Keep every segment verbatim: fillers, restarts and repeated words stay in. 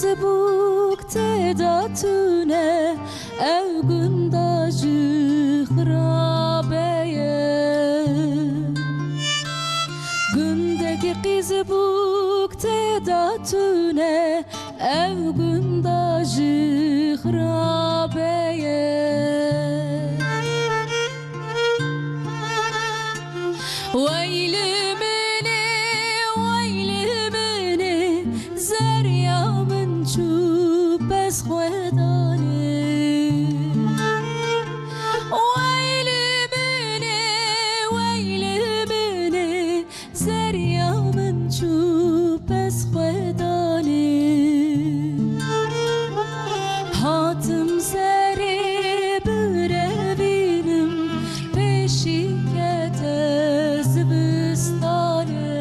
Bûk tê de tune, ew gunda jî xirabe ye. Gundekî qîzibûk tê de tune, ew gunda jî xirabe ye. Wey li min ê, wey li min ê, zerya min çû pez xwedanê. Wey li min ê, wey li min ê, zerya min çû pez xwedanê. Hatim serê birevînim, pêşî kete zivistanê.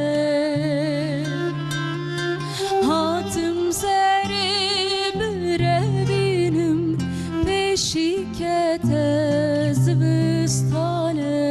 Hatim serê birevînim, pêşî kete zivistanê.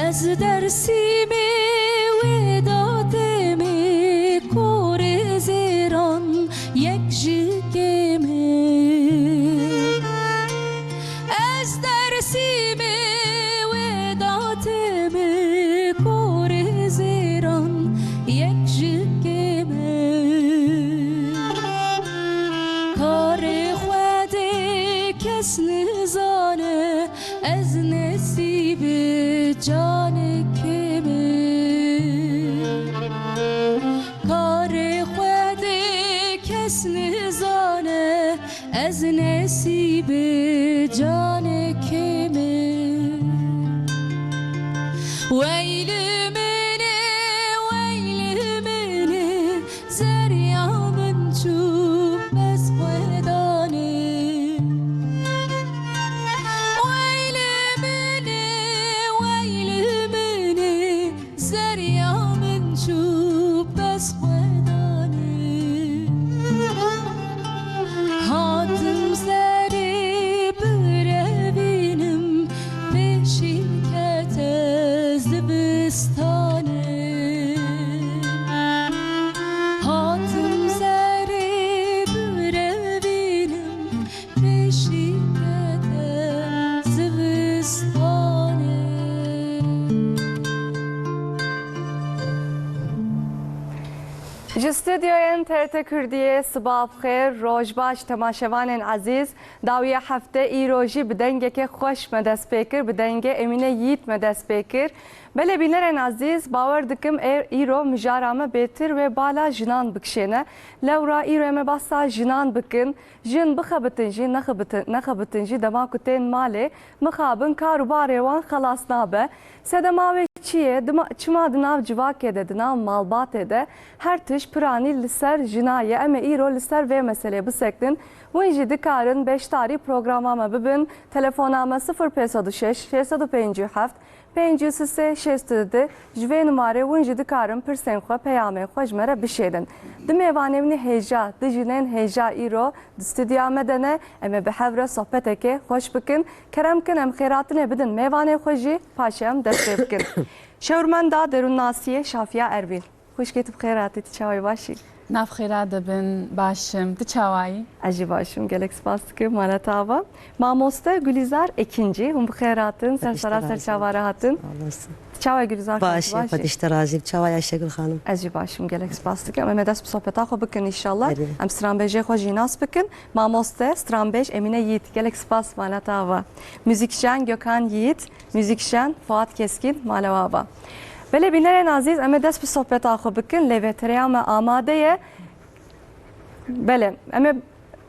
Ez Dersîmê wê datê me, korê zêran yek ji kê me. Ez Dersîmê wê datê me, korê zêran yek ji kê me. Karê Xwedê kes nizane, ez nesîbê canê kê me. Karê Xwedê kes nizane, ez nesîbê canê kê me. Wey li min ê, wey li min ê, zerya min çû pez xwedanê. Wey li min ê, wey li min ê, zerya min çû pez xwedanê. Hatim serê birevînim, pêşî kete zivistanê. Hatim serê birevînim, pêşî kete zivistanê. Ji stûdyoyên T R T Kurdiyê siba bi xêr, roj baş temaşevanên ezîz. Dawiya hefte îro jî bi dengekê xweş me dest pê kir, bi dengê Emîne Yiğit me dest pê kir. Belê bînerên ezîz, bawer dikim ê-, îro mijara me bêtir wê bala jinan bikişêne. Lewra îro em ê behsa jinan bikin. Jin bixebitin jî, nexebitin, nexebitin jî, dema ku tên malê, mixabin, kar û barê wan xelas nabe. Sedema wê çi ye? Dima, çima di nav civakê de, di nav malbatê de her tişt piranî li ser jina ye. Em ê îro li ser vê meselê bisekinin. Hûn jî dikarin beşdarî programa me bibin. Telefona me sifir pênc sed û şeş, şeş sed û pêncî û heft, pêncî û sê, şêst û du. Ji vê numarê hûn jî dikarin pirsên xwe, peyamên xwe ji me re bişênin. Du mêvanê min ê hêja, du jinên hêja îro di stûdyoya me de ne, em ê bi hev re sohbetekê xweş bikin. Kerem kin, em xêratinê bidin mêvanê xwe jî, paşê em dest pê bikin. Şêwirmenda derûnnasiyê Şafiya Erbil. Xwişkê, tu bi xêr hatî, tu çawa yî, baş î? Nav xêra de bin, baş im. Tu çawa yî? Ez jî baş im, gelek spas dikim, mala te ava. Mamoste Gulîzar Ekincî, hûn bi xêr hatin, ser sera ser çava re hatin. Sağ olasın. Tu çawa yî Gulîzar Xanim, baş î? Baş î, Xwedê ji te razî be. Çawa yî Ayşegül Xanim? Ez jî baş im, gelek spas dikim. Em ê dest bi sohbeta xwe bikin înşallah. Erê. Em stranbêjê xwe jî nas bikin. Mamoste, stranbêj Emîne Yiğit, gelek spas, mala te ava. Muzîkjen Gökhan Yiğit, muzîkjen Fuat Keskin, mala we ava. Belê bînerên ezîz, em ê dest bi sohbeta xwe bikin, lê vêtereya me amade ye. Belê, em ê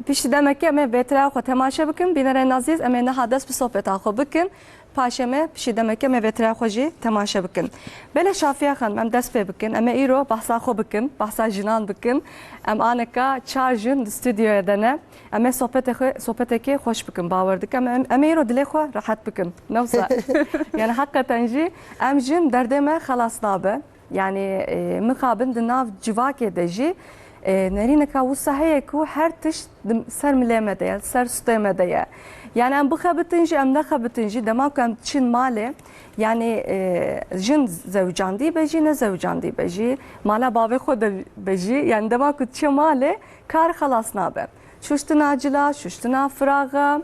Piştî demekê em ê vêtiraya xwe temaşe bikin. Bînerên ezîz, em ê niha dest bi sohbeta xwe bikin. Paşê me piştî demekê em ê vêtiraya xwe jî temaşe bikin. Belê Şafiye Xanim, em dest pê bikin. Em ê îro behsa xwe bikin, behsa jinan bikin. Em aneka çar jin di stûdyoyê de ne. Em ê sohbetê xwe, sohbetekê xweş bikin, bawer dikim. Em, em ê îro dilê xwe rehet bikin. Ne wisa? Yani heqeten jî em jin derdê me xelas nabe. Yani, e, mixabin di nav civakê de jî, e, nerînika wisa heye ku her tişt di ser milê me de ye, ser stê me de ye. Yani em bixebitin jî, em nexebitin jî, dema ku em diçin malê, yani, e, jin zewicandî be jî, ne zewicandî be jî, mala bavê xwe de be jî, yani dema ku diçe malê, kar xelas nabe. Şuştina cila, şuştina firaxa,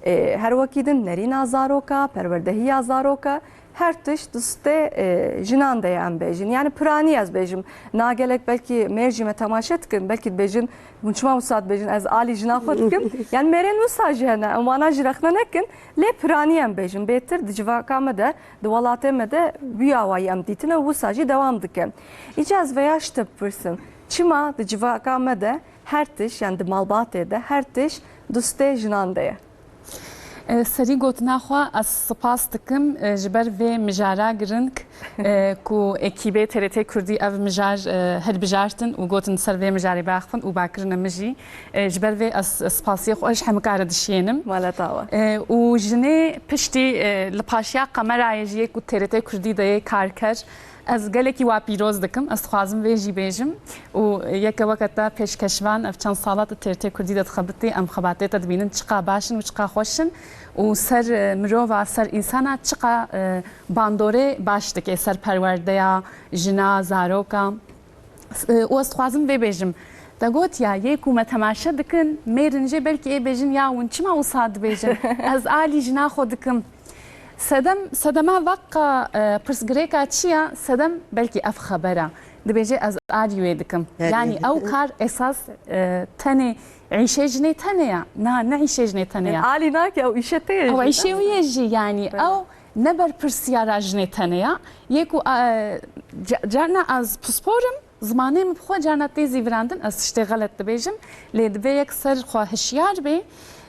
e, her wekî din nerîna zaroka, perwerdehiya zaroka, her tişt di stê, e, jinan de ye em bêjin. Yani piranî ez bêjim. Na gelek belkî mêr jî me temaşe dikin, belkî dibêjin, hûn çima wisa dibêjin, ez alî jina xwe dikim. Yani mêrên wisa jî hene, em wana jî rexne nekin. Lê piranî em bêjin. Bêtir di civaka me de, di welatê me de wî awayî em dîtine û wisa jî dewam dike. Îca ez veya ji te bipirsim. Çima di civaka me de her tişt, yani di malbatê de her tişt di stê jinan de ye? E, serî gotina xwe ez spas dikim, e, ji ber vê mijara giring, e, ku ekîbê T R T Kurdî ev mijar, e, hilbijartin û gotin ser vê mijarê biaxivin û ba kirine min jî. E, ji ber vê ez spasiyê xwe ji hemika re dişiyênim. Mala tawa. E, û jinê piştî, e, li paşiya kamerayê jî yê ku T R T Kurdî de yê karker, ez gelekî wa pîroz dikim. Ez dixwazim vê jî bêjim. Û yeke weke te pêşkeşvan, ev çend sala tu T R T Kurdî de dixebitî, em xebatê te dibînin, çiqa baş in û çiqa xweş in. Û ser, e, mirova, ser însana çiqa, e, bandorê baş dike, ser perwerdeya jina, zaroka. E, û ez dixwazim vê bêjim. Te gotiya, yê ku me temaşe dikin, mêrin jê belkî ê bêjin, ya hûn çima wisa dibêjin? Ez alî jina xwe dikim. Sedem, sedema veqa, e, pirsgirêka çi ya? Sedem belkî ev xebera. Dibêje ez alî wê dikim. Belê. Yani ew kar esas, e, tenê îşê jinê tenê ya. Na, ne îşê jinê tenê ya. Yani alî nake, ew îşê te ye jî. Ew îşê wî ye jî yani. Belê. Ew ne berpirsiyara jinê tenê ya. Yê ku, e, ca-, carna ez pisporim, zimanê min bi xwe carna tê zîvirandin, ez tiştê xelet dibêjim, lê divê yek ser xwe hişyar bê,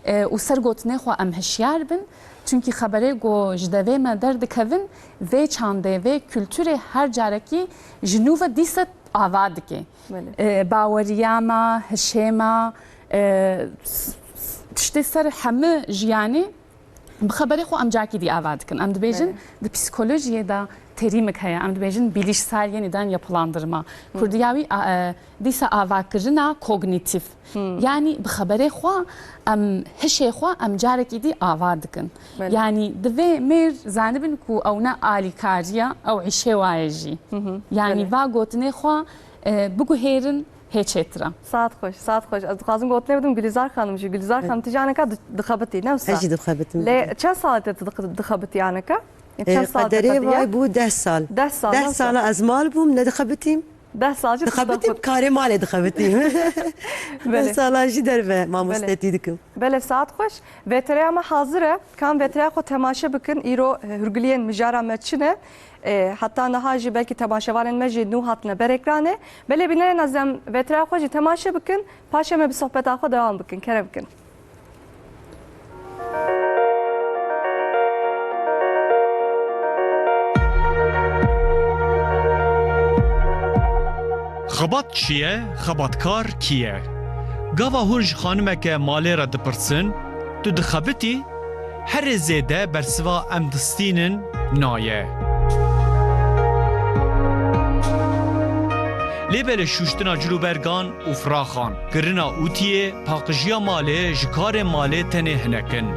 e, û ser gotinê xwe em hişyar bin. Çunkî xeberê ku ji devê me derdikevin, vê çandê, vê kulturê her carekî ji nû ve dîse ava dike. Belê. E, baweriya me, hişê me, e, s-, s-, tiştê ser hemû jiyanê Bi xeberê xwe em carekî dî ava dikin. Em dibêjin, belê, di psîkolojiyê de terîmek heye. Em dibêjin bilişsel yeniden yapılandırma. Hı. Kurdiya wî, a, e, dîsa avakirina kognîtîf. Hı. Yanî bi xeberê xwe em hişê xwe em carekî dî ava dikin. Belê. Yanî divê mêr zanibin ku ew ne alîkariya, ew îşê wa ye jî. Hı hı. Yanî, belê, va gotinê xwe, e, biguhêrin, hê çêtir e. Saet xweş, saet xweş. Ez dixwazim gotinê bidim Gulîzar Xanim jî. Gulîzar Xanim, tu jî aneka di-, dixebitî, ne wisa? Ez jî dixebitim. Lê çend sal te tu dix-, dixebitî aneka? Çend sal te qederê vay bû deh sal. Deh sal, ne wisa? Deh sala ez mal bûm, ne dixebitîm. Deh sal jî dixebitîm, karê malê dixebitîm. Belê. Deh sala jî derve mamostetî dikim. Belê, saet xweş. Vêtereya me hazir e. Kan vêtereya xwe temaşe bikin. Îro, e, hûrgiliyên mijara me çi ne? E, heta niha jî belkî temaşevanên me jî nû hatine ber ekranê. Belê bînerên ezîz, em vêtereya xwe jî temaşe bikin. Paşê me bi sohbeta xwe dewam bikin. Kerem bikin. Xebat çi ye? Xebatkar kî ye? Gava hûn ji xanimeke malê re dipirsin, tu dixebitî? Herê zêde bersiva em distînin na ye. Lê belê şûştina cilûbergan û firaxan, kirina ûtiyê, paqijiya malê ji karê malê tenê hinek in.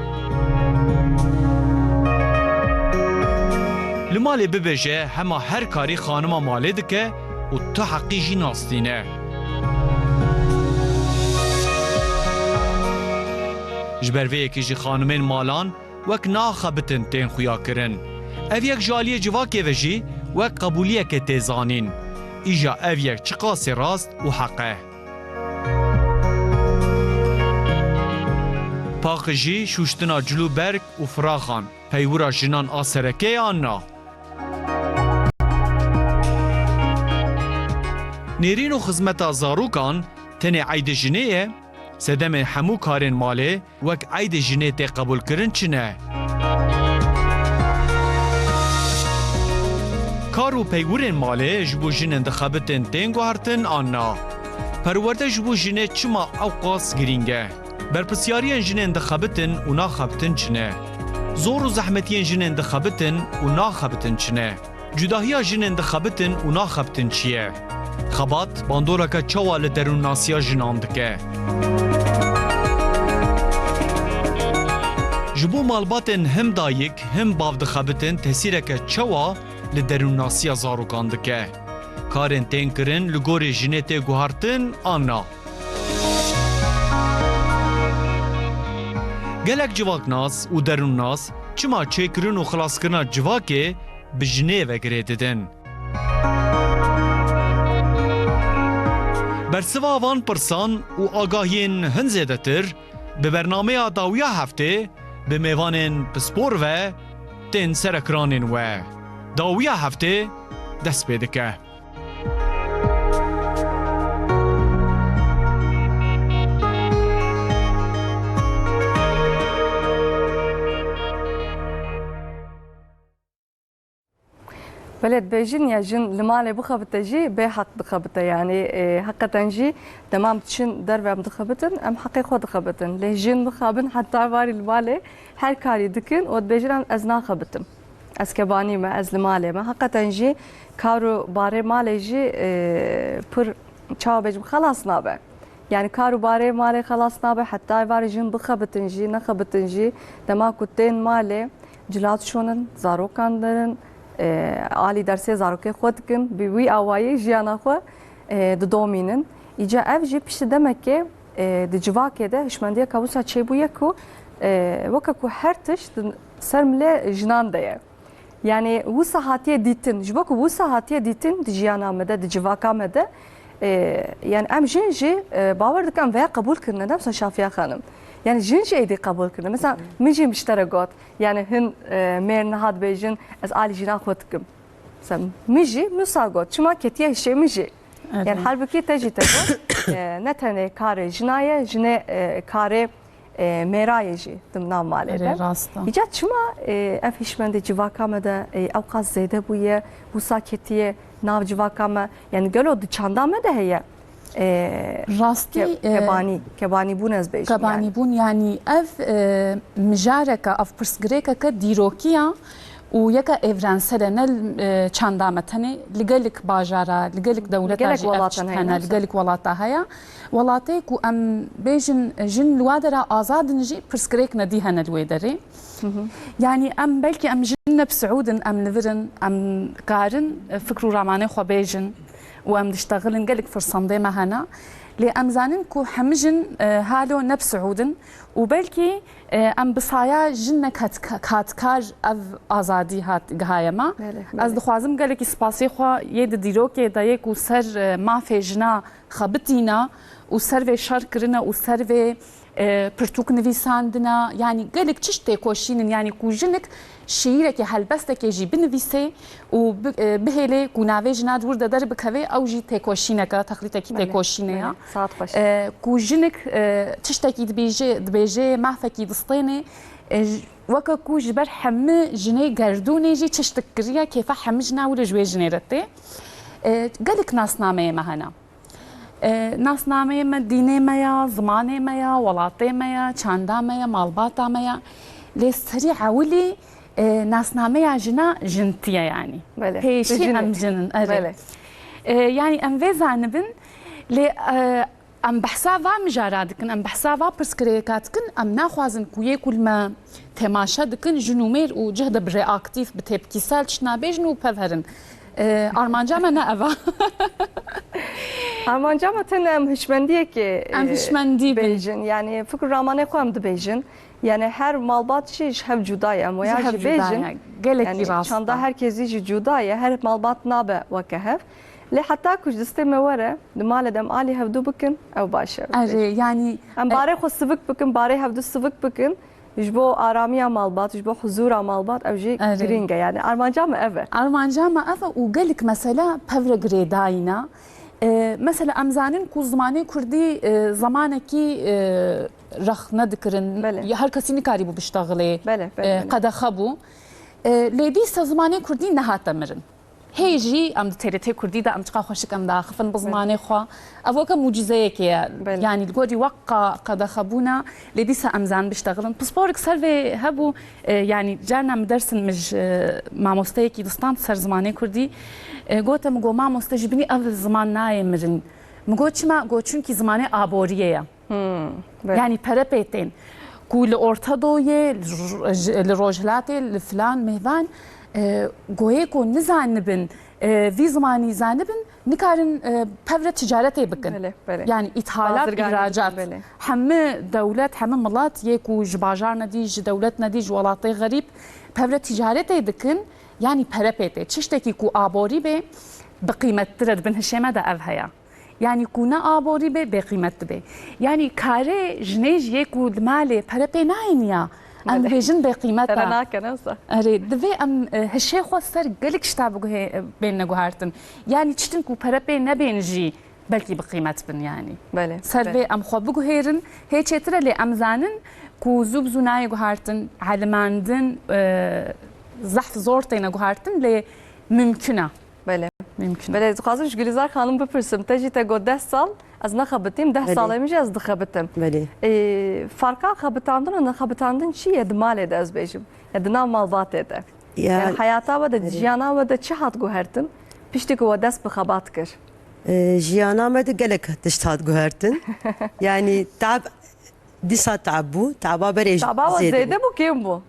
Li malê bibêje hema her karî xanima malê dike û tu heqî jî nastîne. Ji ber vê yekê jî xanimên malan wek naxebitin tên xuyakirin. Ev yek ji aliyê civakê ve jî wek qebûliyeke tê zanîn. Îja ev yek çiqasê rast û heq e. Paqijî, şûştina cil û berg û firaxan peywira jinan a sereke ye an na? Nêrîn û xizmeta zarokan tenê eydê jinê ye? Sedemê hemû karên malê wek eydê jinê tê qebûlkirin çi ne? Kar û peywirên malê ji bo jinên dixebitin tên guhertin an na? Perwerde ji bo jinê çima ewqas girîng e? Berpirsyariyên jinên dixebitin û naxebitin çi ne? Zor û zehmetiyên jinên dixebitin û naxebitin çi ne? Cudahiya jinên dixebitin û naxebitin çi ye? Xebat bandoreke çawa li derûnnasiya jinan dike? Ji bo malbatên him dayik, him bav dixebitin tesîreke çawa li derûnnasiya zarokan dike? Karên tên kirin li gorî jinê tê guhertin an na? Gelek civaknas û derûnnas çima çêkirin û xilaskirina civakê bi jinê ve girê didin? Bersiva van pirsan û agahiyên hin zêdetir bi bernameya dawiya heftê bi mêvanên pispor ve tên ser ekranên we. Dawiya heftê dest pê dike. Belê dibêjin ya jin li malê bixebite jî bê heq dixebite. Yanî, e, heqeten jî dema em diçin derve em dixebitin, em heqê xwe dixebitin. Lê jin mixabin heta varî li malê her karî dikin û dibêjin, em, ez naxebitim. Ez kebanî me, ez li malê me. Heqeten jî kar û barê malê jî, e, pir çawa bêjim xelas nabe. Yani kar û barê malê xelas nabe, heta êvarê jin bixebitin jî, nexebitin jî. Dema ku tên malê cila dişonin, zarokan derin, e, alî dersê zarokê xwe dikin, bi wî awayî jiyana xwe, e, didomînin. Îca ev jî piştî demekê, e, di civakê de hişmendiyeke wisa çêbûye ku, e, weke ku her tişt di ser milê jinan de ye. Yani wisa hatiye dîtin. Ji bo ku wisa hatiye dîtin di jiyana me de, di civaka me de, e, yani em jin jî, e, bawer dikim em veya qebûl kirine, ne wisa Şafiye Xanim. Yani jin jî êdî qebûl kirine. Mesela min jî min ji te re got. Yani hin, e, mêr niha dibêjin, ez alî jina xwe dikim. Mesela min jî min wisa got. Çima ketiye hişê min jî. Evet. Yani halbuki te jî te got, e, ne tenê karê jina ye, jinê, e, karê, e, mêra ye jî di nav malê de. Erê, rast e. Îca çima, e, ev hişmendê civaka me de, e, ewqas zêde bûye, wisa ketiye nav civaka me? Yani gelo di çanda me de heye? E, Rastî, ke-, e, kebanî, kebanîbûn ez bêjim yani. Kebanîbûn, yani ev, e, mijareke, ev pirsgirêkeke dîrokî ya û yeke evrensel e, ne, e, çanda me tenê, li gelek bajara, li gelek dewleta jî ev tişt hene, li gelek welata heye. Welatê ku em bêjin jin li wa dera azad in jî pirsgirêk nedî hene li wê derê. Hı hı. Yani em belkî em jin ne bi siûd in, em li vir in, em karin, e, fikr û ramanê xwe bêjin û em diştexilin, gelek firsendê me hene. Lê em zanin ku hemî jin, e, halo ne bi siûd in û belkî, e, em bi saya jin ne kat-, katkar ev azadî hat gihaye me. Belê, belê. Ez dixwazim gelekî spasê xwe yê di dîrokê de yê ku ser, e, mafê jina xebitîne û ser vê şer kirine û ser vê, e, pirtûk nivîsandine, yanî gelek çişt têkoşînin, yanî ku jinik şîîrekê, helbestekê jî binivîsê û bi-, e, bihêlê ku navê jina di wir de derbikeve, ew jî têkoşîneke, texlîtekî têkoşînê ye. Belê, belê. Saet xweş. E, ku jinik, e, tiştekî dibêje, dibêje, mafekî distênê, e, j-, weke ku ji ber hemî jinê gerdûnê jî tiştek kiriye, kêfa hemî jina wilo ji wê jinê re tê. E, gelek nasnameyê me hene. E, nasnameyê me, dînê me ya, zimanê me ya, welatê me ya, çanda me ya, malbata me ya. Lê serî ewilî, e, nasnameya jina jintî ye yanî. Belê. Pêşî em jin in, erê. Belê. E, yanî em vê zanibin, lê, e, em behsa va mijara dikin, em behsa va pirsgirêka dikin, em naxwazin ku yê ku li me temaşe dikin, jin û mêr û cih de bi reaktîf, bi tepkîsel tişt nabêjin û pev herin. E, armanca me ne ev e. Armanca me tenê em hişmendiyekê, em e, hişmendî bin. Bêjin. Yani fikr û ramanê xwe em dibêjin. Yani her malbat jî ji hev cuda ye. Em waya jî bêjin. Gelekî rast e. Yani çanda herkesî jî cuda ye. Her malbat nabe weke hev. Lê heta ku ji destê me were, di malê de em alî hevdû bikin, ew baş e. Erê, yani, em, e, barê xwe sivik bikin, barê hevdû sivik bikin. Ji bo aramiya malbat, ji bo huzûra malbat ew jî girîng e. Erê. Yani armanca me ev e. Armanca me ev e û gelek mesela pev re girêdayî ne. E, mesela em zanin ku zimanê kurdî, e, zemanekî, e, rexne dikirin. Belê. Ya her kesî nikarîbû biştexilê. Belê, belê, E, belê. Qedexe bû. E, lê dîsa zimanê kurdî nehate mirin. Hê jî em di T R T Kurdî de em çiqa xweşik em diaxifin bi Belê. Zimanê xwe. Ev weke mucîzeyekê ye. Belê. Yanî li gorî wek qa-, qedexebûna, lê dîsa em zan biştexilin. Pisporik ser vê hebû, e, yanî carna min dersin min ji, e, mamosteyekî distan ser zimanê kurdî. E, gote min, got, mamoste, ji binî ev ziman nayê mirin. Min got, çima? Got, çunkî zimanê aboriyê ye. Hmm, belê. Yanî pere pê tên. Ku li Orta Doğuyê, li, li Rojhilatê, li filan mêvan, e, goyê ku nizanibin, e, vî zimanî zanibin, nikarin, e, pevre ticaretê bikin. Belê, belê. Yanî îthalat, Bazirganî bikin, îhracat. Belê. Hemî dewlet, hemî milat yê ku ji bajar nedî, ji dewlet nedî, ji welatê xerîb, pevre ticaretê dikin, yanî pere pê tê. Çiştekî ku aborî bê, bi qîmettir e, di bin hişê me de ev heye. Yanî ku ne aborî bê, bêqîmet dibe. Yanî karê jinê jî yê ku li malê pere pê nayêniya, em Belê. Dibêjin bêqîmet e. Pere nake, ne wisa? Erê, divê em, e, hişê xwe ser gelek tişta biguhê-, e, bêne guhertin. Yanî tiştin ku pere pê nebên jî belkî bi qîmet bin yanî. Belê, Ser belê. Vê em xwe biguhêrin, hê çêtir e, lê em zanin ku zû bi zû nayê guhertin, elimandin, e, zehf zor têne guhertin, lê mimkun e. Belê. Mimkun e. Belê, ez dixwazim ji Gulîzar Xanim bipirsim. Te jî te got deh sal ez nexebitîm, deh Belê. Salê min jî ez dixebitim. Belê. Ê, farka xebitandin û nexebitandin çi ye di malê de, ez bêjim? Ya di nav malbatê de. Ya. Yanî heyata we de, Belê. Jiyana we de çi hat guhertin? Piştî ku we dest bi xebat kir? Ê, jiyana me de gelek tişt hat guhertin. Yanî tab dîsa tab bû, taba berê Taba we zêde zêde bû. Bû, kêm bû?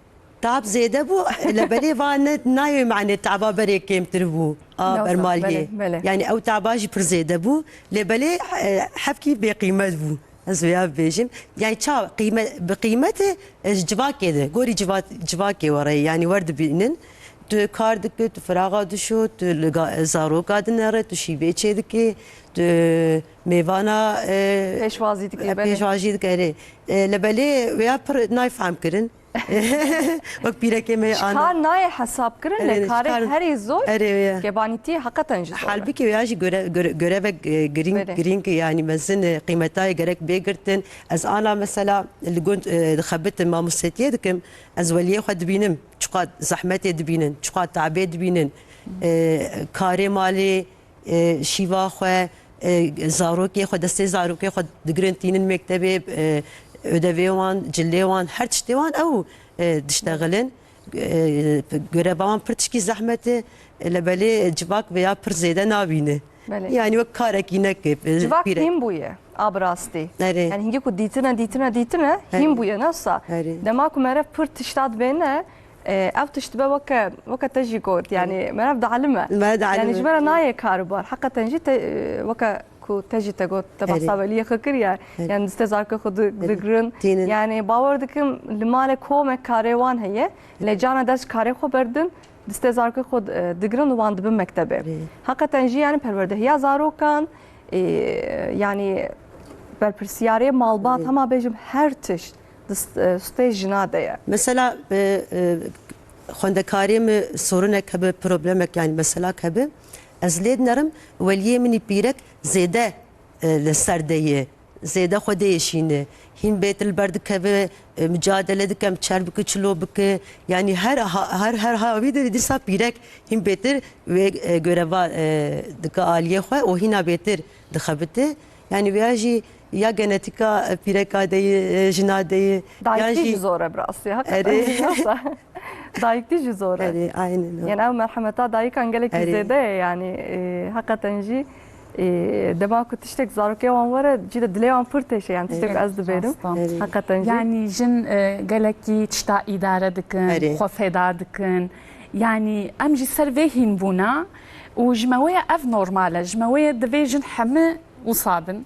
Tab zêde bû, li belê va ne, nayê mane taba berê kêmtir bû, a Ne wisa, bermaliyê. Belê, belê. Yani ew taba jî pir zêde bû, lê belê, e, hevkî bêqîmet bû. Ez vêya bibêjim. Yani ça qîme-, bi qîmetê, e, ji civakê de, gorî civa-, civakê we re, yani wer dibînin. Tu kar dikî, tu firaxa dişo, tu li ga-, zaroka dinere, tu şîvê çêdikî, tu mêvana, e, Pêşwazî dikî, e, belê. Pêşwazî dike, erê. E, li belê wêya pir nayê fehm kirin. Wek pîrekê me Ji ana. Kar nayê hesab kirin, Erê, lê ji karê kar herî zor Erê, ya. Kebanîtiyê heqeten jî zor e. Halbûkî wêya jî göre-, göre-, görevek, e, girîng, Belê. Girîng, yanî mezin, e, qîmetayê gerek bê girtin. Ez ana mesela li gund, e, dixebitim, mamostetiyê dikim. Ez weliyê xwe dibînim, çiqat zehmetê dibînin, çiqat tabê dibînin. E, karê malê, e, şîva xwe, e, zarokê xwe, destê zarokê xwe digirin tînin mektebê, e, ödevê wan, cilê wan, her tiştê wan ew, e, diştexilin. E, göreva wan pir tişkî zehmet e, e, li belê civak vêya pir zêde nabîne. Belê. Yani wek karekî neke, e, Civak pîrek. Hîn bûye, a bi rastî. Erê. Yani hingî ku dîtine, dîtine, dîtine, Erê. Hîn bûye, ne wisa? Erê. Dema ku meriv pir tişta dibêne, E, ev tişt dibe weke, weke te jî got, yani, Erê. Meriv dielime. Me dielime. Yani ji me re nayê kar û bar. Heqeten jî te, e, weke ku te jî te got, te Erê. Behsa weliyê xwe kiriye. Erê. Yani distê zarokê xwe di-, Erê. Digirin. Tînin. Yani bawer dikim li malê komek karê wan heye. Lê carna dest ji karê xwe berdin, distê zarokê xwe, e, digirin û wan dibin mektebê. Erê. Heqeten jî yani perwerdehiya zarokan, e, yani berpirsiyarê malbat Erê. Hema bêjim her tişt. Di st-, e, stê jina de ye. Mesela, e, e, xwendekarê min sorunek hebe, problemek, yani meselak hebe, ez lê dinerim, weliyê min î pîrek zêde, e, li ser de ye. Zêde xwe diêşîne. Hîn bêtir li ber dikeve, e, micadele dike, em çer bike, çilo bike. Yani her ha-, her, her havî de dîsa pîrek hîn bêtir wê, e, göreva, e, dike aliyê xwe û hîna bêtir dixebite. Yani vêya jî ya genetîka, e, pîreka de ye, e, jina de ye, ya Dayikî jî jî zor e bi rastî, heqeten Erê. Jî wisa. Dayikî jî zor e. Erê, aynen o. Yani ev merhemeta dayikan gelekî Erê. Zêde ye yani, e, heqeten jî, e, dema ku tiştek zarokê wan were, cî de dilê wan pir têşe yani tiştek Erê. Ez dibêrim. Rast e. Erê. Heqeten jî. Yani jin, e, gelekî tişta îdare dikin, Erê. Xwe feda dikin. Yani em jî ser vê hîn bûna û ji me wê ye ev normal e. Ji me wê ye divê jin hemî wisa bin.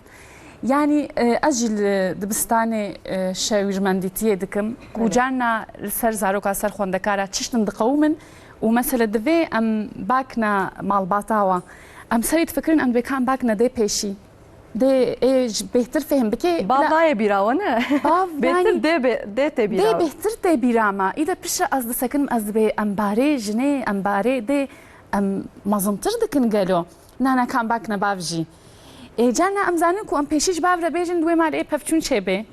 Yanî, e, ez jî li dibistanê, e, şêwirmendîtiyê dikim ku Belê. Carna li ser zaroka, ser xwendekara çiştin diqewimin û mesele divê em bakna malbata wan. Em serê difikirin, em dibê ka em bakna dê pêşî. Dê ê ji bêhtir fêhm bike. Bav Bila nayê bîra we, ne? Bav Bêhtir yanî dê bê-, dê tê bîra dê we. Bêhtir tê bîra me. Îde piştre ez disekinim, ez dibê em barê jinê, em barê dê em mezintir dikin gelo. Na, na, ka em bakna bav jî. Ê, carna em zanin ku em pêşî ji bav re bêjin di wê malê ê pevçûn çêbe.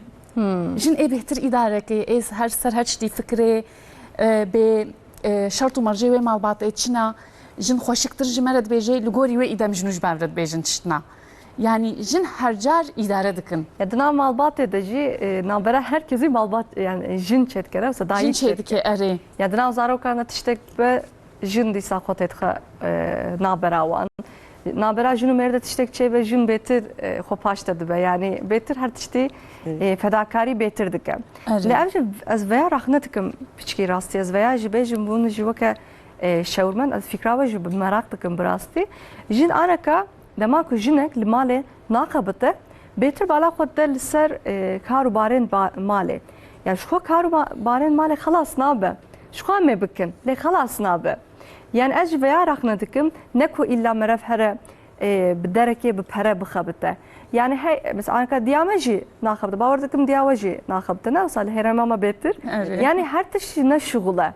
Jin ê bêhtir îdareke, ê her ser her tiştî fikirê, e, bê, e, şert û mercê wê malbatê çi ne. Jin xweşiktir ji me re dibêje, li gorî wê îdem jin û ji bav re dibêjin tiştna. Yanî jin her car îdare dikin. Ya di nav malbatê de jî, e, navbera her kesî malbat, yani jin çêdikene, mesela Jin dayik çêdike, çêdike. Erê. Ya di nav zarokan de tiştek be, jin dîsa xwe têdixe, e, navbera wan. Navbera jin û mêr de tiştek çêbe, jin bêtir, e, xwe paş de dibe. Yani bêtir her tiştî, Hı. e, fedakarî bêtir dike. Erê. Lê ev jî ez veya rexne dikim piçkî rastî. Ez veya jî bêjim bûn jî weke, e, şewirmend, ez fikra we jî bi meraq dikim bi rastî. Jin aneka dema ku jinek li malê naxebite, bêtir bala xwe dide li ser, e, kar û barên ba-, malê. Yani ji xwe kar û ba-, barên malê xelas nabe. Ji xwe em ê bikin, lê xelas nabe. Yani ez ji veya rexne dikim, ne ku îlla merev here, e, bi derekê bi pere bixebite. Yani hey, mesela anka diya me jî naxebite. Bawer dikim diya we jî naxebite. Ne wisa li hêrema me bêtir. Evet. Yani her tişt jî ne şixul e.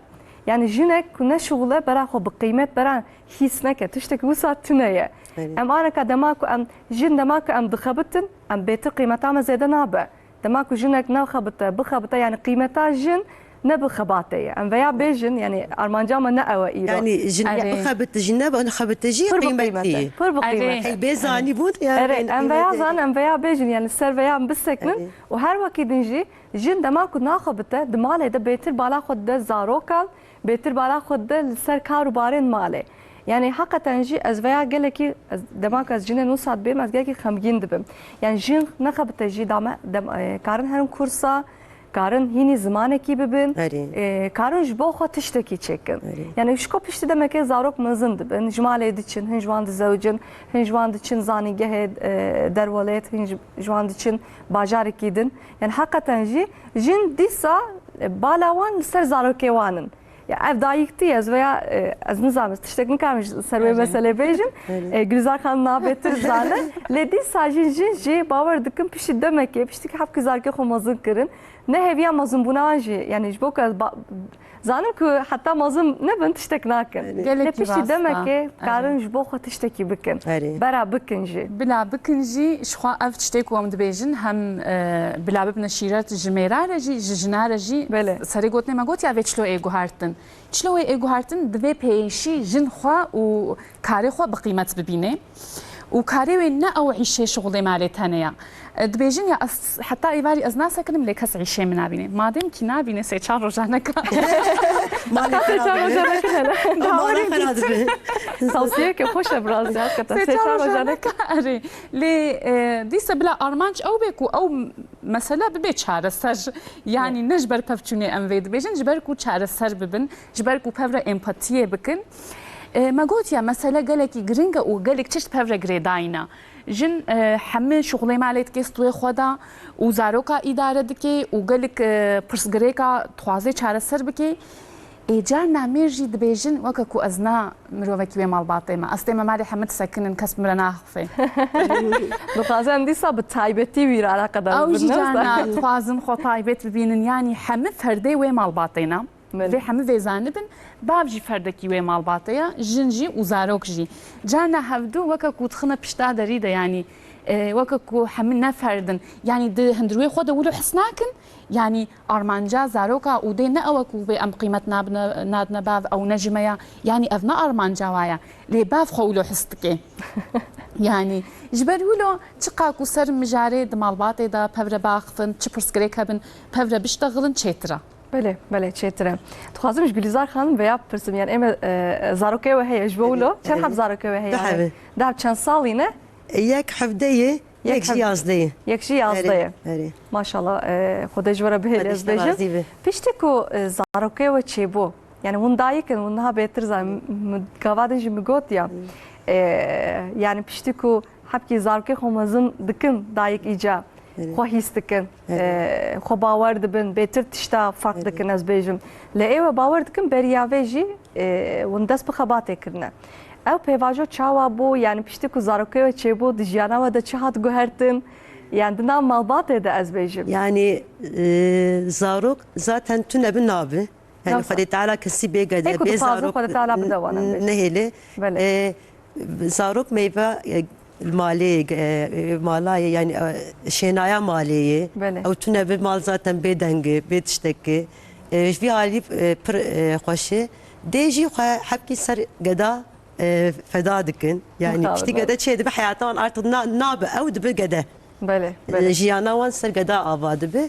Yani jinek ku ne şixul e, bera xwe bi qîmet, bera hîs neke. Tiştek wisa tune ye. Evet. Em aneka dema ku em, jin dema ku em dixebitin, em bêtir qîmeta me zêde nabe. Dema ku jinek nexebite, bixebite, yani qîmeta jin ne bi xebatê ye. Em veya bêjin, yani armanca me ne ew e îro. Yani jin Erê. bixebite jî ne, bixebite jî Pir bi qîmetî qîmete, ye. pir bi Erê. qîmete. Hey bê zanî bûn, yani Erê, em veya qîmetê. zan, em veya bêjin, yani ser veya em biseknin. Erê. Û her wekî din jî jin dema ku naxebite, di malê de bêtir bala xwe dide zarokan, bêtir bala xwe dide li ser kar û barên malê. Yani heqeten jî ez veya gelekî, ez, dema ku ez jinên wisa dibêm, ez gelekî xemgîn dibim. Yani jin nexebite jî dame, dem, e, karin herin kursa, karin hînî zimanekî bibin, Erê. e, karin ji bo xwe tiştekî çêkin. Erê. Yani ji ku piştî demekê zarok mezin dibin, ji malê diçin, hin ji wan dizewicin, hin ji wan diçin zanîngehê, e, derwelêt, hin ji, ji wan diçin bajarekî din. Yani heqeten jî jin dîsa, e, bala wan li ser zarokê wan in. Ya ev dayik tî, ez veya, e, ez nizanim, ez tiştek nikarim ji ser wê Evet. meselê bêjim. Evet. E, Gülizar Xanim niha bêtir zane. Lê dîsa jî jin jî bawer dikim piştî demekê, piştî ku hevkî zarokê xwe mezin kirin, ne hêviya mezinbûna wan jî, yani ji bo ku ez ba-, zanim ku heta mezin nebin tiştek nakin. Evet. Lê Gelekî piştî rast e. demekê karin Erê. ji bo xwe tiştekî bikin. Erê. Bera bikin jî. Bila bikin jî, ji xwe ev tiştê ku em dibêjin, hem, e, bila bibine şîret ji mêra re jî, ji jina re jî, Belê. serê gotinê me gotiya vê çilo ê guhertin. Çilo wê ê guhertin divê pêşî jin xwe û karê xwe bi qîmet bibîne. Û karê wê ne ew îşê şixulê malê tenê ya. E, dibêjin ya ez heta êvarî ez nasekinim lê kes îşê min nabîne. Madem kî nabîne sê çar roja neka. Malê Sê çar xerab roja dibe. neka hele. Malê xerab dibe. Tavsiyeke xweş e biraz ya, hakikaten. Sê Sê çar çar roja roja neka. neka, erê. Lê, e, dîsa bila armanc ew bê ku ew mesele bibe çareser. Yani ne ji ber pevçûnê em vê dibêjin, ji ber ku çareser bibin, ji ber ku pev re empatiyê bikin. E, me gotiye, mesele gelekî giring e û gelek tişt pev re girêdayî ne. Jin, e, hemî şixulê malê dike stûyê xwe de û zaroka îdare dike û gelek, e, pirsgirêka dixwaze çareser bike. Ê, carna mêr jî dibêjin, weke ku ez na mirovekî wê malbatê me. Ez tême malê hemî disekinin, kes bi min re naxife. Dixwazin em dîsa bi taybetî wî re eleqedar Ew bibin, jî ne? carna dixwazin xwe taybet bibînin, yanî hemî ferdê wê malbatê ne. Belê. Vê hemî vê zanibin, bav jî ferdekî wê malbatê ye, jin jî û zarok jî. Carna hevdu weke ku dixine pişta derî de, yanî, e, weke ku hemî ne ferdin. Yanî di hundirwê xwe de wilo his nakin, yanî armanca zaroka û dê ne ew e ku bê em qîmet nabine, nadine bav, ew ne ji me ya. Yanî ev ne armanca wa ye. Lê bav xwe wilo his dike. Yanî ji ber wilo çiqa ku ser mijarê di malbatê de pev re biaxifin, çi pirsgirêk hebin, pev re biştexilin çêtir e. Belê, belê, çêtir e. Dixwazim ji Gülîzar Xanim veya bipirsim, yani ême, e, zarokê we heye ji bo wilo? Çend heb zarokê we heye? Du yani? Heb. Dab çend salî ne? Yek hevdeyê, yek jî yazdeyê. Yek jî yazdeyê. Erê, erê. Maşallah, e, Xwedê ji we re bihêle ez bêjim. Piştî ku, e, zarokê we çêbû, yani hûn dayik in, hûn niha bêtir zan, gava din jî min got ya. E, yani piştî ku hebkî zarokê xwe mezin dikin dayik îca. Erê. Xwe hîs dikin, Erê. e, xwe bawer dibin, bêtir tişta ferq Erê. dikin ez bêjim. Lê ê we bawer dikin beriya vê jî, e, hûn dest bi xebatê kirine. Ew pêvajo çawa bû? Yani piştî ku zarokê we çêbû, di jiyana we de çi hat guhertin? Yani di nav malbatê de ez bêjim. Yani, e, zarok zaten tune bi nabi. Yani Nasıl? Xwedê Teala kesî bê gede, Ê ku bê dixwazin zarok Xwedê Teala bide wan em bêjin. nehêle. Belê. E, Zarok meyve, e, malê, e, e, mala ye, yani, e, şênaya malê ye. Belê. Ew tune bi mal zaten bê deng e, bê tiştek e. E, ji vî alî, e, pir, e, xweş e. Dê jî xwe hepkî ser geda, e, feda dikin. Yani Mixabin, piştî gede çê dibe, heyata wan artık na-, nabe, ew dibe gede. Belê, E, belê. Jiyana wan ser geda ava dibe.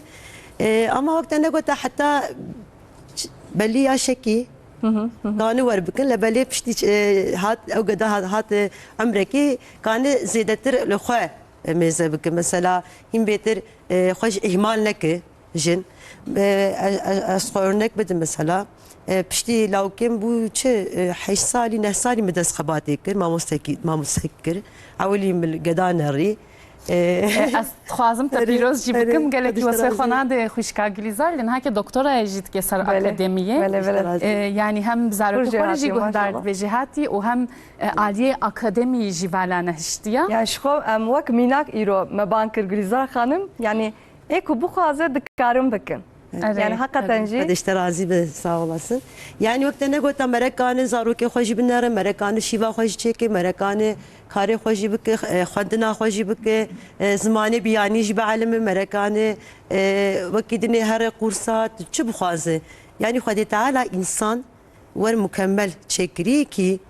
E, ama wek te negota heta ç-, belî ya şekî Hı hı, hı hı. kanî wer bikin, le belê piştî ç-, e, hat, ew geda hat, hat, e, emrekî kanî zêdetir li xwe, e, mêze bikin. Mesela hîn bêtir, e, xwe ji îhmal neke jin. E, e, e, ez xwe örnek bidim mesela. E, piştî lawkêm bû çi, e, heşt salî, neh salî min dest xebatê kir, mamostekî-, mamostek kir. Ewilî min geda nerî. E, E, ez dixwazim te erê, pîroz jî erê, bikim. Gelekî xwedîş te wesfê xwe razî. Nade xwişka Gülîzar, lê niha ke doktoraya jî dike ser Belê, akademiyê. Belê, belê. Xwedîş te razî. E, yani hem bi zarokê Pir xwe re jî jêhatî, guhdar maşallah. Dibe, jêhatî û hem, e, aliyê akademiyê jî vala nehiştiye. Yani ji xwe em wek mînak îro me ban kir Gülîzar xanim. Yani ê ku bixwaze dikarin bikin. Erê, Yani heqeten erê. Jî. Xwedîş te razî be, sağ olasın. Yani wek te negota merekane zarokê xwe jî binere, merekane şîva xwe jî çêke, merekane karê xwe jî bike, e, xwendina xwe jî bike, e, zimanê biyanî jî bielime, merekane, e, wekî dinê here qursa, tu çi bixwaze. Yani Xwedê Teala însan wer mukemmel çêkirî kî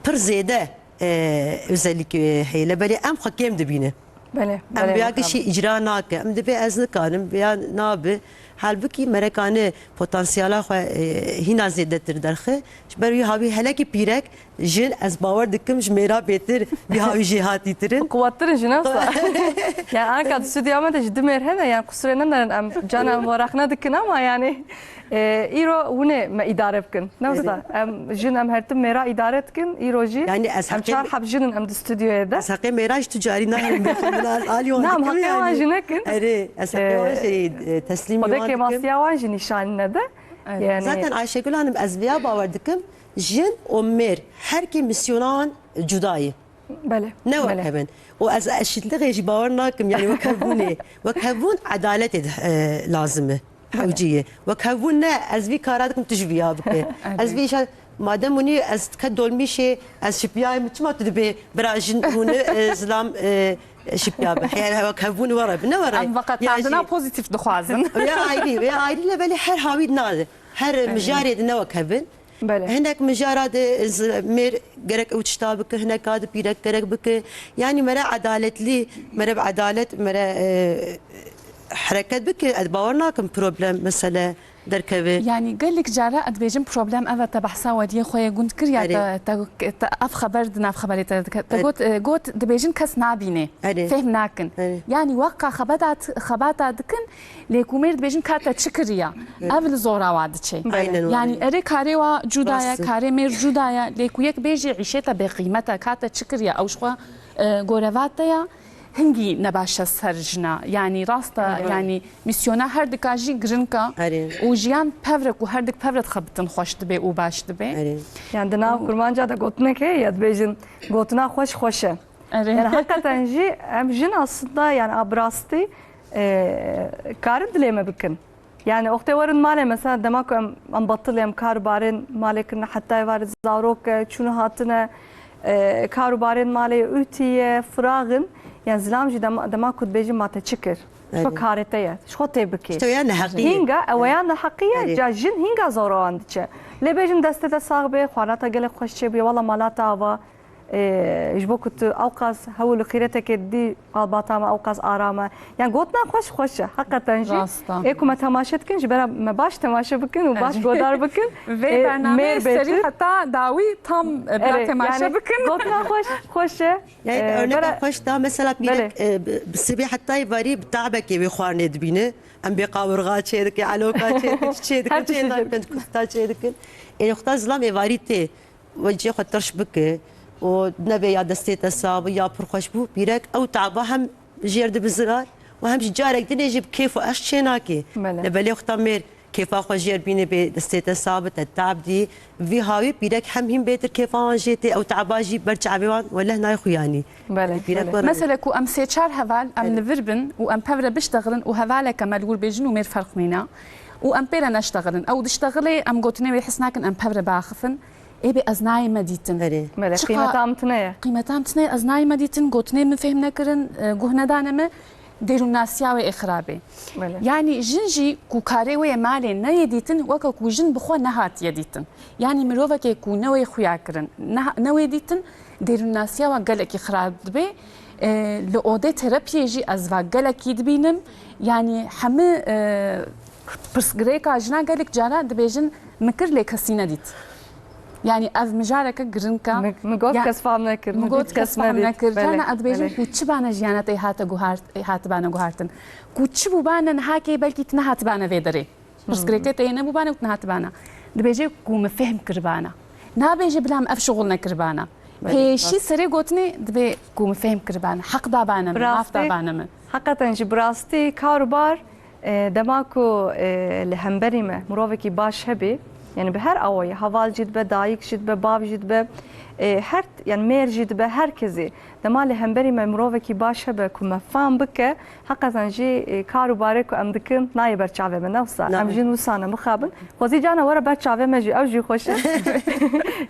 pir zêde, e, özellik, e, heye. Lê belê em xwe kêm dibînin. Belê, Em belê, vêya mixabin. Gişî îcra nake. Em dibê ez nikarim, vêya nabe. Halbukî merekane potansiyela xwe, e, hîna zêdetir derxe. Ji ber wî hawî helekî pîrek, jin, ez bawer dikim ji mêra bêtir, wî hawî jêhatîtir in. Quwettir in jin, wisa. Yani anka di stûdyoya me de ji du mêr hene, yani qusurê nenerin, em cana em werexne dikin ama yani, e, îro hûn ê me îdare bikin. Ne wisa? Erê. Em jin, em her tim mêra îdare dikin, îro jî Yani ez em heqê çar heb jin in em di stûdyoyê de. Ez heqê mêra ji tu carî naherim bêxim, min alî wan Na, em dikim heqê wan yani. Jî nekin. Erê, ez heqê wan Ee, jî, e, teslîmî Xwedê wan dikim. Kêmastiya wan jî nîşanî nede. Erê. Yani Zaten Ayşegül Hanım, ez vêya bawer dikim, jin û mêr her kê misyona wan cuda ye. Belê, Ne belê. Wek hev in. Û ez eşîtlixê jî bawer nakim, yani wek hevbûnê. Wek hevbûn edaletê de, e, lazim e. Belê. Hewcî ye. Wek hevbûn ne, ez vî kara dikim, tu jî viya bike. Erê. Ez vî îşa, madem hûnî ez dike dolmîşê, ez şipiyayê min, çima tu dibê bira jin hûn e, zilam, e, şipiya be. Her wek hevbûn were bi, ne were. Em veqetandina Ya jî pozîtîf dixwazin. Vê ayrî, vê ayrî le belê her hawî nade. Her Erê. Mijarê de ne wek hev in. Belê. Hinek mijara de z-, mêr gerek ew tişta bike, hinek a de pîrek gerek bike. Yani mere edaletlî, mere bi edalet, mere, e, hereket bike, ez bawer nakim problem, mesele derkeve. Yani gelek cara ez dibêjim problem ev e, te behsa weriyê xwe yê gund kir ya Erê. te, te, te ev xeber di nav xeberê te dike. Te Erê. Got, e, got dibêjin kes nabîne, Erê. Fêhm nakin. Erê. Yani weqa xebata, xebata dikin, Lê ku mêr dibêjin ka te çi kiriya? Ev li zora wa diçe. Aynen Yani were. Erê karê wa cuda ye, Rast e. Karê mêr cuda ye. Lê ku yek bêjî îşê te bêqîmet e, ka te çi kiriya? Ew ji xwe, e, goreva te ya. Hingî nebaş e ser jina. Yani rast e, Evet. Yani misyona her dika jî giring e. Erê. Û jiyan pevre ku her dik pevre dixebitin xweş dibe û baş dibe. Erê. Yani di nav kurmanca de gotinek heye ya dibêjin gotina xweş xweş e. Erê. Yani hakikaten jî em jin aslında yani a bi rastî, e, karin dilê me bikin. Yani oxtê werin malê mesela dema ku em, em betil em kar û barên malê kirine heta êvarê zarok e, çûne hatine, e, kar û barên malê ûtî ye, firax in. Yani zilam jî dema, dema ku dibêjin ma te çi kir? Ji xwe Erê. Karê te ye. Ji xwe tê bikê. İşte ya neheqî ye. Hînga, ew ya neheqî ye, Erê. Ca jin hînga zora wan diçe. Lê bêjin destê te sax be, xwana te gelek xweş çêbûye, wela mala te ava. Ee, ji bo ku tu ewqas hewl û xîretekê dî malbata me ewqas aram e. Yani gotina xweş xweş e. Heqeten jî Rast e. Ê ku me temaşe dikin, ji bera me baş temaşe bikin û baş Evet. Godar bikin. Vê Ee, bernameyê mêr serî bêtir. Heta dawî tam, e, bira Erê, temaşe yani bikin. Gotina xweş xweş e. Yani Ee, örnek bera xweş da mesela pîrek, Belê. E, bi, bi sibê heta varî bi tabekê wê xwarinê dibîne. Em bê qawirxa çê dikin, eloka çê dikin, çê dikin, Her çê tiştî çê çê dikin, dikin. Kufta çê dikin. Ê, xweda zilam êvarî tê. Wê cihê xwe tirş bike û nebe ya destê te sax bû ya pir xweş bû, pîrek ew taba hem jêr dibe zirar û hem jî carek dinê jî bi kêf û eşq çê nake. Belê. Lê belê xwe ta mêr kêfa xwe jêr bîne bê destê te sax be, te tab dî. Vî hawî pîrek hem hîn bêtir kêfa wan jê tê, ew taba jî ber çavê wan weleh nayê xuyanî. Belê, Pîrek belê. were. Mesele ku em sê çar heval, em Evet. li vir bin û em pevre biştexilin û hevaleke me li wir bêjin û mêr ferq nîna û em pêre neştexilin. Ew diştexilê, em gotinê wê his nakin, em pevre biaxifin. Ê bê ez nayê me dîtin. Erê. Belê, Çiqa qîmeta min tune ye. Qîmeta min tune ye, ez nayê me dîtin, gotinê min fêhm nekirin, e, guh nedane me, dêrûnnasiya wê ê xirab e. Belê. Yanî jin jî ku karê wê yê malê neyê dîtin, weke ku jin bi xwe nehatiye dîtin. Yanî mirovekê ku ne wê xuya kirin, ne, ne wê dîtin, dêrûnnasiya we gelekî xirab dibe. E, li odê terapiyê jî ez va gelekî dibînim. Yanî hemî, e, pirsgirêka jina gelek cara dibêjin, min kir lê kesî nedît. Yanî ev mijareke giring e. Min, min got Ya, kes fam nekir, min min got kes kes fam nedît. Nekir. Belê, Carna ez dibêjim belê. Ku çi bane jiyana te hate guhart-, hatibane guhartin. Ku çi bûbane niha kê belkî tu nehatibane vê derê. Pirsgirêkê te yê nebûbane û tu nehatibana. Dibêje ku min fêhm kiribana. Nabêje bila min ev şuxul nekiribana. Belê, Pêşî rast. Serê gotinê dibê ku min fêhm kiribana. Heq dabane min, Bi maf rastî, dabane min. Heqeten jî bi rastî kar û bar, e, dema ku, e, li hemberî me mirovekî baş hebî, yani bi her awayî, heval jî dibe, dayik jî dibe, bav jî dibe, e, her, yani mêr jî dibe, her kesî. Dema li hemberî me mirovekî baş hebe ku me fam bike, heqeten jî, e, kar û barê ku em dikin nayê ber çavê me, ne wisa? Na. Em jî wisa ne mixabin. Xwezî carna were ber çavê me jî, ew jî xweş e.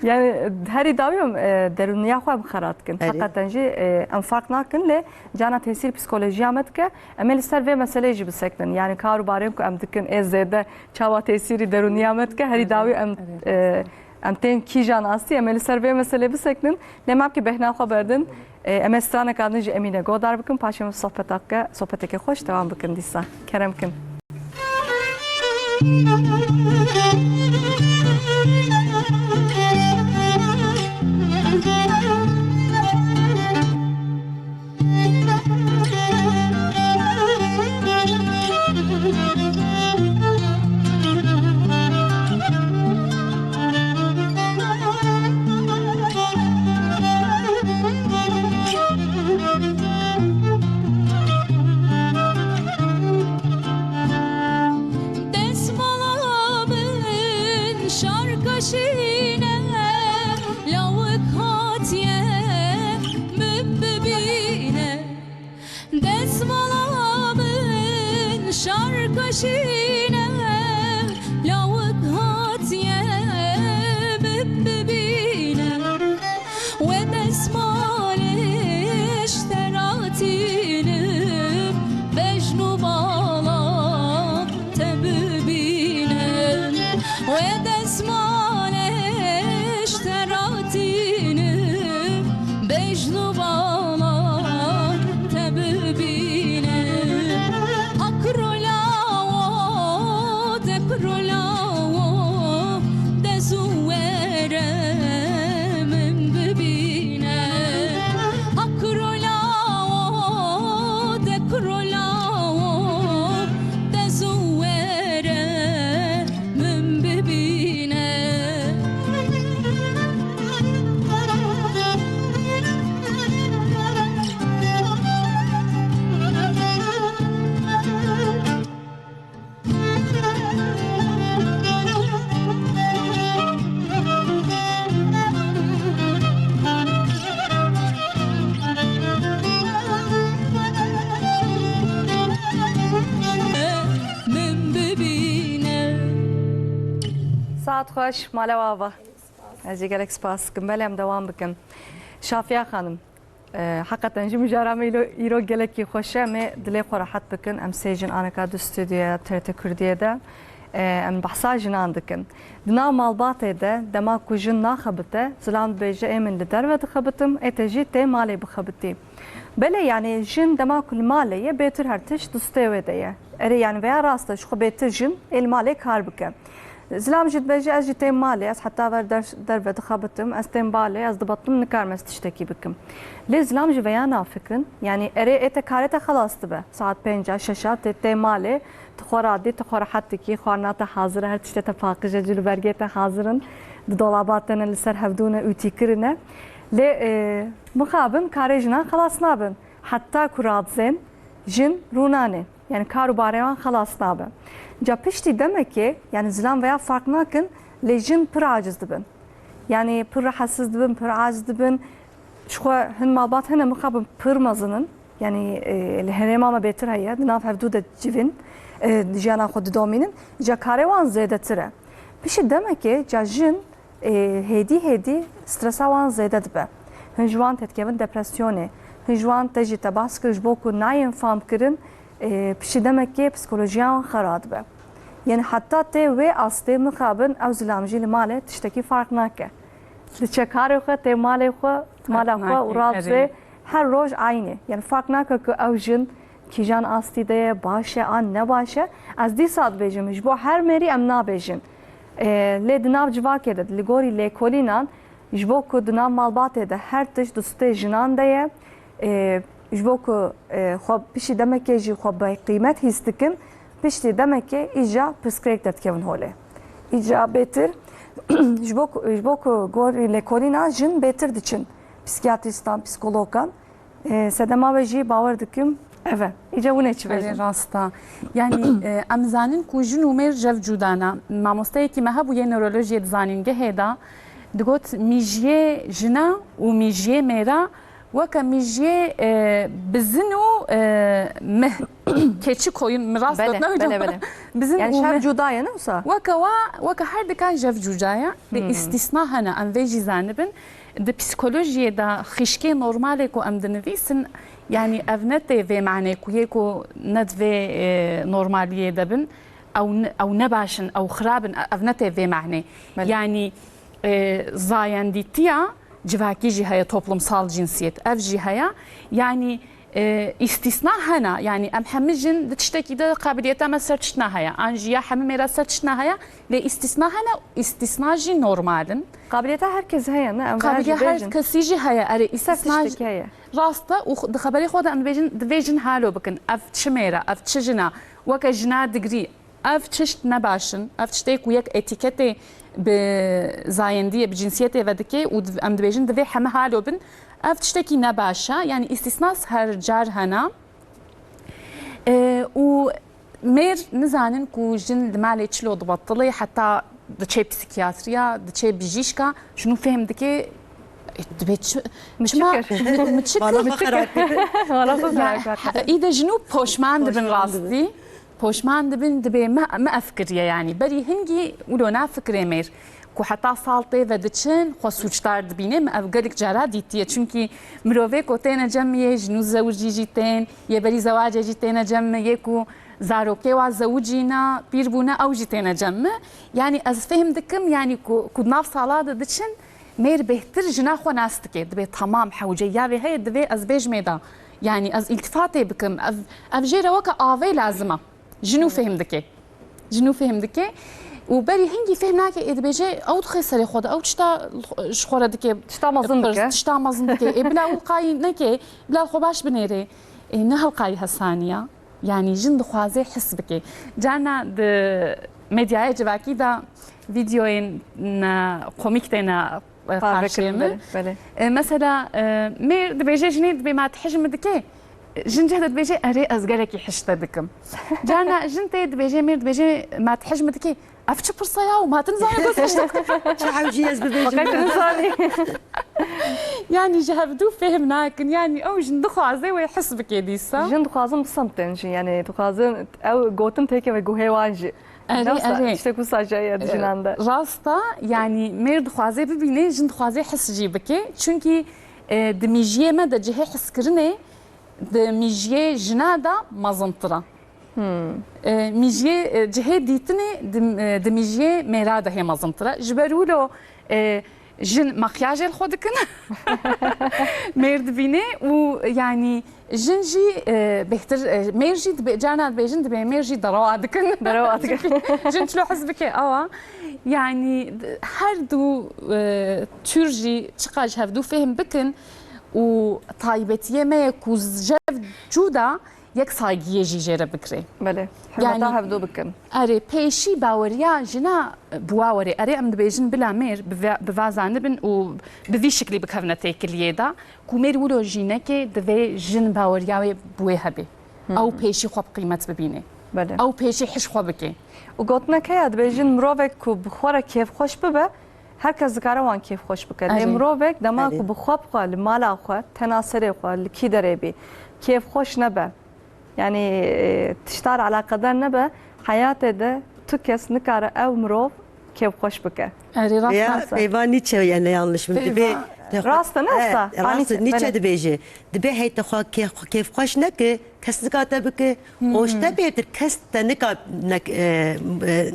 Yani herî dawî em, e, derûniya xwe em xera dikin. Erê. Heqeten jî, e, em farq nakin lê carna tesîr psîkolojiya me dike. Em ê li ser vê meseleyê jî bisekinin. Yani kar û barên ku em dikin ê zêde çawa tesîrî derûniya me dike. Herî dawî em, Erê. e, Em tên kîjan astî, em ê li ser vê meselê bisekinin. Lê me ki bêhna xwe berdin. E, em ê straneka din ji Emîne guhdar bikin, paşê em sohbeteke, sohbeteke xweş dewam bikin dîsa. Kerem kin. Destmala min şarkaşîne, lawik hatiye min bibîne. Destmala min şarkaşîne, lawik hatiye min bibîne. Wê destmalê ji te re tînim, bejn û bala te bibînim. Wê destmalê ji te re tînim, bejn û bala te bibînim. Akro lawo, dekro lawo, de zû were min bibîne. Akro lawo, dekro lawo, de zû were min bibîne. Min bibîne. Saet xweş, mala we ava. Ez jî gelek spas dikim. Belê, em dewam bikin. Şafiya Xanim, e, heqeten jî mijara me îro-, îro gelekî xweş e. Em ê dilê xwe rehet bikin. Em sê jin aneka di stûdyoya T R T Kurdiyê de, e, em behsa jinan dikin. Di nav malbatê de dema ku jin naxebite, zilam dibêje, ê min li derve dixebitim, ê te jî tê malê bixebitî. Belê, yanî jin dema ku li malê ye, bêtir her tişt di stê wê de ye. Erê, yanî veya rast e, ji xwe bêtir jin ê li malê kar bike. Zilam jî dibêje, ez jî têm malê, ez heta ver der-, derve dixebitim, ez têm balê, ez dibetim, nikarim ez tiştekî bikim. Lê zilam jî veya nafikirin, yanî erê ê te karê te xelas dibe. Saet pênca, şeşa tê, tê malê, tu xwe radî, tu xwe rehet dikî, xwarina te hazir e, her tiştê te paqij e, cil û bergê te hazir in, di dolaba te ne, li ser hevdû ne, ûtî kirine. Lê, e, mixabin karê jinan xelas nabin. Heta ku radizên jin rûnanê. Yani kar û barê wan xelas nabe. Ca piştî demekê, yani zilam veya fark nakin, lê jin pir aciz dibin. Yani pir rehetsiz dibin, pir aciz dibin. Ji xwe hin malbat hene mixabin pir mezin in. Yani, e, li herêma me bêtir heye, di nav hevdû de civin, e, jiyana xwe didomînin. Ca karê wan zêdetir e. Piştî demekê, ca jin e, hêdî hêdî stresa wan zêde dibe. Hin ji wan têdikevin depresyonê, hin ji wan tê jî te behs kir ji bo ku nayên famkirin, e, piştî demekê psîkolojiya wan xera dibe. Yên heta tê wê astê mixabin ew zilam jî li malê tiştekî farq nake. Diçe karê xwe, tê malê xwe, mala xwe û rast vê her roj aynî. Yani farq nake ku ew jin kîjan astî de ye, baş e an ne baş e. Ez dîsa dibêjim, ji bo her mêrî em nabêjin. E, lê di nav civakê de, li gorî lêkolînan, ji bo ku di nav malbatê de her tişt di stê jinan de ye, e, ji bo ku, e, xwe piştî demekê jî xwe bi qîmet hîs dikin, piştî demekê îca pirsgirêk derdikevin holê. Îca bêtir, ji bo ku, ji bo ku gorî lêkolînan jin bêtir diçin psîkiyatrîstan, psîkologan. E, sedema we jî bawer dikim, ev e. Îca hûn ê çi bêjin? Erê, rast e. Yani, e, em zanin ku jin û mêr jev cuda ne. Mamosteyekî me hebû yê newrolojiyê di zanîngehê de digot, mîjiyê jina û mîjiyê mêra weke mîjiyê, e, bizin û, e, mih. Keçik koyun, mi rast got, ne hocam? Bele, bele. Bizin Yani û jev mih. Cuda ye, ne wisa? Weke wa, weke her dikan jev cuda ye. Lê Hmm. îstîsna hene, em vê jî zanibin. Di psîkolojiyê de xişkê normalê ku em dinivîsin, yani ev ne tê vê manê ku yê ku ne di vê, e, normaliyê de bin, ew ne, ew ne baş in, ew xirab in, ev ne tê vê manê. Belê. Yani, e, zayendîtiya civakî jî heye, toplumsal cinsiyet, ev jî heye. Yani, e, îstîsna hene, yani em hemî jin di tiştekî de qabiliyeta me ser tiştna heye, an jî ya hemî mêra ser tiştna heye, lê îstîsna hene, îstîsna jî normal in. Qabiliyeta her kes heye, ne? Em Qabiliya her bêjin. Kesî jî heye, erê, Ser îstîsna tiştekî heye. Rast e, û di xeberê xwe de em dibêjin, divê jin halo bikin. Ev çi mêr e, ev çi jin e? Weke jina digrî, ev tişt ne baş in. Ev tiştê ku yek etîketê bi zayendiyê, bi cinsiyetê vedike û div-, em dibêjin divê heme halo bin. Ev tiştekî ne baş e. Yani îstîsnas her car hene. E, û mêr nizanin ku jin li malê çilo dibetilê, heta diçe psîkiyatriya, diçe bijîşka, ji nû fêm dike, e, dibê çi, mi çi çima, kir? Mi, mi çi Valla kir? Xwe xera kir. Valla xwe xera kir. Îde ji nû poşman dibin. Poşman dibin. Rastî. Poşman dibin, dibê me, me ev kiriye yani. Berî hingî wilo nafikirê mêr. Ku heta sal tê ve diçin, xwe sûcdar dibîne. Me ev gelek cara dîtiye. Çimkî mirovê ku têne cem yê, ji nû zewicî jî tên, yê berî zewacê jî têne cem me, yê ku zarokê wa zewicî ne, pîr bûne, ew jî têne cem me. Yani ez fêhm dikim, yani ku, ku nav sala de diçin, mêr bêhtir jina xwe nas dike. Dibê tamam, hewce ya vê heye, divê ez bêjmê da. Yani ez îltifatê bikim. Ev, ev jê re weke avê lazim e. Ji nû fêhm dike. Ji nû fêhm dike. Û berî hingî fêhm nake, ê dibêje, ew dixê serê xwe de, ew tişta ji xwe re dike. Tişta mezin dike. Tişta mezin dike. Ê bila û qayî neke, bila xwe baş binêrê. Ê ne helqayî hesaniya. Yani jin dixwaze his bike. Carna di medyaya civakî de vîdeoyên, e, komîk têne, e, Parve karşiyê kirin, min. Belê, belê. E, mesela, e, mêr dibêje jinê dibê ma tu hej min dike, jin cih de dibêje erê ez gelekî hej te dikim. Carna jin tê dibêje, mêr dibêje ma tu hej min dike, ev çi pirsa ya û ma tu nizanî ku ez hej te dikim. Çi hewcî ez bibêjim. Feqet tu nizanî. Yani ji hevdû fêhm nakin. Yani ew jin dixwaze wê his bike dîsa. Jin dixwazin bi semtên jin, yani dixwazin ew gotin têkeve guhê wan jî. Erê, Dewsa erê. Tiştek wisa jî heye di jinan de. Rast e, yani mêr dixwaze bibîne, jin dixwaze his jî bike. Çimkî, e, di mîjiyê me de cihê hiskirinê di mîjiyê jina de mezintir e. Hmm. E, mîjiyê, e, cihê dîtinê di, e, di mîjiyê mêra de hê mezintir e. Ji ber wilo, e, jin makyajê li xwe dikin. Mêr dibîne û yani jin jî, e, bêhtir, e, mêr jî dibe-, carna dibêjin, dibê mêr jî derewa dikin. Derewa dikin. Jin çilo hez bike, awa. Yani d-, her du, e, tür jî çiqas ji hevdu fêhm bikin û taybetiyê me ye ku jev cuda yek saygiyê jî jê re bikirê. Belê. Hurmeta Yani, hevdu bikin. Erê, pêşî baweriya jina bi wa werê. Erê, em dibêjin bila mêr bi ve-, bi va zanibin û bi vî şiklî bikevine têkiliyê de ku mêr wilo jînekê divê jin baweriya wê bi wê hebê. Hmm. Ew pêşî xwe bi qîmet bibîne. Belê. Ew pêşî hiş xwe bike. Û gotinek heye, dibêjin mirovek ku bi xwe re kêfxweş bibe, her kes dikare wan kêfxweş bike. Lê Erê. mirovek dema Erê. ku bi xwe bi xwe, li mala xwe, tena serê xwe, li kî derê bî, kêfxweş nebe, yani, e, tişta re eleqedar nebe, heyatê de tu kes nikare ew mirov kêfxweş bike. Erê, rast. Ya, peyva Nietzsche, yani yanlış mı? Peyva. Dibê, rast e, ne wisa? Rast e, Nietzsche dibêje. Dibê heyte xwe kê-, kêfxweş neke, kes nikate bike. Hmm. Û ji te bêtir kes te nika nek-, e, e,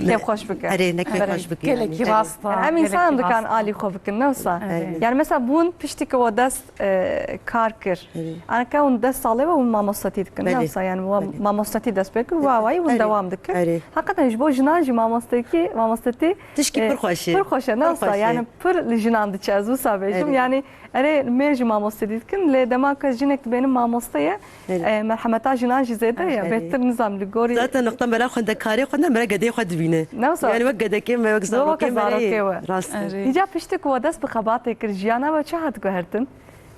ne-, kêfxweş bike. Erê, ne kêfxweş bike. Gelekî rast e. Yani em însan dikan alî xwe bikin, ne wisa? Erê. Yani mesela bûn piştî ku we dest, e, kar kir. Erê. Anke hûn dest salê we hûn mamostetî dikin, ne wisa? Yani we mamostetî dest pê kir, wa wayî hûn dewam dikin. Erê. Hakikaten ji bo jinan jî mamostekî, mamostetî, tişkî, e, pir xweş e. Pir xweş e, ne wisa? Yani pir li jinan diçe, ez wisa bêjim. Erê. Yani erê, mêr jî mamostetî dikin, lê dema ku jinek dibênim mamoste ye, e, merhemeta jinan jî zêde ye. Erê. Bêhtir nizam li gorî. Zaten nokta mera xwendekarê xwe ne, mera gedê xwe dibîne. Ne wisa? Yani wek gedekê me, wek zarokê me, zarokê we. Rast e. Erê. Îca piştî ku we dest bi xebatê kir, jiyana we çi hat guhertin?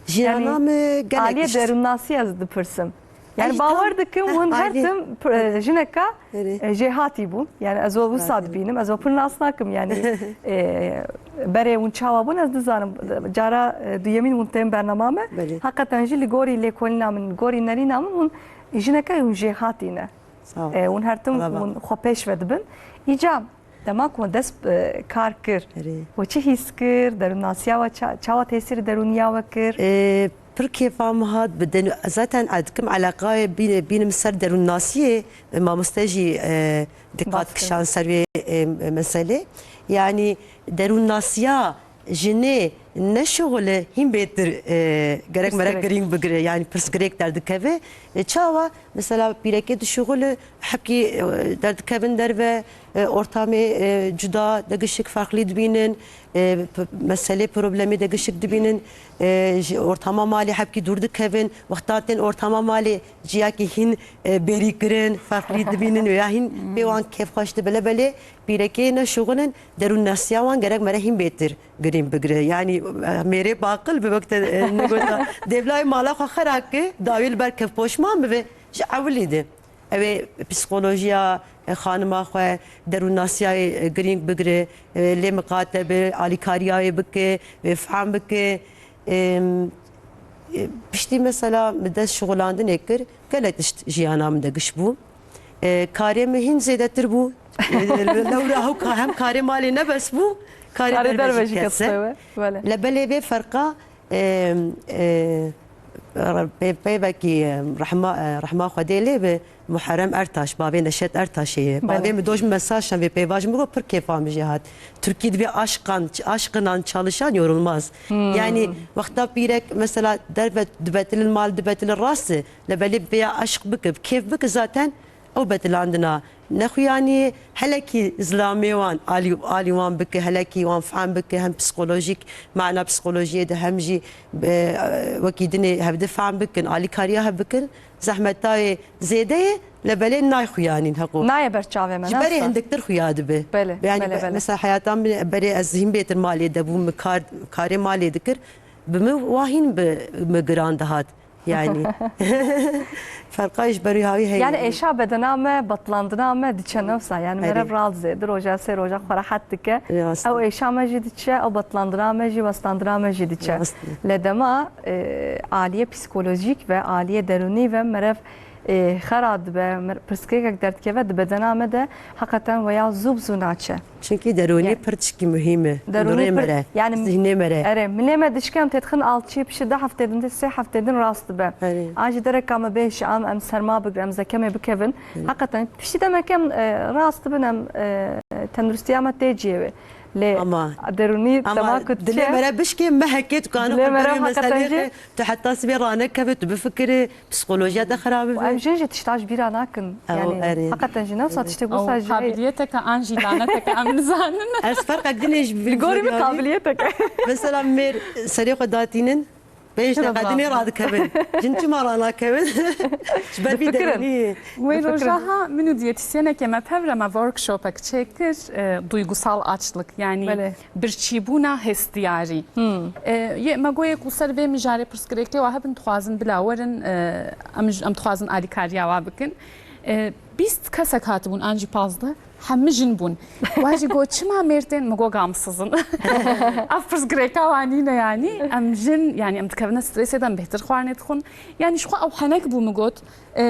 Jiyana me gelek aliyê derûnnasî ez dipirsim. Yani bawer dikim hûn her tim, e, jineka, e, jêhatî bûn. Yani ez we wisa dibînim, ez we pir nas nakim yani. E, berê hûn çawa bûn ez nizanim. Cara, e, duyemîn hûn tên bernama me. Belê. Hakikaten jî li gorî lêkolîna min, gorî nerîna min hûn jineka hûn jêhatî ne. Sağ ol. E, hûn her tim hûn xwe pêş ve dibin. Îca Dema ku dest, e, kar kir, we çi hîs kir? Derûnnasiya we ça-, çawa tesîrê derûniya we kir? E, pir kêfa min hat bi den-, zaten ez dikim eleqayê bîne-, bînim ser derûnnasiyê, e, mamoste jî, e, diqat kişand ser wê, e, meselê. Yani derûnnasiya jinê ne şixul e, hîn bêtir, e, gerek mere girîng bigire, yani pirsgirêk derdikeve. E, çawa? Mesela pîrekê dişixul e, hepkî, e, derdikevin derve, e, ortamê, e, cuda degişik farklî dibînin, e, p-, meselê problemê degişik dibînin, e, ji ortama malê hepkî dûr dikevin, wexta tên ortama malê ciyakî hîn, e, bêrî kirin, farklî dibînin ya hîn pê wan kêfxweş dibe. Lê belê pîrekê ne şixulin, derûnnasiya wan gerek mere hîn bêtir girîn bigire. Yanî, e, mêrê baqil bi wek te, e, negota. Dêvlayê mala xwe xera ke, dawî li ber kevpoşman bibe, ji ewilî de. Ew ê psîkolojiya, e, xanima xwe, derûnnasiya wê, e, girîng bigire, e, lê miqate be, alîkariya wê bike, wê fehm bike. Em, e, piştî mesela min dest şixulandinê kir, gelek tişt jiyana min de giş bû. E, karê min hîn zêdetir bû. E, lewra ew ka-, hem karê malê ne bes bû, karê derve jî kes e. Belê. Lê belê vê ferqa, e, e, pê-, peyvekî, e, rehma, e, rehma Xwedê lê bi Muharrem Ertaş, bavê Neşet Ertaşê ye. Belê. Bavê min doj min mesaj şan vê peyva ji min got pir kêfa min jê hat. Tirkî dibê aşkan, aşkınan çalışan yorulmaz. Hmm. Yani wexta pîrek mesela derve dibetilin mal dibetilin rast e. Lê belê vêya aşk bike, kêf bike zaten ew betilandina nexuyaniyê, helekî zilamê wan alî, alî wan bike, helekî wan fehm bike, hem psîkolojîk, mana psîkolojiyê de hem jî, e, wekî dinê hevdi fehm bikin, alîkariya hev bikin, zehmeta wê zêde ye, lê belê nayê xuyanîn heqo. Nayê ber çavê me, ji berê hindiktir xuya dibe. Belê, yani belê, be-, belê. Mesela heyata min berê ez hîn bêtir malê de bûm, min kar, karê malê dikir, bi min wa hîn bi min giran dihat. Yani. Ferqa ji ber wî hawî heye. Yani êşa bedena me, betlandina me diçe nefsa. Yani merev ral zêdir, roja sê roja xwe rehet dike. Rast. Ew êşa me jî diçe, ew betlandina me jî, westandina me jî diçe. Rast. Lê dema, e, aliyê psîkolojîk ve aliyê derûnî ve merev, e, xera dibe, mer-, pirsgirêkek derdikeve di bedena me de, heqeten weya zû bi zû naçe. Çunkî derûnî pir tişkî muhîm e. Derûnî pir, yani zihnê me re. Erê, milê me dişkem têdixin alçî, piştî du heftê din, sê heftê din rast dibe. Erê. An jî dereka me bê şi, em, em serma bigrin, em zekemê bikevin. Erê. Heqeten piştî demek em, e, rast dibin, em, e, tenduristiya me tê cihê wê. Lê derûnî dema ku dilê me re bişkê, me hekê tu kanî dilê me re heqeten jî tu heta sibê ranekeve, tu bifikirî, psîkolojiya te xera bibe. Û em jin jî tişta ji bîra nakin. Ew, yani, erê. Heqeten jî ne wisa tiştek wisa jî. Qabiliyeteke an jî laneteke em nizanin. Ez ferqek din ê ji li gorî min qabiliyeteke. Mesela mêr serê xwe datînin, pênc deqa dinê radikevin. Jin çima ranakevin? Ji ber vî derûnî. Wê roja ha min û diyetisyenekê me tev re me workshopek çêkir, e, duygusal açlık. Yani, belê. Birçîbûna hestiyarî. Hmm. E, yê me goyê ku ser vê mijarê pirsgirêkê wa hebin dixwazin bila werin, e, em, em dixwazin alîkariya wa bikin. E, bîst kesek hatibûn an jî pazdeh, hemî jin bûn. Wan jî got, çima mêr tên? Min got, gamsizin. Ev pirsgirêka wan nîne yanî. Em jin, yanî em dikevine stresê de em bêhtir xwarinê dixwin. Yanî ji xwe ew henek bû, min got, e,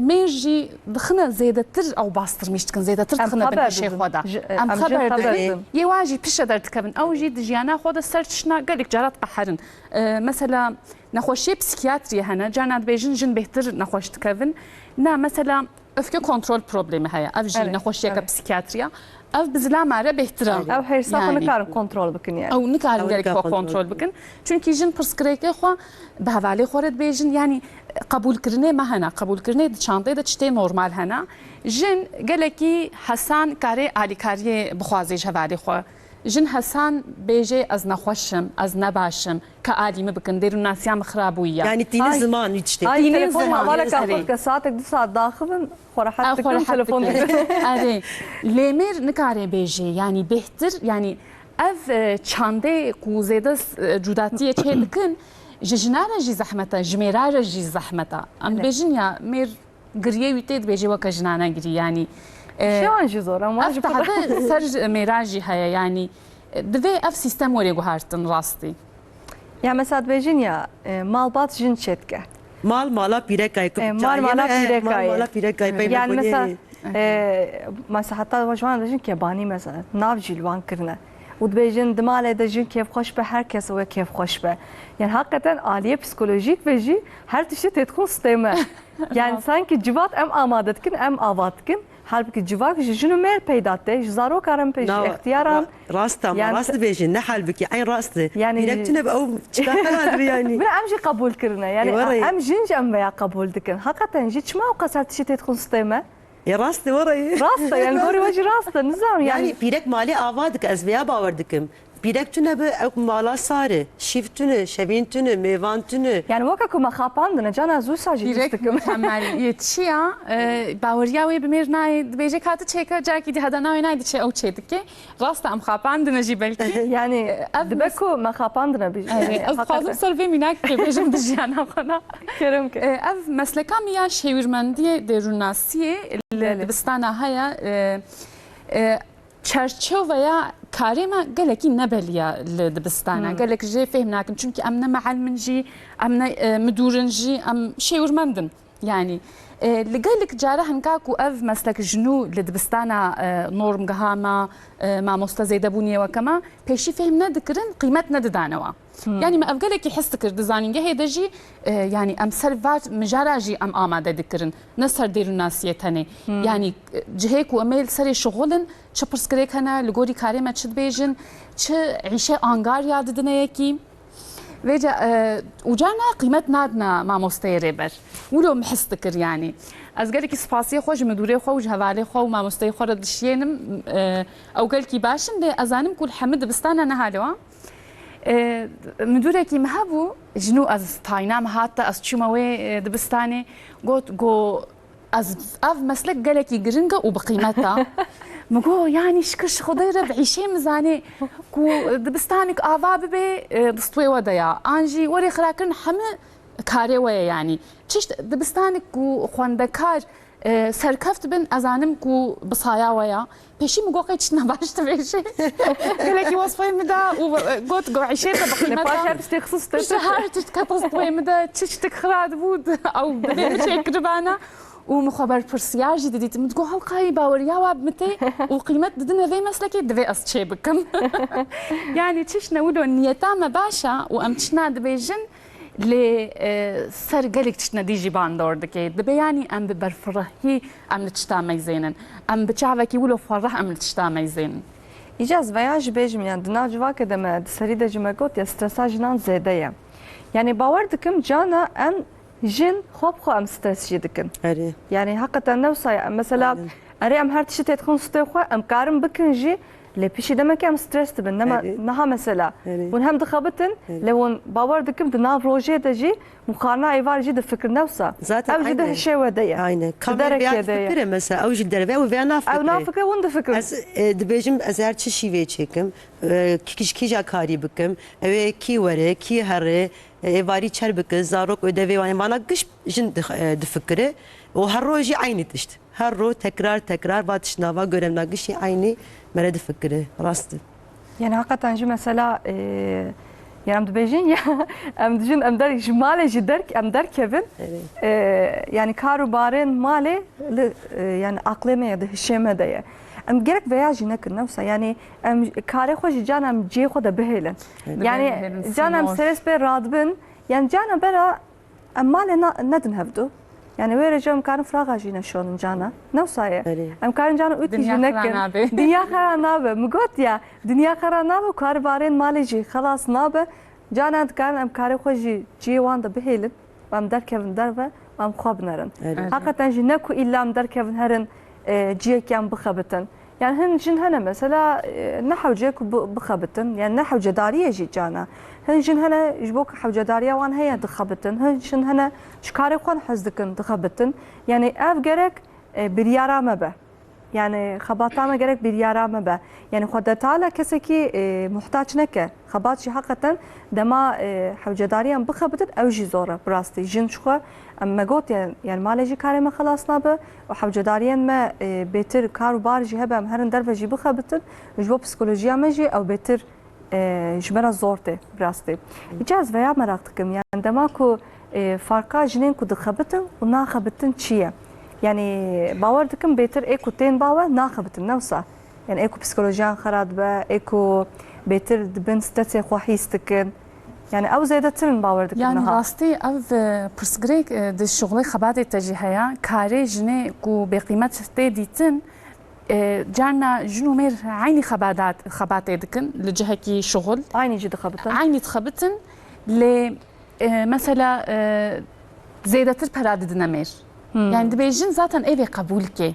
mêr jî dixine zêdetir ew bastırmîş dikin, zêdetir dixine bin hişê xwe de. Em xeber didin. Yê wan jî pişe derdikevin. Ew jî di jiyana xwe de ser tiştna gelek cara diqeherin. E, mesela, nexweşiyê psîkiyatriyê hene, carna dibêjin jin bêhtir nexweş dikevin. Na, mesela, öfke kontrol problemi heye. Ev jî nexweşiyeke psîkiyatriya. Ev bi zilama re bêhtir e. Ew hêrsa xwe nikarin kontrol bikin yani. Ew nikarin gelek xwe kontrol bikin. Çunkî jin pirsgirêkê xwe bi hevalê xwe re dibêjin. Yanî qebûlkirinê me hene. Qebûlkirinê di çandê de tiştê normal hene. Jin gelekî hesan karê alîkariyê bixwaze ji hevalê xwe. Jin hesan bêjê, ez nexweş im, ez ne baş im, ka alî min bikin, dêrûnnasiya min xira bûye. Yanî tînin ziman wî tiştê. Ay, tînin telefon ziman, hevaleka xwe dike, saetek du saet daxivin, xwe rehet dikin, telefon dikin. Erê, lê mêr nikare bêjê, yanî bêhtir, yanî ev, e, çandê ku zêde, e, cudatiyê çê dikin, ji jina re jî zehmet e, ji mêra re jî zehmet e. Em dibêjin ya mêr giriyê wî tê dibêje weke jinane girî, yanî, e, Şewan jî zor, em wan ev jî pir tahde ser ji mêra jî heye, yanî, e, divê ev sîstem were guhartin rastî. Ya mesela dibêjin ya, e, malbat jin çêdike. Mal mala pîrekayê ku E, mal mala pîrekayê. Mal mala pîrekayê. Yani mesela, e, mesela heta ji wan dibêjin kebanî mesela, nav jî li wan kirine. Û dibêjin di malê de jin kêfxweş be, her kes wê kêfxweş be. Yani hakikaten aliyê psikolojîk ve jî her tiştê têdixin stême. Yani sanki civat em amade dikin, em ava dikin. Halbuki civak ji jin û mêr peyda tê, ji zarokan re pê, ji extiyaran. Rast ama, yani rast dibêjin, ne halbuki, eyn rast e. Yani pîrek tune bi ew çika xera dibe yani. Bira em jî qebûl kirine, yani em jin jî em veya qebûl dikin. Hakikaten jî çima ew qas her tiştê têdixin stême? Ê, rast e, were. Rast e, yani gorî we jî rast e, nizam yani. Yani pîrek malê ava dike, ez veya bawer dikim. Pîrek tune bi, ew mala sar e, şîv tune, şevîn tune, mêvan tune. Yani weke ku me xapandine, cana ez wisa jî hîs dikim. Pîrek mukemel yê çi ya? E, baweriya wê bi mêr nayê, dibêje ka tu çêke, carekî dî heda navê nayê diçe ew çê dike. Rast e, em xapandine jî belkî. Yani, e, ev dibe ku me xapandine bî. Erê, ez dixwazim ser vê mînak bêjim di jiyana xwe de. Kerem ke. E, ev mesleka min ya şêwirmendiyê dêrûnnasiyê li dibistana heye. E, e, Çerçoveya karê me gelekî nebelî ye li dibistana. Gelek jê fêhm nakin. Çimkî em ne meelmin jî, em ne, e, midûrin jî, em şêwirmend in. Yanî, e, li gelek cara hinka ku ev meslek ji nû li dibistana, e, normgeha me, e, mamoste zêdebûnê weke me, pêşî fêhm nedikirin, qîmet nedidane wan. Yanî me ev gelekî his dikir di zanîngehê de jî, e, yanî em ser va mijara jî em amade dikirin, ne ser dêrûnnasiyê tenê. Yanî, e, cihê ku em ê li serê şixul in, çi pirsgirêk hene, li gorî karê me çi dibêjin, çi îşe angarya didine yekî. Vêca, e, û carna qîmet nadina mamosteyê rêber. Wilo min his dikir yanî. Ez gelekî spasiyê xwe ji midûrê xwe û ji hevalê xwe û mamosteyê xwe re dişiyênim. E, ew gelkî baş in, lê ez zanim ku li hemî dibistana ne hale wa. E, midûrekî min hebû, ji nû ez tayîna min hat te, ez çûme wê, e, dibistanê, got, go, ez, ev meslek gelekî giring e û bi qîmet e. Min got, yanî şikir ji Xwedê re bi îşê min zanê ku dibistanek ava bibe, e, di stûyê we de ya. An jî werê xirakirin hemî karê we ye yanî. Çişt dibistanek ku xwendekar e, serkeft bin, ez zanim ku bi saya we ya. Pêşî min got, qey tiştine baş dibêjî. Gelekî wesfeyê min da û, e, got, got, îşê te bi qîmet e. Paş her tiştê xisûs te. Piştî her tişt ket xisûs wê min de, çi tiştek xira dibû, ew bi vê min çêkiribana. Û min xwe berpirsiyar jî didît. Min digot, hewqayî baweriya wa bi min tê û qîmet didine vê meslekê, divê ez çê bikim. Yanî çişt ne wilo niyeta me baş e û em tiştna dibêjin, Lê, e, ser gelek tiştine dî jî bandor dike. Dibe, yanî em bi berfirehî em li tişta meyzênin. Em bi çavekî wilo fereh em li tişta meyzênin. Îca ez veya jî bêjim, yani di nav civakê de me, di serî de jî me got ya stresa jinan zêde ye. Yani bawer dikim cana em jin xwe bi xwe em stres jî dikin. Erê. Yani heqeten ne wisa ye. Em mesela Aynen. Erê, em her tiştî têdixin stûyê xwe, em karin bikin jî, lê piştî demekê em stres dibin. Nema, Erê. Niha mesela. Erê. Hûn hem dixebitin, Erê. Lê hûn bawer dikim di nav rojê de jî muqarna êvar jî difikir ne wisa. Zaten Ew jî di aynen. Hişê we de ye. Aynen. Di Kamera derekê veya de ye. Difikire mesela, ew jî derve, ew veya nafikire. Ew nafikire, hûn difikirin. Ez, e, dibêjim, ez her çi şîvê çêkim, e, kî-, kîj-, kîja karî bikim, ew ê kî were, kî here, e, êvarî çer bike, zarok, ödevê wan, vana giş jin dix-, e, difikire. Û her roj jî eynî tişt. Her ro tekrar tekrar va tiştnava görevnagişî eynî mere difikire. Rast e. Yani hakikaten jî mesela e, yani em dibêjin ya em dijin em der ji malê jî derk em derkevin. Evet. E, yani kar û barên malê li e, yani aqlê me ye, di hişê me de ye. Em gerek veya jî nekin newsa yani em karê xwe jî can em cihê xwe de bihêlin. Yani Bihêlin, can em sînor. serespê radibin yani can em bera Em malê na- nedin hevdu. Yani wê rêje em karin firaxa jî neşonin cana. Ne wisa ye? Erê. Em karin cana ûtî Dinya jî xera nekin. nabe. Dinya xera nabe. Min got ya, dinya xera nabe û karê barên malê jî xelas nabe. Cana em dikarin em karê xwe jî cihê wan de bihêlin. Û em derkevin derve û em xwe binerin. Erê. Hakikaten jî ne ku îlla em derkevin herin e, cihekî em bixebitin. Yani hin jin hene mesela e, ne hewce ku bi- bixebitin, yani ne hewcedariyê jî cana. Hin jin hene ji bo ku hewcedariya wan heye dixebitin. Hin jin hene ji karê xwe hez dikin dixebitin. Yani ev gerek e, biryara me be. Yani xebata me gerek biryara me be. Yani xwe detala kesekî e, muhtaç neke. Xebat jî heqeten dema e, hewcedariyan bixebitin ew jî zor e bi rastî. Jin ji xwe em me got yani, yani malê jî karê me xelas nabe û hewcedariyên me e, bêtir kar û bar jî hebe em herin derve jî bixebitin ji bo psikolojiya me jî ew bêtir e, ji me re zor tê bi rastî. Îca ez veya meraq dikim yani dema ku e, farqa jinên ku dixebitin û naxebitin çi ye? Yani bawer dikim bêtir ê ku tên bawer naxebitin ne wisa. Yani ê ku psikolojiyan xera dibe, ê ku bêtir dibin stresê xwe hîs dikin. Yani ew zêdetir in bawer dikin Yani niha. Rastî ev e, pirsgirêk e, di şuxulê xebatê te jî heye. Karê jinê ku bêqîmet tê dîtin, e, carna jin û mêr eynî xebadat, xebatê dikin li cihekî şuxul. Aynî jî dixebitin. Eynî dixebitin, lê e, mesela e, zêdetir pera didine mêr. Yani dibêjin zaten êvê qebûl ke.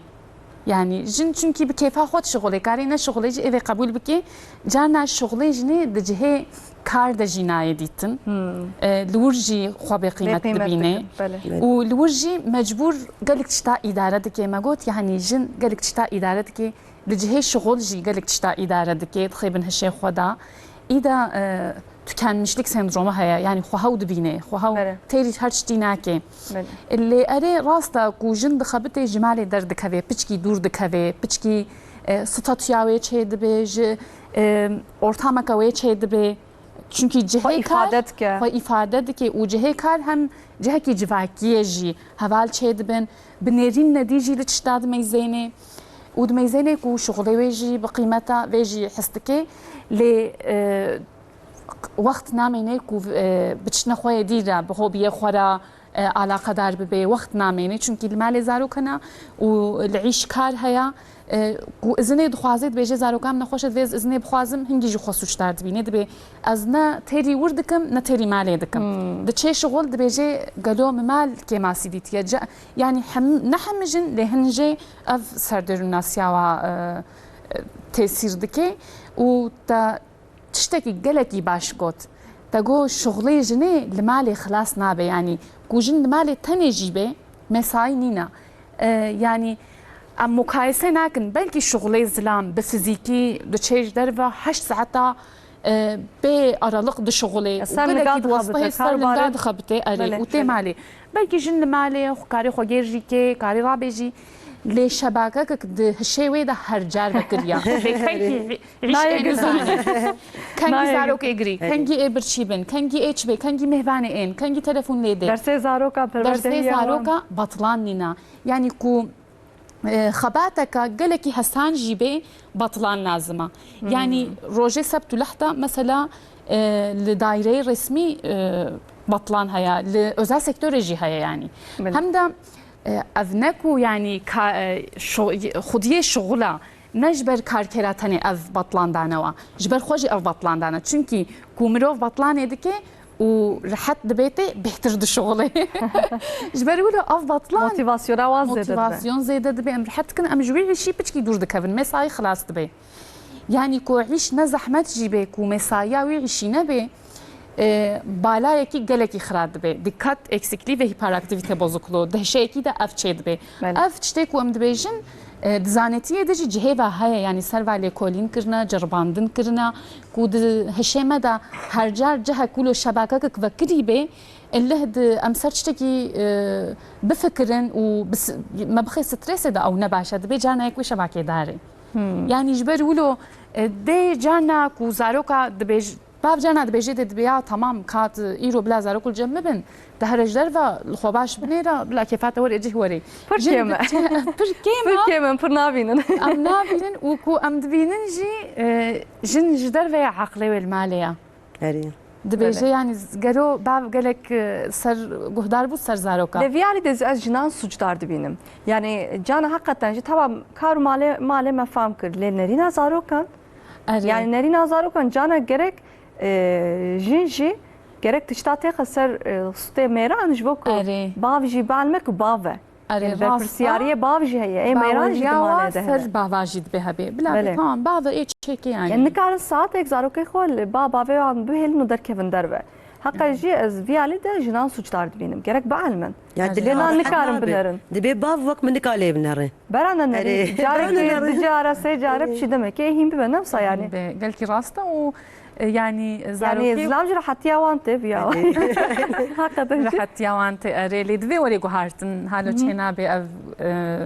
Yani jin çunkî bi kêfa xwe dişixulê, karê neşixulê jî êvê qebûl bike. Carna şixulê jinê di cihê kar de jî nayê dîtin. E, li wir jî xwe bêqîmet Bêqîmet dibîne. dikin, belê. Û li wir jî mecbûr gelek tişta îdare dike. Me got, yani jin gelek tişta îdare dike. Li cihê şixul jî gelek tişta îdare dike, dixê bin hişê xwe de. Îda e, tükenmişlik sendromu heye, yani xwe hew dibîne, xwe hew Belê. têrî her tiştî nake. Belê. Lê erê rast e ku jin dixebitê ji malê derdikeve, piçkî dûr dikeve, piçkî e, statûya wê çêdibe, ji e, ortameke wê çêdibe. Çunkî cihê Xwe kar îfade dike. Xwe îfade dike û cihê kar hem cihekî civakî ye jî heval çêdibin. Bi nêrîn nedî jî li tişta dimeyzênê û dimeyzênê ku şixulê wê jî bi qîmeta vê jî his dike. Lê e, wext namêne ku e, bi tiştine xwe yê dî re, bi hobiyê xwe re e, alaqedar bibe, wext namêne. Çunkî li malê zarok hene û li îş kar heye. E, ku izinê dixwaze, dibêje zarokan min nexweş e, divê ez izinê bixwazim, hingî jî xwe sûcdar dibîne. Dibê ez ne têrî wir dikim, ne têrî malê dikim. Diçê şixul, dibêje gelo min mal kêmasî dîtiye. Ca- Yani hem, ne hemî jin, lê hin jê ev serdêrûnnasiya wa e, e, tesîr dike û te tiştekî gelekî baş got. Te got şixulê jinê li malê xilas nabe, yanî ku jin li malê tenê jî be, mesayî nîne. E, yanî em mukayese nakin, belkî şixulê zilam bi fizîkî diçe ji derve heşt saeta e, bê araliq dişixulê. Ser Gelekî linga di westayê dixebite, ser kar linga barê. dixebite, erê, Belê, û tê belê. malê. Belkî jin li malê xwe karê xwe gêr jî kê, karê rabê jî. Lê şebakekek di hişê wê de her car vekiriya. Lê kengî îş Nayê ê gizan. nizanî. Kengî Nayê zarokê girî, kengî ê birçî bin, kengî ê çi bê, kengî mêhvanê ên, kengî telefon lê dê. Dersê zaroka Dersê perwerdehiya wan. zaroka batilan nîna. Yanî ku e, xebateka gelekî hesan jî bê batilan lazim e. Yanî rojê sebt û lehda mesela e, li daîreyê resmî e, batilan heye, li özel sektorê jî heye yanî. Belê. Hem de e, ev ne ku yanî ka, e, şo, xwediyê şixula ne ji ber karkera tenê ev batilan danewa. Ji ber xwe jî ev batilan dane. Çunkî ku mirov batilanê dike û rehet dibê tê, bêhtir dişixulê. Ji ber wilo ev batilan Motivasyona wan zêde dibe. Motivasyon zêde dibe, em rehet dikin, em ji wî îşî piçkî dûr dikevin, mesayî xilas dibe. Yanî ku îş ne zehmet jî bê, ku mesaiya wî îşî nebê, e, balayekî gelekî xira dibe. Dikkat eksikliği ve hiperaktivite bozukluğu, dehşeyekî de ev çê dibe. Belê. Ev tiştê ku em dibêjin, E, di zanetiyê de jî cihê ve heye, yanî ser ve lêkolîn kirine, ceribandin kirine, ku di hişê me de her car cihek wilo şebakekek vekirî bê, illeh di em ser tiştekî, e, bifikirin û bis-, me bixê stresê de ew ne baş e, dibê carna yek wê şebakê darê. Hmm. Yanî ji ber wilo, e, dê carna ku zaroka dibêj-, bav carna dibêje dê dibê ya tamam kat îro bila zarok li cem min bin, di here ji derve li xwe baş binêre, bila kêfa te were cih werê. Pir Jin kêm e. di-, pir kêm Pir e. kêm e, pir nabînin. Em nabînin û ku em dibînin jî, e, jin ji derve ya eqlê wê li malê ya. Erê. Dibêje Belê. yanî z-, gero bav gelek, e, ser guhdar bû ser zaroka. Lê vî alî de ez jinan sûcdar dibînim. Yanî cana heqeten jî tamam kar û malê, malê me fam kir. Lê nerîna zarokan, Erê. yanî nerîna zarokan cana gerek, e, jin jî gerek tişta têxe ser, e, stê mêran ji bo ku Erê. bav jî bielme ku bav e. Erê, Yanî rast e. berpirsiyariyê bav jî heye. Ê mêran jî di Baweriya malê wa de ser hene. bava jî dibe hebê. Bila Belê. bê, tamam, bava ê çêkê yanî. Yanî nikarin saetek zarokê xwe li ba bavê wan bihêlin û derkevin derve. Heqa jî ez vî alî de jinan sûcdar dibînim. Gerek bielmin. Ya Erê. dilê Lê nan rast. nikarin Nabe. binerin. Dibê bav wek minika lê binere. Berane nerî. Erê. Carekê, Berane nerî. du cara, sê care Erê. pişî demekê hîn bibe nefsa yanî. Be, gelkî rast e û, e, yanî Yanî zarokê zilam jî rehetiya wan tê viya. Erê. Heqeten jî. Rehetiya wan tê, erê. Lê divê werê guhartin. Halo Hı hı. çênabe ev, e,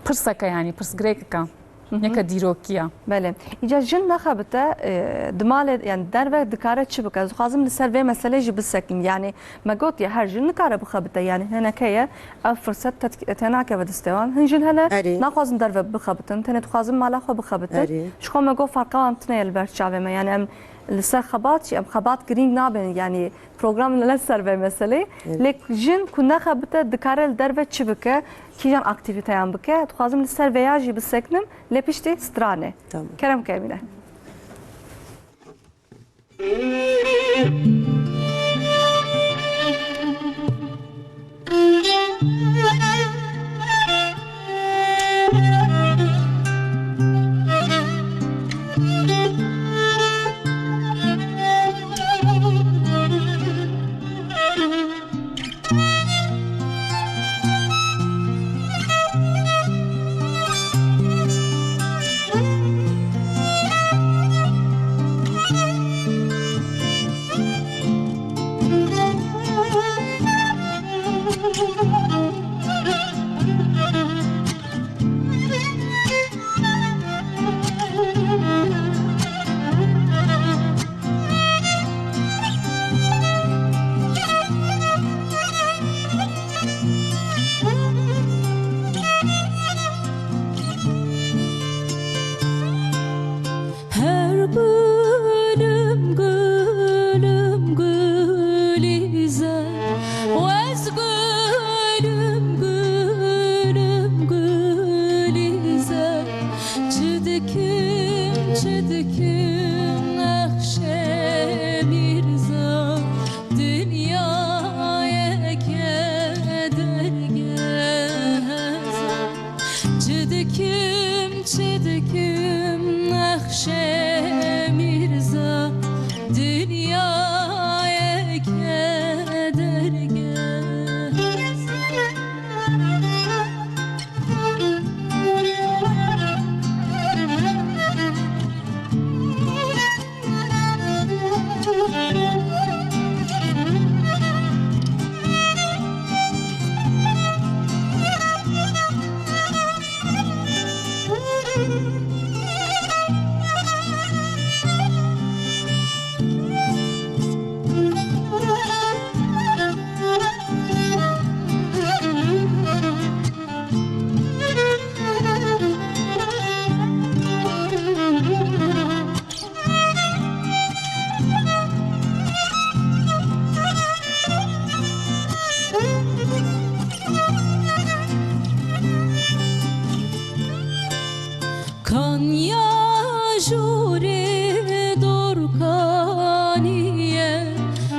pirseke yanî, pirsgirêkeke. Hı hı. Yeke dîrokî ya. Belê. Îca jin nexebite, e, di malê, yanî derve dikare çi bike? Ez dixwazim li ser vê meselê jî bisekim. Yanî me got ya her jin nikare bixebite. Yanî hineke ye, ev firset tet-, tênakeve destê wan. Hin jin hene Erê. naxwazin derve bixebitin. Tenê dixwazin mala xwe bixebitin. Erê. Ji xwe me got ferqa wan tune ye li ber çavê me. Yanî em li ser xebat jî, em xebat girîng nabin. Yanî program ne ser vê meselê. Evet. Lê jin ku nexebite dikare li derve çi bike, kîjan aktîvîteyan bike? Dixwazim li ser vêya jî biseknim, lê piştî stranê. Tamam. Kerem ke Emîne. Her gülüm gülüm Gülizar, wez gülüm gülüm Gülizar. Çi dikim, çi dikim, nexşe Mîrza, dinyayê keder geza. Çi dikim, çi dikim, nexşe Mîrza, dinyayê keder geza. Kanya jûrê dorkaniye,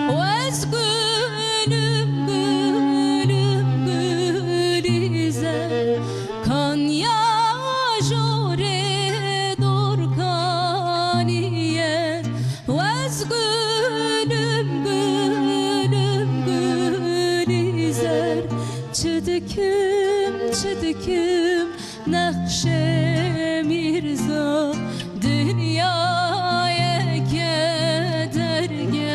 wez gülüm gülüm Gülizar. Kanya jûrê dorkaniye, wez gülüm gülüm Gülizar. Çi dikim, çi dikim, nex Mîrza, dinyayeke dergehezar.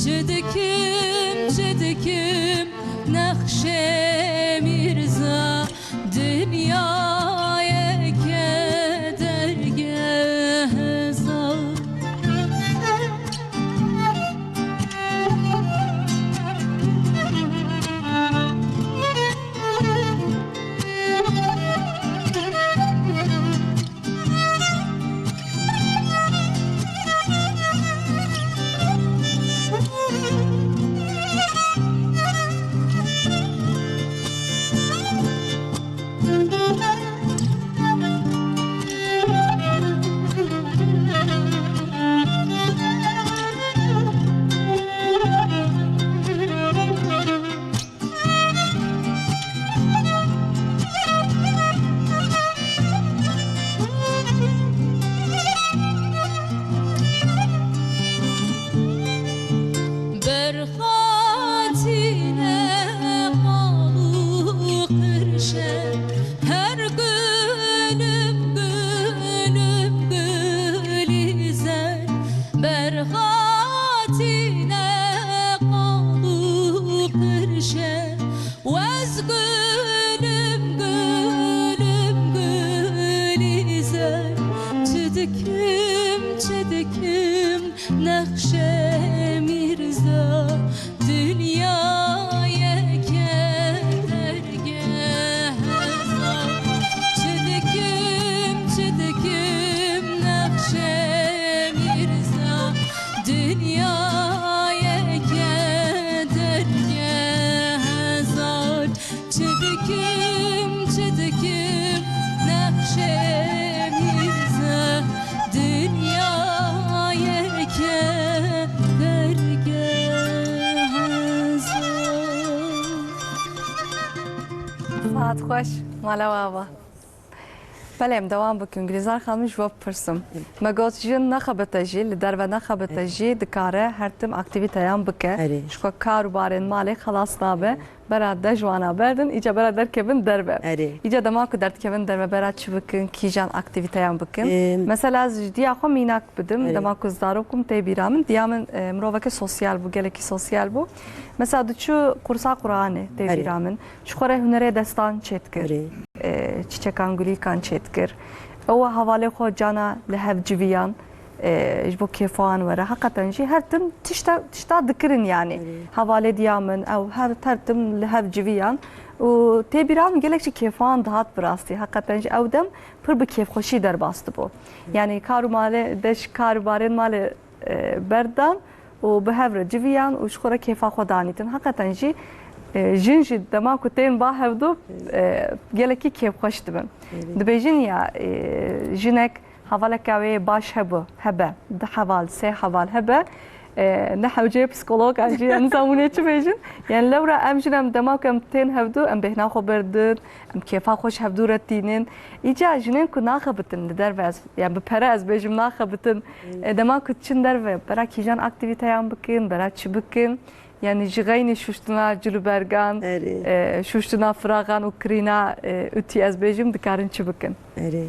Çi dikim, çi dikim, nexşê Mîrza, dinyayeke dergehezar. Berxatîne qal û qirşe, her gulüm gulüm gulîze. Berxatîne qal û qirşe, wez gulüm gulüm gulîze. Çi dikim, çi dikim, nexşê Mîrza, dinyayeke dergehezar. Çi dikim, çi dikim, nexşê Mîrza, dinyayeke dergehezar. Çi dikim, çi dikim, nexşê Mîrza, dinyayeke dergehezar. Saet xweş, mala we ava. Belê, em dewam bikin. Gulîzar Xanim, ji we bipirsim. Me got, jin nexebite jî, li derve nexebite Erê. jî, dikare her tim aktîvîteyan bike. Erê. Ji ku kar û barên malê xelas nabe. Bera de ji wana berdin, îca bera derkevin derve. Erê. Îca dema ku derdikevin derve, bera çi bikin, kîjan aktîvîteyan bikin? Em. Mesela ez ji diya xwe mînak bidim, Erê. dema ku zarok bûm tê bîra min, diya min, e, miroveke sosyal bû, gelekî sosyal bû. Mesela diçû qursa Quranê tê Erê. bîra min. Ji xwe re hunerê destan çêdikir. Erê. E, çiçekan gulîkan çêdikir. Ew hevalê xwe cana li hev civiyan, e, ji bo kêfa wan were. Heqeten jî her tim tişta, tişta dikirin yani. Erê. Hevalê diya min, ew her, her tim li hev civiyan. Û tê bîra min gelek jî kêfa wan dihat bi rastî. Heqeten jî ew dem pir bi kêfxweşî derbas dibû. Yani kar û malê, de ji kar û barên malê, e, berdan û bi hev re civiyan û ji xwe re kêfa xwe danîtin. Heqeten jî, e, jin jî dema ku tên ba hevdu, e, gelekî kêfxweş dibin. Erê. Dibêjin ya, e, jinek hevaleke wê baş hebû, hebe, du heval, sê heval hebe, e, ne hewceyê psîkolog an jî, em nizanin hûn ê çi bêjin. Yani lewra em jin em dema ku em tên hevdu, em bêhna xwe berdin, em kêfa xwe ji hevdu re tînin. Îca jinên ku naxebitin li derve ez, yani bi pere ez bêjim naxebitin, Hmm. e, dema ku diçin derve, bera kîjan aktîvîteyan bikin, bera çi bikin? Yani ji xeynî şuştina cilûbergan, Erê. e, şuştina firaxan û kirîna, e, utî ez bêjim, dikarin çi bikin? Erê.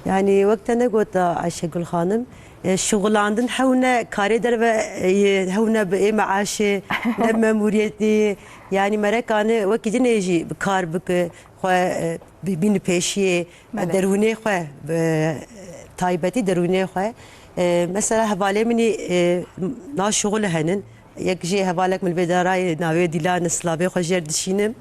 Yani wek te negota Ayşegul Xanim, e, şuxilandin hewne, karê derve, e, hewne bi ê meaşê, ne memuriyetê. Yani merekane wekî dinê jî bi kar bike, xwe, e, bi-, bîne pêşiyê, Belê. derûnê xwe, e, taybetî derûnê xwe. E, mesela hevalê min î, e, na şuxul henin. Yek jî hevalek min li vê darayê navê Dîlan, silavê xwe jêr dişînim.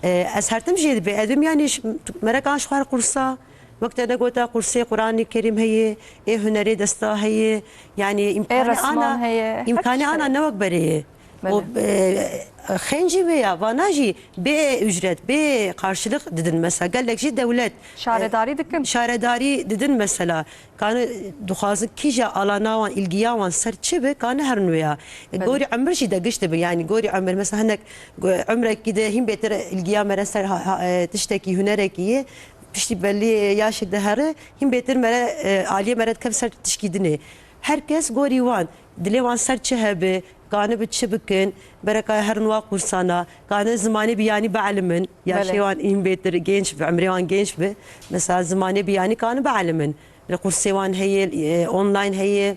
E, ez her tim jê dibê. Edim yani ş-, merekan ji xwe re qursa. Wek te negota qursê Quranê Kerîm heye, ê hunerê desta heye. Yani Ê imkanê resman ana, heye. Her imkanê tişt ana heye. ne wek berê ye. Belê. O, e, xêncî vê ya, vana jî bê ücret, bê karşılık didin mesela. Gelek jî dewlet, e, Şaredarî dikin. şaredarî didin mesela. Kane dixwazin kîja alana wan, îlgiya wan ser çi be, kane herin wê ya. E, Belê. gorî emir jî de giş dibe. Yani gorî emir, mesela hinek go-, emrekî de hîn bêtir îlgiya mere ser ha, ha, e, tiştekî, hunerekî ye. Piştî belî yaşek de here, hîn bêtir mere, e, aliyê mere dikeve ser tişkî dinê. Her kes gorî wan, dilê wan ser çi hebe, kanibi çi bikin, bereka herin wa qursana, kani zimanê biyanî bielimin, yaşê Belê. wan în bêtir genç bi, emrê wan genç bi, mesela zimanê biyanî kani bielimin. Li qursê wan heye, e, online heye,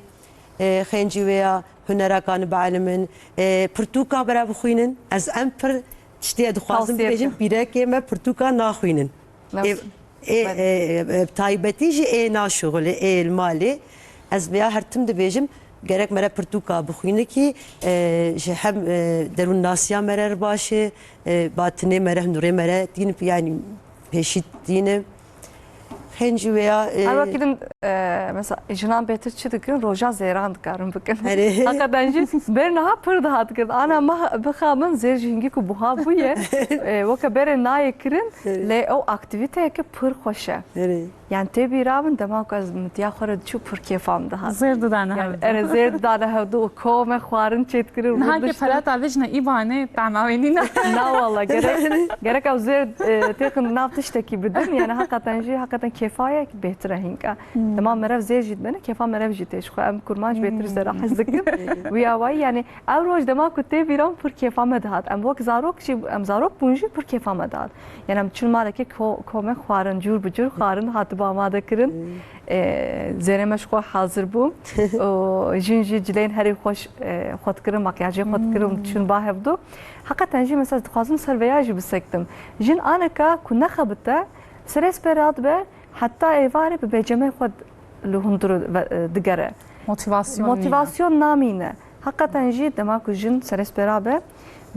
e, xencî wê ya hunera kani bielimin, e, pirtûka bera bixwînin. Ez em pir tiştê dixwazim Tavsiye bibêjim, bikim. Pîrekê me pirtûka naxwînin. Nasıl? Ê, ê, Belê. ê, ê, taybetî jî ê naşuxulê, ê li malê. Ez vêya her tim dibêjim, gerek mere pirtûka bixwîne kî, e, ji hem, e, derûnnasiya mere re baş e, e, batinê mere, hunurê mere tînin, yanî pêşî tînin. Xencî wê ya, e, Her wekî din, e, mesela jinan bêtir çi dikin? Roja zêran dikarin bikin. Erê. Hakikaten jî ber niha pir dihat kirin. Ana mah bixabin zêr jî hingî ku buha bûye. E, weke berê nayê kirin, Erê. lê ew aktîviteyeke pir xweş e. Erê. Yani tê bîra min dema ku ez mitiya xwe re diçû pir kêfa min dihat. Zêr didane Yani, hevdu. erê, zêr didane hevdu û kome xwarin çêdikirin û Niha ke diştin. pera te vejine îbanê, tema wê nîne. Na walla, gerek, gerek ew zêr, e, têxin nav tiştekî bidin. Yani hakikaten jî, hakikaten kêfa ye ki bêtir e hinka. Hmm. Dema merev zêr jî dibene, kêfa merev jî tê ji xwe. Em kurmanc bêtir ji zêra hez dikin. Wî awayî yani ev roj dema ku tê bîra min pir kêfa me dihat. Em wek zarok jî, em zarok bûn jî pir kêfa me dihat. Yani em çûn malekê ko-, kome xwarin, cûr bi cûr xwarin hatibe amade kirin. Hmm. E, zêrê me ji xwe hazir bû. Û jin jî cilên herî xweş, e, xwe dikirin, makyajê xwe dikirin û Hmm. diçûn ba hevdu. Heqeten jî mesela dixwazim ser vêya jî bisektim. Jin aneka ku nexebite, serê sipê radibe, heta êvarê bi becemê xwe li hundir ve-, e, digere. Motivasyon nîne. Motivasyon namîne. Heqeten jî dema ku jin serê sipê rabe,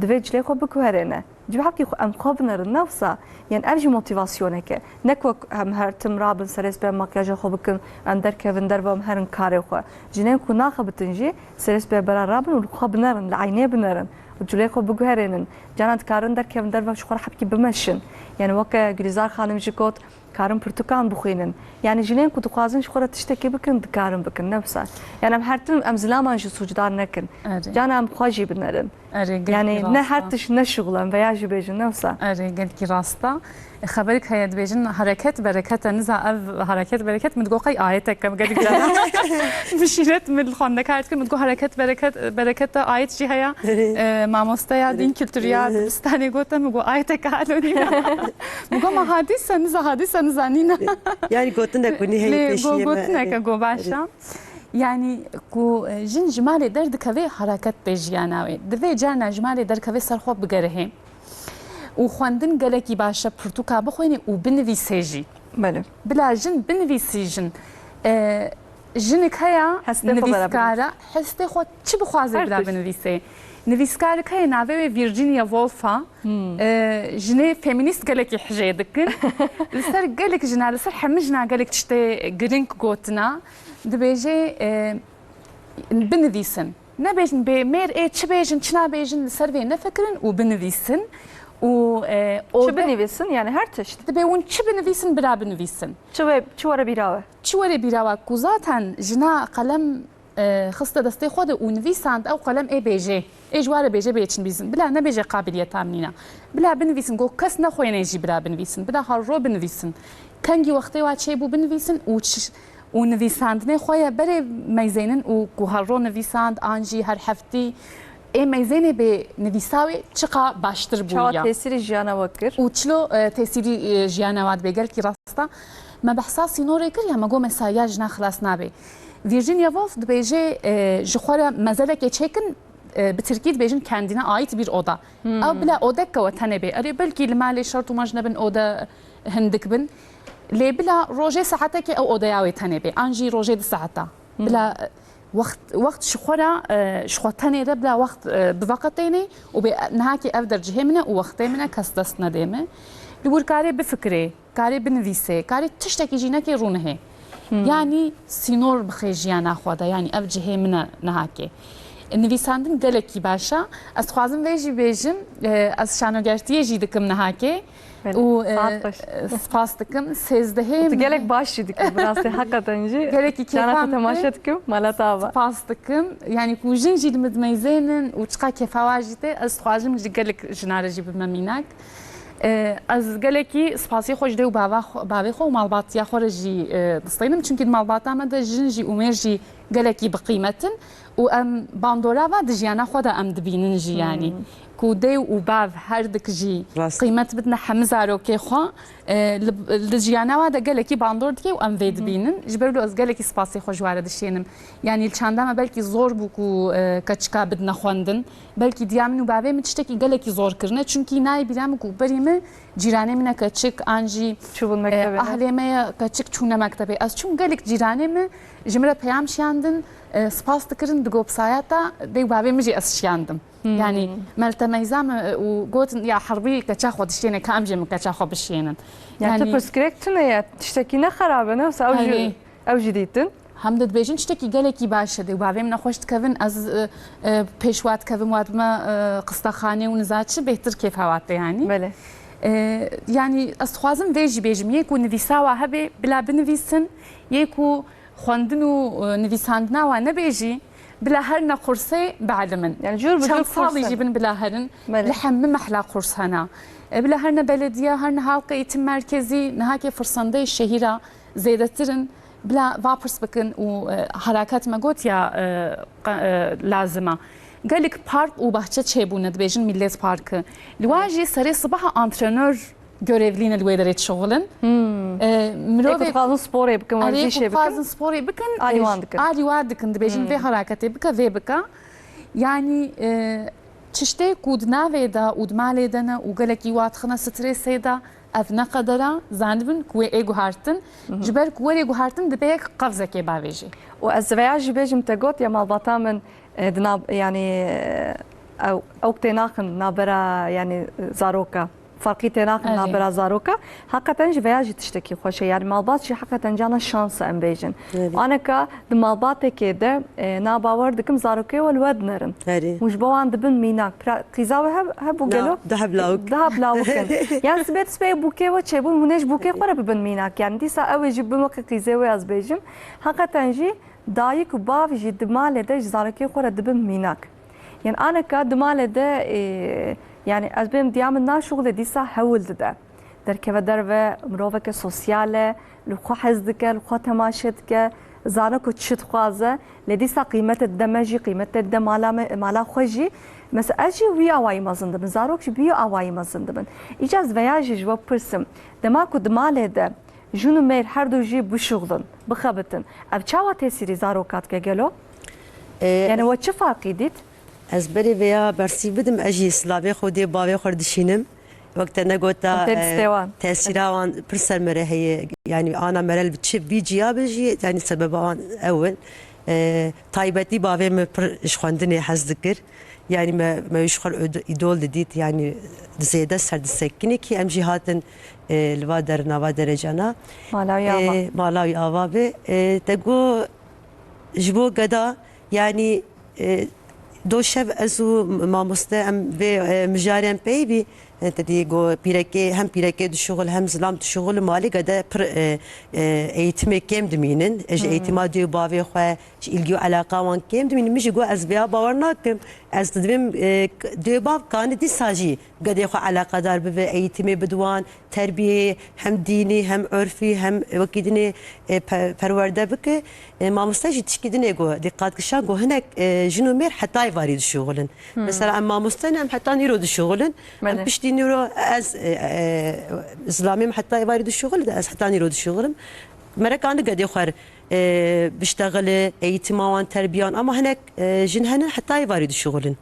divê cilê xwe biguherêne. Civakî xwe, em xwe binerin, ne wisa? Yani ev jî motivasyonek e. Ne ku em her tim rabin serê sipê em makyaja xwe bikin, em derkevin derve em herin karê xwe. Jinên ku naxebitin jî serê sipê bera rabin û li xwe binerin, li eynê binerin û cilê xwe biguherênin. Cana dikarin derkevin derve ji xwe re hebkî bimeşin. Yani weke Gulîzar xanim jî got, karin pirtûkan bixwînin. Yani jinên ku dixwazin ji xwe re tiştekî bikin, dikarin bikin, ne wisa? Yani em her tim em zilaman jî sûcdar nekin. Erê. Cana em xwe jî binerin. Erê, gelkî Yani ne rast e. her tişt ne şixul em veya jî bêjin, ne wisa? Erê, gelkî rast e. E, xeberik heye dibêjin, hereket bereket e. Niza ev hereket bereket, min digot qey ayetek e, gelek caran. Bişîret min li xwendekar dikir, min digot hereket bereket, bereket e, ayet jî heye. Erê. E, mamosteya Erê. din kültürü ya Erê. dibistanê gote, min got ayetek e, alo nîne. Min got ma hadîs e, niza hadîs e, niza nîne. Yani gotinek ku nî heye Lê pêşiyê go-, me. gotinek e, Erê. go baş e. Erê. Yani ku, e, jin ji malê derdikeve, hereket tê jiyana wê. Divê carna ji malê derkeve ser xwe bigerihê. Û xwendin gelekî baş e, pirtûka bixwînî û binivîsê jî. Belê. Bila jin binivîsî jin. E, jinik heya Hestê xwe bera nivîskara, hestê xwe çi bixwaze Her bila tişt. binivîsê. Nivîskarik heye navê wê Virginia Woolf e. Hmm. E, jinê feminîst gelekî hijê dikin. Li ser gelek jina, li ser hemî jina gelek tiştê giring gotina. Dibêje, e, binivîsin. Nebêjin bê mêr ê çi bêjin, çi nabêjin, li ser vê nefikirin û binivîsin. Û, e, o Çi de binivîsin? Yani her tişt? Dibê hûn çi binivîsin, bila binivîsin. Çi wê, çi were bîra we? Çi were bîra we? Ku zaten jina qelem, e, xiste destê xwe de û nivîsand, ew qelem ê bêjê. Ê ji ware bêje bê çi nivîsin. Bila nebêje qabiliyeta min nîne. Bila binivîsin, go kes nexwêne jî bila binivîsin. Bila her ro binivîsin. Kengî wextê wa çêbû binivîsin û çi-, û nivîsandinê xwe ye berê meyzênin û ku her ro nivîsand an jî her heftî ê meyzênê bê nivîsa wê çiqa baştir Çawa bûya. tesîrî jiyana we kir? Û çilo, e, tesîrî, e, jiyana we dibe gelkî rasta. Me behsa sînorê kir ya me got mesela ya jina xilas nabe. Virginia Woolf dibêje, e, ji xwe re mezelekê çêkin, e, bi tirkî dibêjin kendine ait bir oda. Hmm. Ew bila odeke we tenê bê. Erê belkî li malê şert û maç nebin ode hindik bin. Lê bila rojê saetekê ew odeya wê tenê bê. An jî rojê di saeta. Hmm. Bila, e, wext, wext ji xwe re, e, ji xwe tenê re bila wext, e, biveqetênê û bê, e, niha kê ev der cihê min e û wextê min e, kes dest nedê min. Li wir karê bifikirê. Karê binivîsê, karê tiştekî jî nekê rûnihê. Hmm. Yanî sînor bixê jiyana xwe de, yanî ev cihê min e nihakê. Nivîsandin gelekî baş e. Ez dixwazim vê jî bêjim, e, ez şanogertiyê jî dikim nihakê. Belê. Û, e, Saet xweş. spas dikim. Sêzdehê Tu min gelek baş jî dikî, bi rastî heqeten jî. Gelekî Cana kêfa te min tê. temaşe dikim, mala te ava. Spas dikim. Yanî ku jin jî li min dimeyzênin û çiqa kêfa wa jî tê, ez dixwazim ji gelek jina re jî bime mînak. E, ez gelekî spasî xwe ji dê û bava xwe, bavê xwe û malbatiya xwe re jî, e, distînim. Çimkî di malbata me de jin jî û mêr jî gelekî bi qîmet in û em bandora va di jiyana xwe de em dibînin jî, yanî ku dê û bav her dik jî Rast. qîmet bidine hemî zarokê xwe, e, li, li jiyana wa de gelekî bandor dike û em vê dibînin. Ji ber wilo ez gelekî spasî xwe ji wa re dişênim. Yanî li çanda me belkî zor bû ku, e, keçika bidine xwendin. Belkî diya min û bavê min tiştekî gelekî zor kirine. Çimkî nayê bîra min ku berî min cîranê min e keçik, an jî, Çûbûn e, mektebê, ne? ahlê me ye keçik çûne mektebê. Ez çûm gelek cîranê min ji min re peyam şiyandin, e, spas dikirin, digot bi sayata dê û bavê min jî ez şiyandim. Hmm. Yanî me li temeyza min, e, û gotin, ya herbî keça xwe dişiyêne, ka em jê min keça xwe bişiyênin. Ya tu Yanî pirsgirêk tune ye, tiştekî ne xerab e, ne wisa ew jî, Erê. ew jî dîtin. Hem de dibêjin tiştekî gelekî baş e, dê û bavê min nexweş dikevin, ez, e, e, pêş wa dikevim, wa dibime, e, qistexanê û niza çi bêhtir kêfa wa tê yanî. Belê. E, yanî ez dixwazim vê jî bêjim, yê ku nivîsa wa hebe, bila binivîsin, yê ku xwendin û, e, nivîsandina wa nebe jî, bila her ne qursê bielimin. Yani cur bi Çend cur salî kurs jî hene. bin bila herin, Belê. li hemî mehla qurs hene. E, bila her ne belediye, her ne halk eğitim merkezi, niha ke firsendeyê şehîra zêdetir in, bila va pirs bikin û, e, harakat me got ya, e, qa-, e, lazim e. Gelek park û bahçe çêbûne, dibêjin Millet Parkı. Li wa jî serê sibaha antrenör görevlî ne li wê derê dişixulin. Hmm. E, Ê ku mirovê dixwazin sporê bikin, Erê, werzîşê ku bikin. dixwazin sporê bikin, Alî e, wan dikin. alî wa dikin, dibêjin Hmm. vê haraketê bike, vê bike. Yanî, e, tiştê ku di navê de û di malê de ne û gelekî wa dixine stresê de, ev ne qedera, zanibin ku wê ê guhartin, Mhm. ji ber ku werê guhartin dibe yek qevzekê bavêjê. Û ez veya jî bêjim te got ya malbata min, e, di nav, yanî, e, ew, ew tênaxin navbera, yanî, zaroka. Farqî tênaxin Erê. navbera zaroka. Heqeten jî veya jî tiştekî xweş e. Yanî malbat jî heqeten cana şans e em bêjin. Erê. Aneka di malbatekê de, e, na bawer dikim zarokê we li we dinerin. Erê. Hûn ji bo wan dibin mînak. Pra-, qîza we heb-, hebû Na, gelo? du heb lawik. Du heb lawik in. Yan sibê tu spê bûkê we çêbûn, hûn ê ji bûkê xwe re bibin mînak. Yanî dîsa ew ê jî bimixi qîzê wê ez bêjim. Heqeten jî dayik û bav jî di malê de ji zarokê xwe re dibin mînak. Yan aneka di malê de, e, yanî ez bêm diya min naşuxulê dîsa hewl dide. Derkeve derve, miroveke sosyal e, li xwe hez dike, li xwe temaşe dike, zane ku çi dixwaze, lê dîsa qîmetê dide me jî, qîmetê dide mala me, mala xwe jî. Mesela ez jî wî awayî mezin dibim, zarok jî bi wî awayî mezin dibin. Îca ez veya jî ji we bipirsim, dema ku di malê de jin û mêr her du jî bişuxulin, bixebitin, ev çawa tesîrî zaroka dike gelo? Ee, Yani we çi farqî dît? Ez berê vêya bersîv bidim, ez jî silavê xwe dê bavê xwe dişînim. Wek te negota, Em tê e, distê wan. tesîra wan pir ser me re heye. Yanî ana me re li çi vî ciya be jî, yanî sebeba wan ew in. E, taybetî bavê min pir ji xwendinê hez dikir. Yanî me, me ji xwe îd-, îdol didît, yanî zêde ser disekinê kî em jî hatin, e, li va derina, va derecana. Mala wî ava. E, mala wî ava be. E, te got ji bo geda, yanî, e, do şev ez û mamoste em vê, e, mijarê em peyivî, e, te dî got pîrekê, hem pîrekê dişuxul, hem zilam dişuxul, malê gede pir, e, e, eğitimê kêm dimînin. E, ji Hmm. eğitima dê û bavê xwe, ji îlgî û eleqa wan kêm dimînin. Min jî got ez vêya bawer nakim. Ez dibêm, e, dê û bav kanî dîsa jî gedê xwe eleqedar bibe, eğitimê bidwan, terbiyeyê hem dînî, hem urfî, hem wekî dinê, e, pe-, perwerde bike. E, mamoste jî tişkî dinê got, dîqat kişan got, hinek, e, jin û mêr heta êvarî dişuxulin. Hmm. Mesela em mamoste ne, em heta nîro dişuxulin. Em Belê. piştî nîro ez, e, e, zilamê min heta êvarî dişuxulin, ez heta nîro dişuxulim. Mereka ni gedê xwe, e, biştexile, eğitima wan, terbiyan, ama hinek, e, jin henin heta êvarî dişuxulin.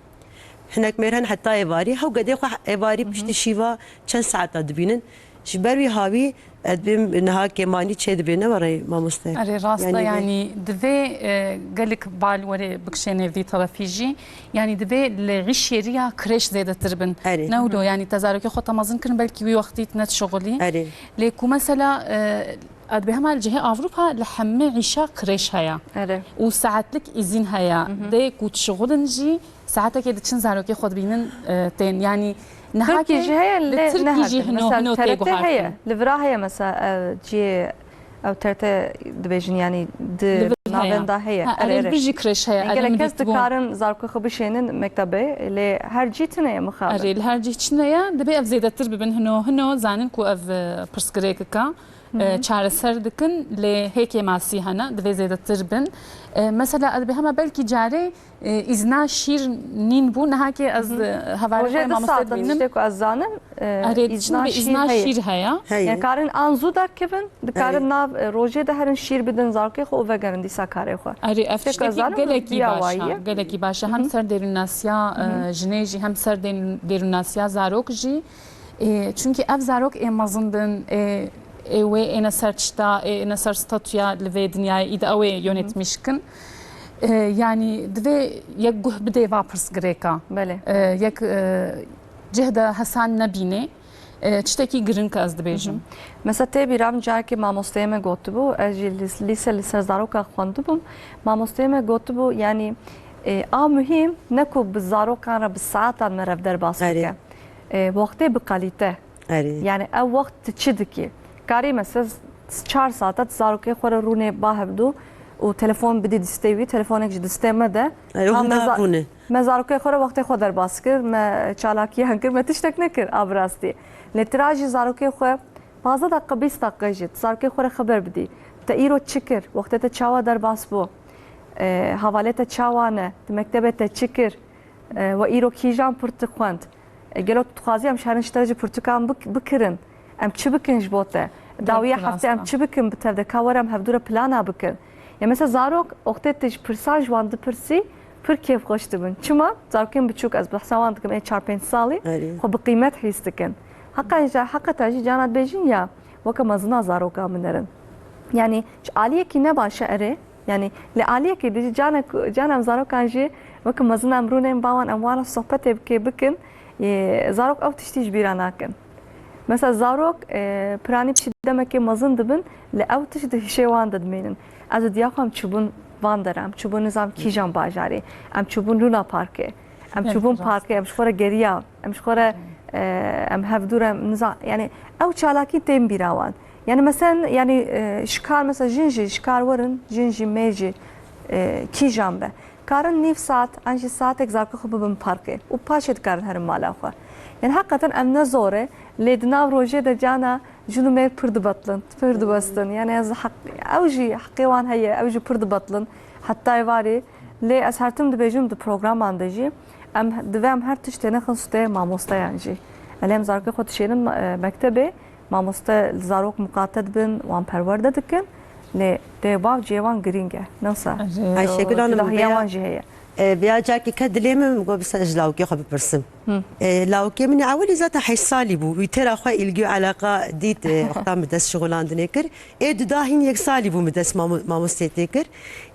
Hinek mêr hene heta êvarî, hew gedê xwe êvarî Hı hı. piştî şîva çend saeta dibînin. Ji ber wî hawî ez dibêm niha kêmanî çê dibe, ne werê mamoste? Erê, rast e, Yanî yanî divê, e, gelek bal werê bikişêne vî terefî jî. Yanî divê li îşê riya kreş zêdetir bin. Erê. Ne wilo, yanî te zarokê xwe te mezin kirin, belkî wî wextî tu ne dişuxulî. Erê. Lê ku mesela, e, Ez dibêm hema li cihê Avrupa li hemî îşa kreş heye. Erê. Û saetlik îzîn heye. Hı hı. Dê ku dişuxulin jî saetekê diçin zarokê xwe dibînin, e, tên. Yanî niha Tirkî ke jî heye, li lê Tirkî ne jî her hino, mesela hino tê T R T guhartin. heye. Li vira heye mesela, e, cihê ew T R T dibêjin, yanî di Li vira Navenda heye. Ha, erê, erê, erê. Bijî kreş heye, erê, gelek kes dikarin zarokê xwe bişênin mektebê, lê her cî tune ye mixabin. Erê, li her cî çine ye, dibê ev zêdetir bibin. Hino, hino zanin ku ev, e, pirsgirêkeka, e, çareser dikin, lê hê kêmasî hene, divê zêdetir bin. E, mesela, ez dibê hema belkî carê, e, îzna şîr nîn bû, niha kê ez, e, hevalê xwe mamostê dibînim. Rojê di saet, tiştê ku ez zanim, e, erê, îzna şîr heye. Heye. Yani karin an zû derkevin, dikarin nav, e, rojê de herin şîr bidin zarokê xwe û vegerin dîsa karê xwe. Erê, ev tiştekî gelekî baş e, gelekî baş e. Hem ser dêrûnnasiya, e, jinê jî, hem ser dêrûn-, dêrûnnasiya zarok jî. E, çunkî ev zarok ê mezin bin, ê, ê wê êne ser tişta, ê êne ser statûya li vê dinyayê, î de ew ê yönetmiş kin. E, yanî divê yek guh bidê va pirsgirêka. Belê. E, yek, e, cih de hesan nebînê. E, tiştekî giring e, ez dibêjim. Mesela tê bîra min carekê mamosteyê me gotibû, ez jî lîs-, lîse li ser zaroka xwendibûm. Mamosteyê me gotibû, yanî, e, a muhîm ne ku bi zarokan re bi saetan me rev derbas bike. E, wextê bi kalîte. Erê. Yani ew wext tu çi dikî? Karî mesela çar saeta tu zarokê xwe re rûnê ba hevdû û telefon bidî distê wî, telefonek ji distê me de. Erê, ha, me za-, me zarokê xwe re wextê xwe derbas kir, me çalakiyan kir, me tiştek nekir a bi rastî. Lê tu ra jî zarokê xwe pazdeh deqe, bîst deqe jî tu zarokê xwe re xeber bidî. Te îro çi kir? Wextê te çawa derbas bû? E, hevalê te çawa ne? Di mektebê te çi kir? E, we îro kîjan pirtik xwend? E, gelo tu dixwazî em ji herin ji te re jî pirtûkan bik-, bikirin? Em çi bikin ji bo te? Dawiya heftê em çi bikin bi tev de? Ka were em hevdû re plana bikin. Ya mesela zarok, wextê tu ji pirsan ji wan dipirsî, pir kêfxweş dibin. Çima? Zarokên biçûk, ez behsa wan dikim, ê çar pênc salî, erê, xwe bi qîmet hîs dikin. Heqen jî, heqeten jî cana dibêjin ya, weke mezina zaroka min erin. Yanî ji aliyekî ne baş e erê, Yanî li aliyekê dijî canek, canem zarokan jî wek mezin em rûnên ba wan, em wan re sohbetê bikê bikin, ê, zarok ew tiştî ji bîra nakin. Mesela zarok, e, piranî piştî demekê mezin dibin, li ew tişt di hişê wan de dimînin. Ez û diya xwe em çûbûn van dera, em çûbûn nizam kîjan bajarê, em çûbûn Luna Parkê, em çûbûn parkê, em ji xwe re geriya, em ji xwe re, e, em hevdû re, em niza-, yani ew çalakî tên bîra wan. Yani meselen, yani, e, ji kar, mesela jin jî ji kar werin, jin jî mêr jî, e, kîjan be. Karin nîv saet, an jî saetek zarokê xwe bibin parkê û paşê dikarin herin mala xwe. Yani heqeten ev ne zor e, lê di nav rojê de cana jin û mêr pir dibetlin, pir dibestin. Yani ez heq-, ew jî heqê wan heye, ew jî pir dibetlin. Heta êvarê, lê ez her tim dibêjim di programan de jî, em, divê em her tiştê nexin stûyê mamosteyan jî. Elê em zarokê xwe dişênin, e, mektebê, mamoste li zarok muqate dibin, wan perwerde dikin, lê dê û bav cihê wan girîng e. Ne wisa? Erê. Ayşegül Hanım, cudahiya vêya, wan jî heye. E, vêya carkê ket dilê min, min got, "Bisa ez ji lawikê xwe bipirsim." Hı. E, lawikê min ê ewilî zaten heşt salî bû. Wî têra xwe îlgî û eleqa dît, e, wexta min dest şixulandinê kir. Ê duda hîn yek salî bû min dest mamo-, mamostê tê kir.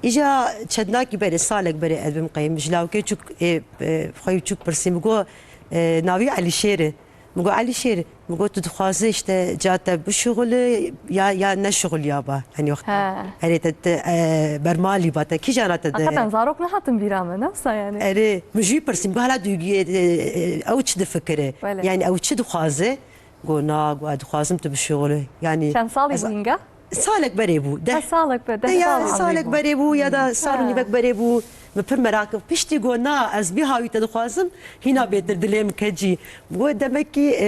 Îja çendinakî berê, salek berê ez bim qeyim. Ji lawikê çûk, ê, e, xwe çûk pirsî. Min got, e, "Navî Elîşêr e." Min got, "Elîşêr," min got, "tu dixwazî işte ca te bişuxulî ya, ya neşuxuliya ba." Hani wexta. He. Erê te, te, e, bermalî ba te, kîjana te de. Hakikaten zarok nehatin bîra me, ne wisa yani? Erê, min jî pirsî, min got, "Hala duyguye, e, e, ew çi difikire? Belê. Yani ew çi dixwaze?" Got, "Na," got, "ez dixwazim tu bişuxulî." Yani çend salî bû hînga? Salek berê bû. Deh. Ha, salek be, deh salek berê bû. Ya salek berê bû ya da sal û nîvek berê bû. Min pir merak kir. Piştî got, "Na, ez bîha wî te dixwazim, hîna bêtir dilê min kecî." Got, "Demek ki, e,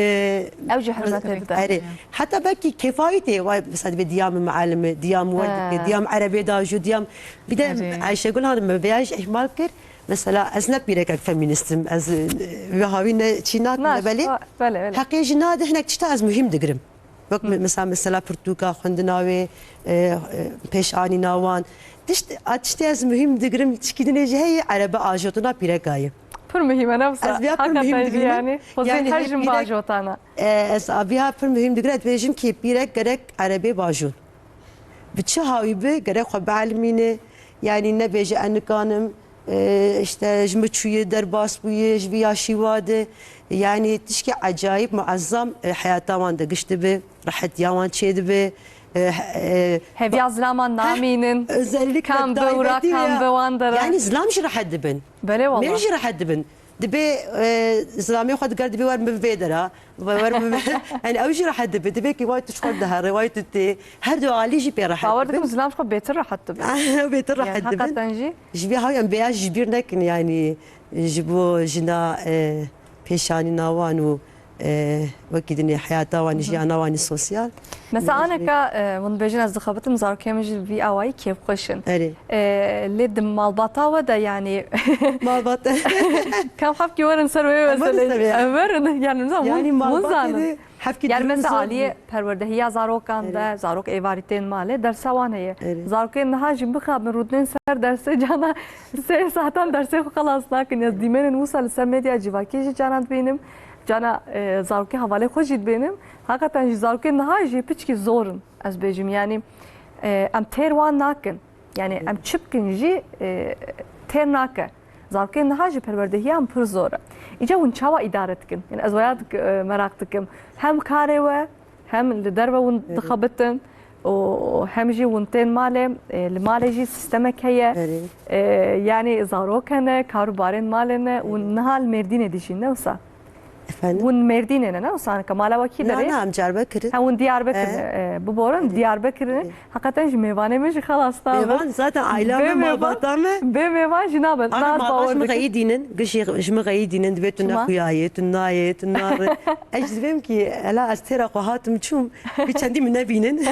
ew jî hurmetê dide." Erê. Heta belkî kêfa wî tê, vay, mesela dibê diya min muallim e, diya min wer dike, diya min erebê dajû, diya min. Bir de Ayşegül Hanım, me vêya jî ihmal kir. Mesela ez ne pîrekek feminîst im, ez, e, vê hawî ne çî nakim, ne belê. Belê, belê. Heqê jina de hinek tişta ez muhîm digirim. Wek me-, mesela, mesela pirtûka xwendina wê, e, e, pêş anîna wan. Tişt, a tiştê ez muhîm digirim, çikî dinê jî heye, erebe ajotina pîreka ye. Pir muhîm e, ne wisa? Ez viya pir muhîm digirim. Hakikaten jî yani, xwezê her jin bajotana. E, ez a viya pir muhîm digirim, ez dibêjim ki pîrek gerek erebê bajon. Bi çi hawî bi, gerek xwe bielmîne, yani nebêje ez nikanim, e, işte ji min çûye derbas bûye, ji vî ya şîwa de, yani tişkî ecayîb muezzam, e, heyata wan de giş dibe, rehetiya wan çê dibe. E, e, Hevya zilaman namînin. Özellikle kam be û ra, kam be wan dera. Yani zilam jî rehet dibin. Belê wala. Mêr jî rehet dibin. Dibê, e, zilamê xwe diger dibê wer min vê dera, wer min yani ew jî rehet dibe. Dibê ki way tu ji xwe dihere, way tu tê. Her du alî jî pê rehet Bawer dikim dibin. Zilam ji xwe bêtir rehet dibe. Bêtir Yani rehet dibin. Heqeten jî. Ji vê hawî em bêya ji bîr nekin yani ji bo jina, e, pêşanîna wan û, e, wekî dinê heyata wan, jiyana wan sosyal. Mesela aneka, e, hûn dibêjin ez dixebitim, zarokê min jî vî awayî kêfxweş in. Erê. E, lê di malbata we de yani Malbat. Kam hevkî werin ser wê Em werin meseleyê. ser wê. Em werin yani mesela hûn, Yani hûn malbatê zanin. de hevkî Yani durum mesela zor aliyê bû. perwerdehiya zarokan de, Erê. zarok êvarî tên malê, dersa wan heye. Erê. Zarokên niha jî mixabin rûdinên ser dersê cana sê saetan dersê xwe xelas nakin. Ez dîmenên wisa li ser medya civakî jî cana dibînim. Cana, e, zarokê hevalê xwe jî dibînim. Heqeten jî zarokên niha jî piçkî zor in, ez bêjim. Yani, e, em têr wan nakin. Yani em çi bikin jî, e, têr nake. Zarokên niha jî perwerdehiya em pir zor e. Îca hûn çawa îdare dikin? Yani ez waya dik-, e, meraq dikim. Hem karê we, hem li derve hûn Erê. dixebitin û hem jî hûn tên malê, e, li malê jî sistemek heye. Erê. E, yani zarok hene, kar û barên malê ne û niha li Mêrdînê dijîn, ne wisa? Efendim? Hûn Mêrdînê ne, ne wisa? Ka mala we kî Na, derê? na, em Diyarbekir in. Ha, hûn Diyarbekir He. ne, e, biborin, Erê. Diyarbekir ne. Erê. Heqeten jî mêvanê min jî xelas nabin. Mêvan zaten aîla Bê me, mêvan, malbata me. bê mêvan jî nabin. Ana Naz malbat bawer ji min dikim. xeyî dînin, gişê ji min xeyî dînin, dibê tu Çima? nexuyayê, tu nayê, tu nari. Ez jî dibêm ki, ela ez têra xwe hatim çûm, bir çendî min nebînin.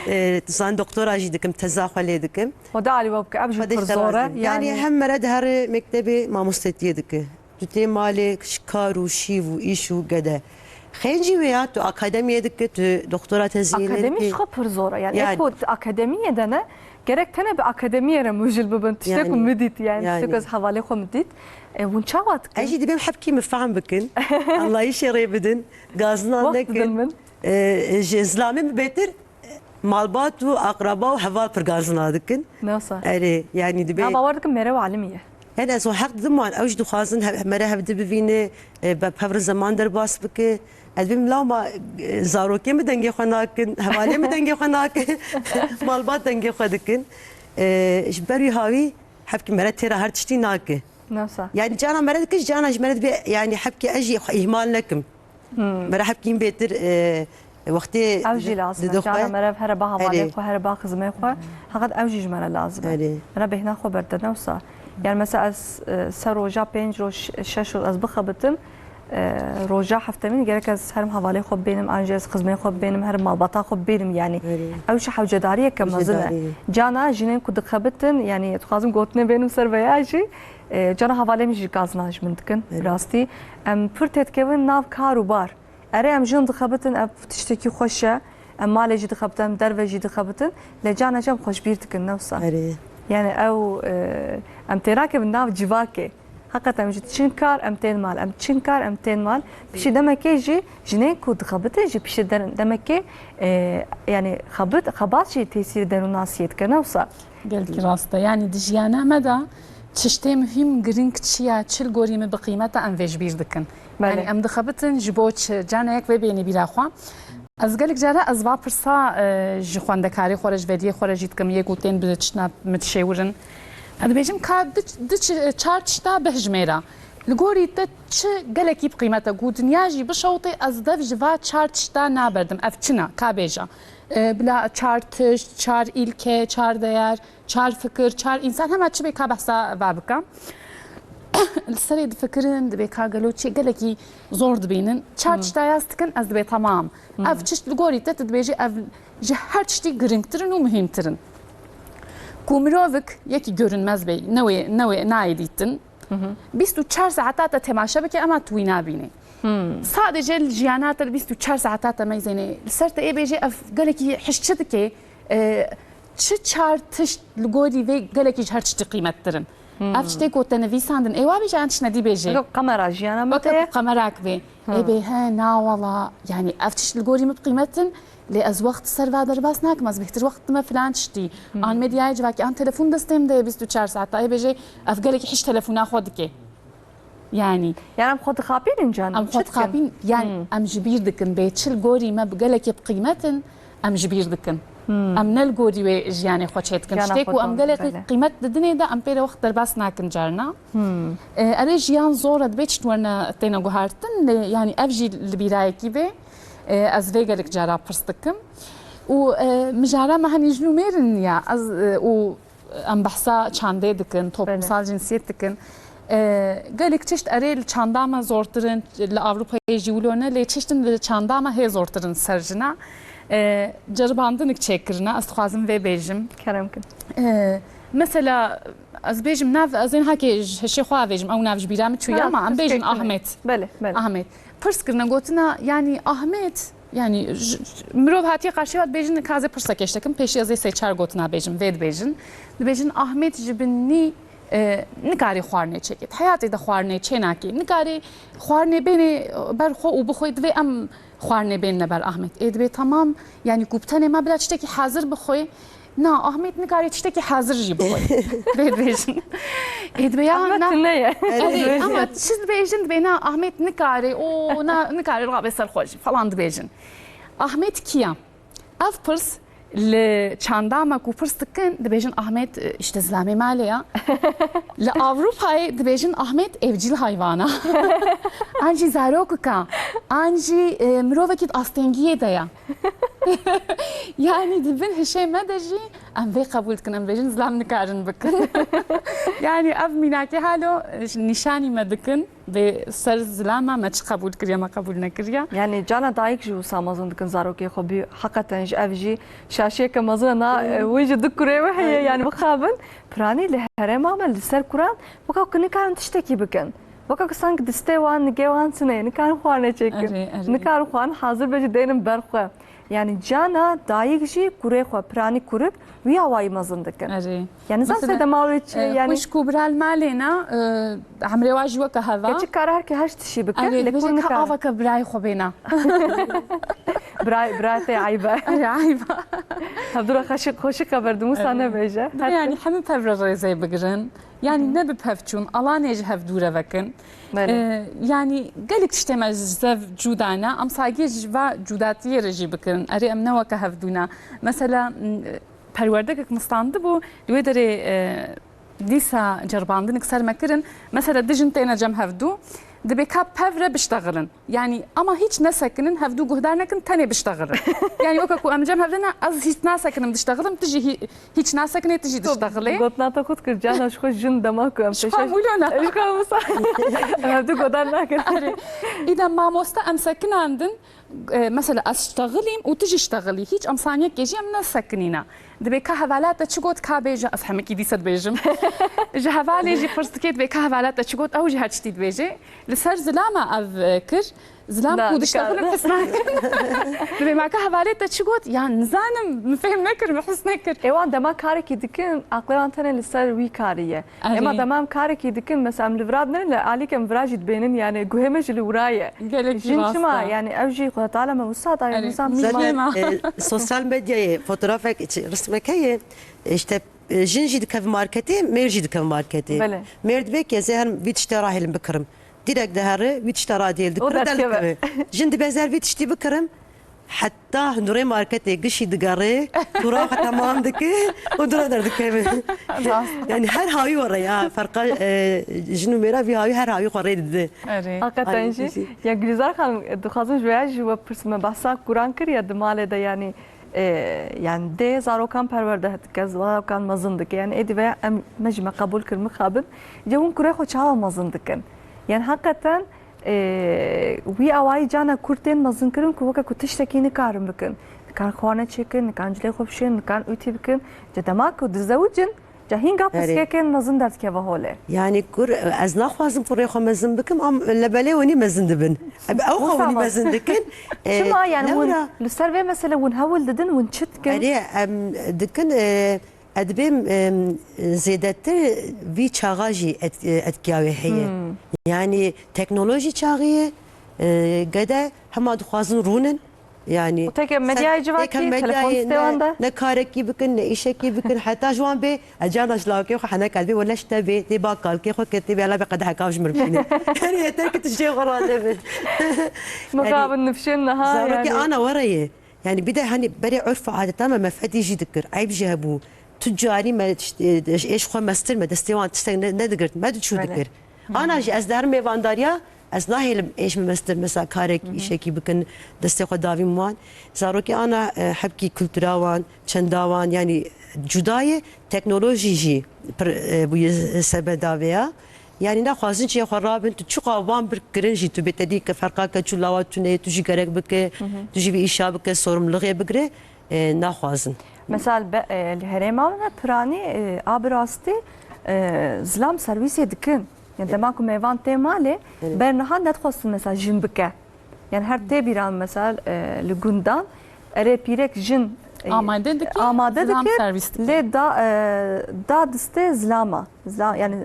E, tu zan doktora jî dikim, teza xwe lê dikim. Xwedê alî we bike, ev jî Xwedê pir zor e, terazim. Yani yani hem mere dihere mektebê mamostetiyê dike. Tu tê malê ji kar û şîv û îş û gede. Xêncî wê ya tu akademiyê dike, tu doktora teziyê lê Akademî dike. ji xwe pir zor e. Yani, Yani. eko tu akademiyê de ne, gerek tene bi akademiyê re mujil bibin. Tiştek Yani. ku min dît yani, Yani. tiştek ez hevalê xwe min dît. E, hûn çawa dikin? Ez jî dibêm hepkî min fehm bikin. Anlayışê rê bidin. Gazinan Wext nekin. bidin min. E, ji zilamê min bêtir malbat û aqraba û heval pir gazina dikin. Nasa. Erê, yani dibê Na bawer dikim mere û alim ye. Hene ez heq didim wan, ew jî dixwazin he-, mere hevdi bivîne, e, be-, pevrin zeman derbas bike. Ez bim lawma, e, zarokê min dengê xwe nakin, hevalê min dengê xwe nakin, malbat dengê xwe dikin. E, ji ber wî hawî hevkî mere têra her tiştî nake. Nasa. Yani cana mere dike, cana ji mere dibe, yani hevkî ez jî xwe îhmal nekim. Hmm. Mere hepkîn bêtir, e, wextê Ew jî lazim e. Dide xwe. Cara mere here ba hevalê Erê. xwe, here ba xizmê xwe. Heqet ew jî ji mere lazim e. Erê. Mere bêhna xwe berde ne wisa. Yani mesela ez, e, ser roja pênc roj, şeş roj ez bixebitim, e, roja heftemîn gerek ez herim hevalê xwe bênim, an jî ez xizmê xwe bênim, herim malbata xwe bênim yani. Erê. Ew jî hewcedariyeke mezin e. Hewcedarî. Cana jinên ku dixebitin, yani dixwazim gotinê bênim ser veya jî, e, cana hevalê min jî gazina ji min dikin. Erê. Rastî. Em pir têdikevin nav kar û bar. Erê, em jin dixebitin, ev tiştekî xweş e. Em malê jî dixebitin, em derve jî dixebitin. Lê cana jî em xwe ji bîr dikin, ne wisa? Erê. Yani ew, e, em têrakevin nav civakê. Heqet em jî çin kar, em tên mal. Em çin kar, em tên mal. Piştî demekê jî jinên ku dixebitin jî piştî der-, demekê, e, yani xebit, xebat jî tesîrî derûnasiyê dike, ne wisa? Gelkî rast e. Yani di jiyana me de tiştê muhîm, girîng çi ye, çi li gorî min bi qîmet e, em vê ji bîr dikin. Belê. Yani em dixebitin ji bo çi? Carna yek vê bêne bîra xwe. Ez gelek cara ez va pirsa, e, ji xwendekarê xwe re, ji vediyê xwe re jî dikim, yê ku tên bi çi ne, min dişêwirin. Ez dibêjim ka di, di çi, çar tişta bihijmêra. Li gorî te çi gelekî bi qîmet e? Ku dinya jî bişewitê, ez dev ji va çar tişta naberdim. Ev çi ne? Ka bêje. E, bila çar tişt, çar îlke, çar değer, çar fikir, çar însan, hema çi bê ka behsa va bikim. Li serê difikirin, dibê ka gelo çi gelekî zor dibînin. Çar Hmm. tişta yaz dikin, ez dibê tamam. Hmm. Ev tişt li gorî te, tu dibêjî ev ji her tiştî girîngtir in û muhîmtir in. Ku mirovik yekî görünmez bê, newê, newê nayê dîtin. Hı hı. Bîst û çar saeta te temaşe bike, ema tu wî nabînî. Hmm. Sadece li jiyana te li bîst û çar saeta te meyzênê. Li ser te ê bêjê ev gelekî hişçi dike, e, çi çar tişt li gorî vê gelekî ji her tiştî qîmettir in. Hmm. Ev tiştê ku te nivîsandin, ê wa bêje, an tişt nedî bêjê. Weke kamera jiyana me Weke te ye. Kamerak bê. Hmm. Ê bê, he, na wala, yani ev tişt li gorî min bi qîmet in, lê ez wext ser va derbas nakim, ez bêhtir wext dime filan tiştî. Hmm. An medyayê civakî, an telefon destê min de ye bîst û çar saeta, ê bêjê, ev gelekî hiş telefona xwe dike. Yani. Yani em xwe dixapînin can. Em xwe dixapîn, yani Hmm. em ji bîr dikin bê çi li gorî me bi gelekê bi qîmet in, em ji bîr dikin. Em ne li gorî wê jiyanê xwe çêdikin. Jiyana Tiştê xwe ku em dom, gelekî belê. Qîmet didinê de em pê re wext derbas nakin carna. E, erê jiyan zor e, dibê çi werine têne guhartin, lê yanî ev jî li bîrayekî bê. E, ez vê gelek cara pirs dikim. Û, e, mijara me henî jin û mêr in ya. Ez, e, û em behsa çandê dikin, toplumsal cinsiyet dikin. E, gelek çeşt erê li çanda me zortir in, li Ewropayê jî wilo ne, lê çeştin li çanda me hê zortir in ser jina. E, ceribandinik çêkirine, ez dixwazim vê bêjim. Kerem kin. E, mesela, ez bêjim nav, ez ên hakê ji hişê xwe avêjim, ew nav ji bîra min çûye, ama em bêjin Ahmet. Belê, belê. Ahmet. Pirs kirine gotina, yanî Ahmet, yanî j-, j-, mirov hatiye qarşî we dibêjin, ka ez ê pirsekê ji te kim, pêşî ez ê sê çar gotina bêjim, vê dibêjin. Dibêjin Ahmet ji bin nî, e, nikarê xwarinê çêkê. Di heyatê de xwarinê çênakê. Nikarê xwarinê bênê ber xwe û bixwe, divê em xwarinê bênine ber Ahmet. Ê dibê tamam, yanî ku bi tenê me bila tiştekî hazir bixwe, na, Ahmet nikarê tiştekî hazir jî bixwe. Vê dibêjin. Ê dibê ya, Ahmet na, tune ye. Erê, ama çi dibêjin, dibê na, Ahmet nikarê, o, na, nikarê rabe ser xwe jî falan dibêjin. Ahmet kî ya? Ev pirs li çanda me ku pirs dikin, dibêjin Ahmet, e, işte zilamê malê ya. Li Ewropayê dibêjin Ahmet evcil hayvana. An jî zarokika, an jî, e, mirovekî di astengiyê de ya. Yanî di bin hişê me de jî em vê qebûl dikin, em bêjin zilam nikarin bikin. Yanî ev mînakê halo, e, nîşanî me dikin, vê ser zilama me çi qebûl kiriye, me qebûl nekiriye. Yanî cana dayik jî wisa mezin dikin zarokê xwe bî, heqeten jî ev jî şaşiyeke mezin e, na, e, wê jî du kurê wê heye, yanî bixabin. Piranî li herêma me li ser kuran weka ku nikarin tiştekî bikin. Weka ku sanki distê wan, nigê wan tune ye, nikarin xwarinê çêkin. Erê, erê. Nikarin xwarin hazir be jî dênin ber xwe. Yanî cana dayik jî kurê xwe, piranî kurik, wî awayî mezin dikin. Erê. Yanî zan Mesela, sê dema wê çi, e, yanî xwişk û bira li malê ne, e, emrê wa jî weke heva. Keçik kare her ke her tişî bike, Erê, lê dibêje kur ka nikare. Aveke birayê xwe bêne. Biray, biray te eyb e. Erê, eyb e. Hevdû re xweşik, xweşik xeber dû, wisa Erê. Nebêje. Dibê yanî hemî pev re rêzê bigirin. Yanî ne bi pevçûn, alanê ji hev dûre vekin. Belê. Ee, yanî gelek tiştê me ji zev cuda ne, em saygiyê ji va cudatiyê re jî bikirin. Erê, em ne weke hev dû ne. Mesela, m, perwerdekek min standibû, li wê derê, e, dîsa cerbandinik ser me kirin. Mesela, du jin têne cem hev dû, dibê ka pev re biştexilin. Yanî, ama hîç nesekinin, hevdû guhdar nekin, tenê biştexilin. Yanî, weke ku em cem hev de ne, ez hîç nasekinim diştexilim, tu jî hî-, hîç nasekinê, tu jî diştexilê. Gotina te xwe dikir, cana ji xwe jin dema ku em Ji xwe pêşe wilo ne. Ji xwe wisa. Em hevdû guhdar nakin. Erê. Îda mamoste em sekinandin, e, mesela ez ştexilîm û tu jî ştexilî. Hîç em saniyekê jî em nesekinîne. Dibê ka hevala te çi got, ka bêje, ez hemikî dîse dibêjim. Ji hevalê jî pirs dike, dibê ka hevala te çi got, ew jî her tiştî dibêje. Li ser zilama ev, e, kir, zilam Na, ku diştexilin dikare. His nakin. Dibê ma ka hevalê te çi got, ya nizanim, min fêm nekir, min his nekir. Ê wan dema karekî dikin, aqlê wan tenê li ser wî karî ye. Erê. Ema dema em karekî dikin, mesela em li vira dibînin, li alîk em vira jî dibênin, yani guhê me jî li wira ye. Gelek jî rast e. Jin çima, yani ev jî Xweda Teala me wisa daye, Erê, nizam çima. Zaten, e, sosyal medyayê fotoğrafek, çi, rismek heye, işte, e, jin jî dikeve marketê, mêr jî dikeve marketê. Belê. Mêr dibê ki ez ê herim vî tiştê rahêlim bikirim. Direkt dihere, vî tiştê radihêl O dikire, derdikeve. Derdikeve. Jin dibê ez ê her vî tiştî bikirim. Heta hundirê marketê gişî digere, tûra xwe temam dike û dûra derdikeve. Rast. Yani her hawî were ya, ferqa, e, jin û mêra vî hawî her hawî xwe rê dide. Erê. Heqeten Ay, jî. Jî. Ya Gülizar Xanim, dixwazim ji vêya jî we bipirsim, me behsa kuran kir ya di malê de, yani, e, yani dê zarokan perwerde dike, zarokan mezin dike. Yani êdî veya em, me jî me qebûl kir mixabin. Ca hûn kurê xwe çawa mezin dikin? Yani heqeten Ê, wî awayî cana kur tên mezinkirin ku weke ku tiştekî nikarin bikin. Nikarin xwarine çêkin, nikarin cilê xwe bişêrin, nikarin ûtî bikin. Ca dema ku dizewicin, ca hînga Erê. Pirsgirêkên mezin derdikeve holê. Yani kur, ez naxwazim kurê xwe mezin bikim, am lebelê hûnî mezin dibin. Ew xwe Wisa hûnî mezin. Mezin dikin. Ê, Çima yani hûn lewra li ser vê mesele hûn hewl didin, hûn çi dikin? Erê, em dikin, e, Ez dibêm, em, zêdetir vî çaxa jî et-, etkiya wê heye. Hmm. Yani teknolojî çaxî ye, e, gede hema dixwazin rûnin. Yani Û teke medyayê civakî, telefon stê wan de? Ne karekî bikin, ne îşekî bikin, heta ji wan bê, ez carna ji lawkê xwe henek ez bê, wele ji te bê, tê ba kalkê xwe kir, tê bê, ela bê qedehek av ji min bîne. Yani yeter ki tu jê xwe razê bin. Mixabin nifşên niha, zarokê yani. Ana were ye. Yani bir de hani berê urf û adeta me mefedî jî dikir. Eyb jî hebû. Tu carî me, e, êş xwe mestir me, destê wan tiştek ne-, nedigirt, me diçû Belê. dikir. Ana jî ez derim mêvandariya, ez nahêlim êş me mestir, mesela karek, Hı hı. îşekî bikin, destê xwe davîm wan. Zarokê ana, e, hebkî kultura wan, çenda wan, yani cuda ye, teknolojî jî pir, e, bûye sebeda vê ya. Yani naxwazin çiyê xwe rabin, tu çiqa wan bir kirin jî, tu bê te dî ke ferqa ke çû lawa tune ye, tu jî gerek bike, Hı hı. tu jî vî îşa bike, sorumlulixê bigire, e, naxwazin. Mesela be-, e, li herêma me piranî, e, a bi rastî, e, zilam servîsê dikin. Yani dema ku mêvan tê malê, Evet. ber niha nedixwestin mesela jin bike. Yani her tê bîran mesela, e, li gundan erê pîrek jin, e, Amade dike, amade zilam dikir, servîs dike. lê da, e, da distê zilama. Zila-, yani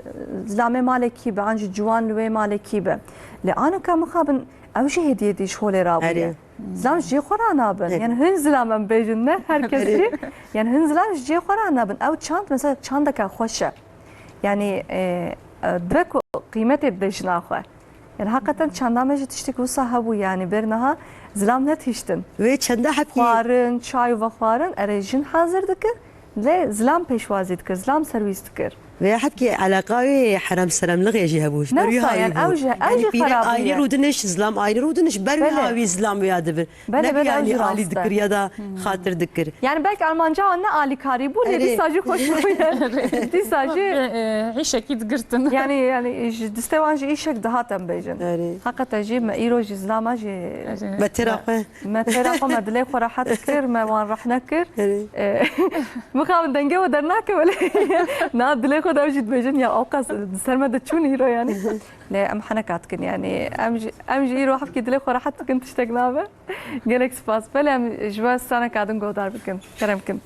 zilamê malekî be, an jî ciwan li wê malekî be. Lê anika mixabin ew jî hêdiyê dî ji holê rabûye. Erê. Zilam ji cihê xwe ranabin. Erê. Yani hin zilam em bêjin ne, her kes Erê. jî. Yani hin zilam ji cihê xwe ranabin. Ew çand mesela çandeka xweş e. Yani, e, e, dibe ku qîmetê dide jina xwe. Yani heqeten çanda me jî tiştek wisa hebû, yani ber niha zilam netihiştin. Wê çenda hepkî Xwarin, çay û vexwarin, erê jin hazir dikir, lê zilam pêşwazî dikir, zilam servîs dikir. Wê hepkî eleqa wê herem seremlixê jî hebû. Ji ber wî Newsa, hawî yani bû. ew jî, ew Yani jî pîrek xerabûye. ayrî rûdiniş, zilam ayrî rûdiniş, ber wî Belê. hawî zilam wê ya dibir. Belê, Ne belê, ew yani jî alî rast e. dikir ya da Hmm. xatir dikir. Yani belki Almanca ne alîkarî bû, lê Erê. dîsa jî xweş bûye. Dîsa jî E, e, hişekî digirtin. Yani, yani ji distê wan jî îşek dihat em bêjin. Erê. Heqeten jî me îro jî zilama jî Erê. Me têra xwe. me têra xwe me dilê xwe rehet kir, me wan rehne kir. Erê. E, mixabin dengê we dernake wele. Na dilê xwe de ew jî dibêjin ya ewqas di ser me de çûn îro yani. Lê em heneka dikin yani. Em jî, em jî îro hevkî dilê xwe rehet dikin, tiştek nabe. Gelek spas. Belê em ji we straneka din guhdar bikin. Kerem kin.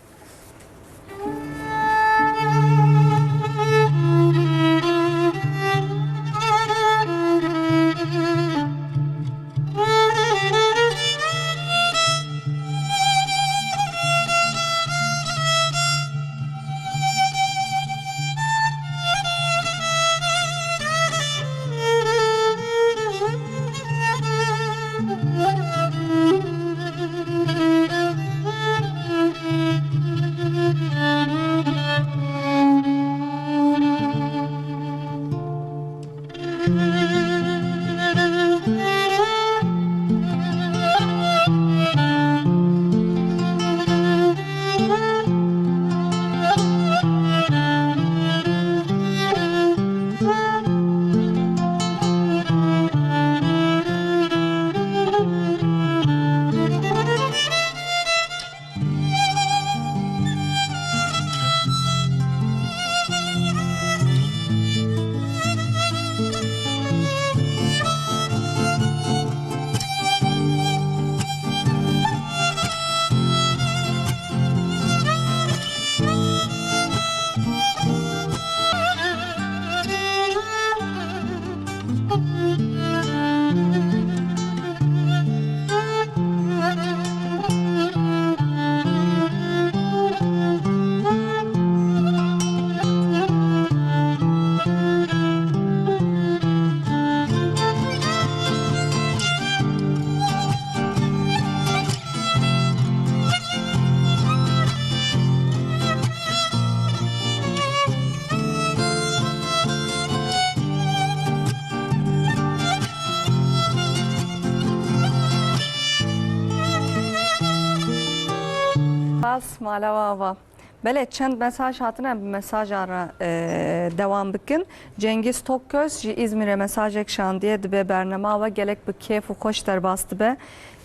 Spas, mala we ava. Belê, çend mesaj hatine, em bi mesajan re, e, dewam bikin. Cengiz Tokköz ji Îzmîrê mesajek şandiye, dibe bernama we gelek bi kêf û xweş derbas dibe.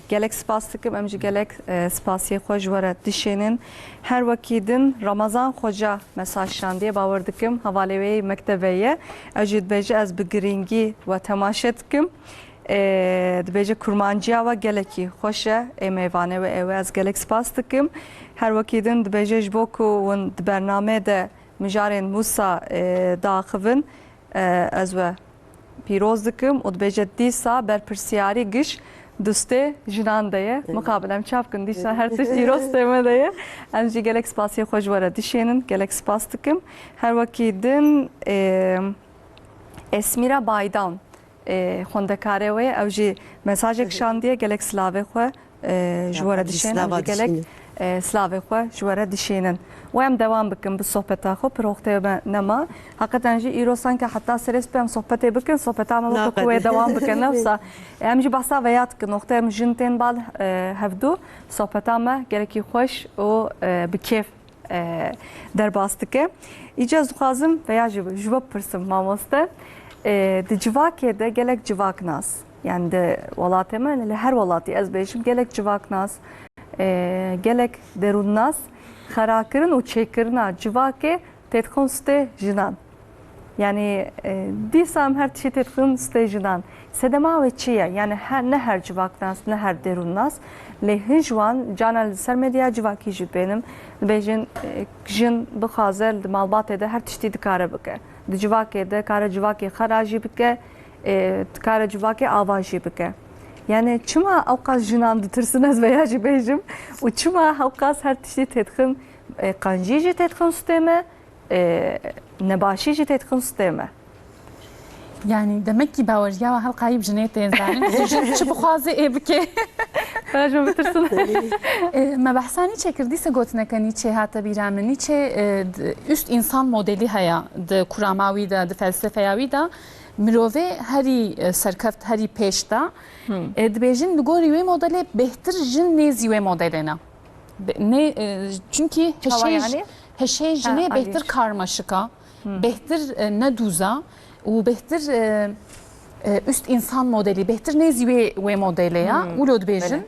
Gelek spas dikim, em jî gelek, e, spasiyê xwe ji we re dişênin. Her wekî din Ramazan Xoca mesaj şandiye, bawer dikim hevalê wê yê mektebe ye. Ew jî dibêje, ez bi girîngî we temaşe dikim. E, dibêje kurmanciya we gelekî xweş e, ê mêvanê we ê we ez gelek spas dikim. Her wekî din dibêje ji bo ku hûn di bernameyê de mijarên Mûsa, e, diaxivin, e, ez we pîroz dikim û dibêje dîsa berpirsiyarî giş dustê jinan de ye. Evet. Mixabin em çap kin, dîsa her tişt îro stê me de ye. Em jî gelek spasiyê xwe ji we re dişênin, gelek spas dikim. Her wekî din, e, Esmîra Baydan, e, xwendekarê wê, ew jî mesajek şandiye, gelek silavê xwe e, ji we re dişênin, em ji gelek, e, slavê xwe ji we re dişênin. Û em dewam bikin bi sohbeta xwe, pir oxtê me nema. Heqeten jî îro sanke heta serê spî em sohbetê bikin, sohbeta me weke ku wê dewam bikin, ne wisa. Em jî behsa veya dikin, oxtê em jin tên bal, e, hevdû, sohbeta me gelekî xweş û, e, bi kêf e, derbas dike. Îca ez dixwazim veya ji, ji we bipirsim mamoste. E, di civakê de gelek civaknas, yani di welatê me, li her welatî ez bêjim, gelek civaknas, e, gelek derûnnas xerakirin û çêkirina civakê têdixin stê jinan. Yani, e, dîsa em her tiştî têdixin stê jinan. Sedema wê çi ye? Yani her, ne her civaknas, ne her derûnnas. Lê hin ji wan, cana li ser medya civakî jî dibênim. Dibêjin, e, jin bixwaze di malbatê de her tiştî dikare bike. Di civakê de kare civakê xera jî bike, e, dikare civakê ava jî bike. Yani çima ewqas jinan ditirsin ez veya jî bêjim û çima ewqas her tiştî têdixin, e, qencî jî têdixin stê me, e, nebaşî jî têdixin stê me. Yani demek ki baweriya we her qayî bi jinê tê zanin. Jin çi bixwaze ê bike. Bera ji min bitirsin. E, me behsa Nîçe kir, dîsa gotineke Nîçe hate bîra min. Nîçe, e, d-, üst insan modeli heye di kurama wî de, di felsefeya wî de. Mirovê herî, e, serkeft, herî pêş de. E, dibêjin li gorî wê modelê bêhtir jin nêzî wê modelê ne. Be-, ne, e, çünkü heşê, yani? Heşê jinê bêhtir karmaşika, bêhtir, e, nedûza û bêhtir, e, e, üst insan modeli, bêhtir nêzî wê, wê modelê ya. Wilo dibêjin.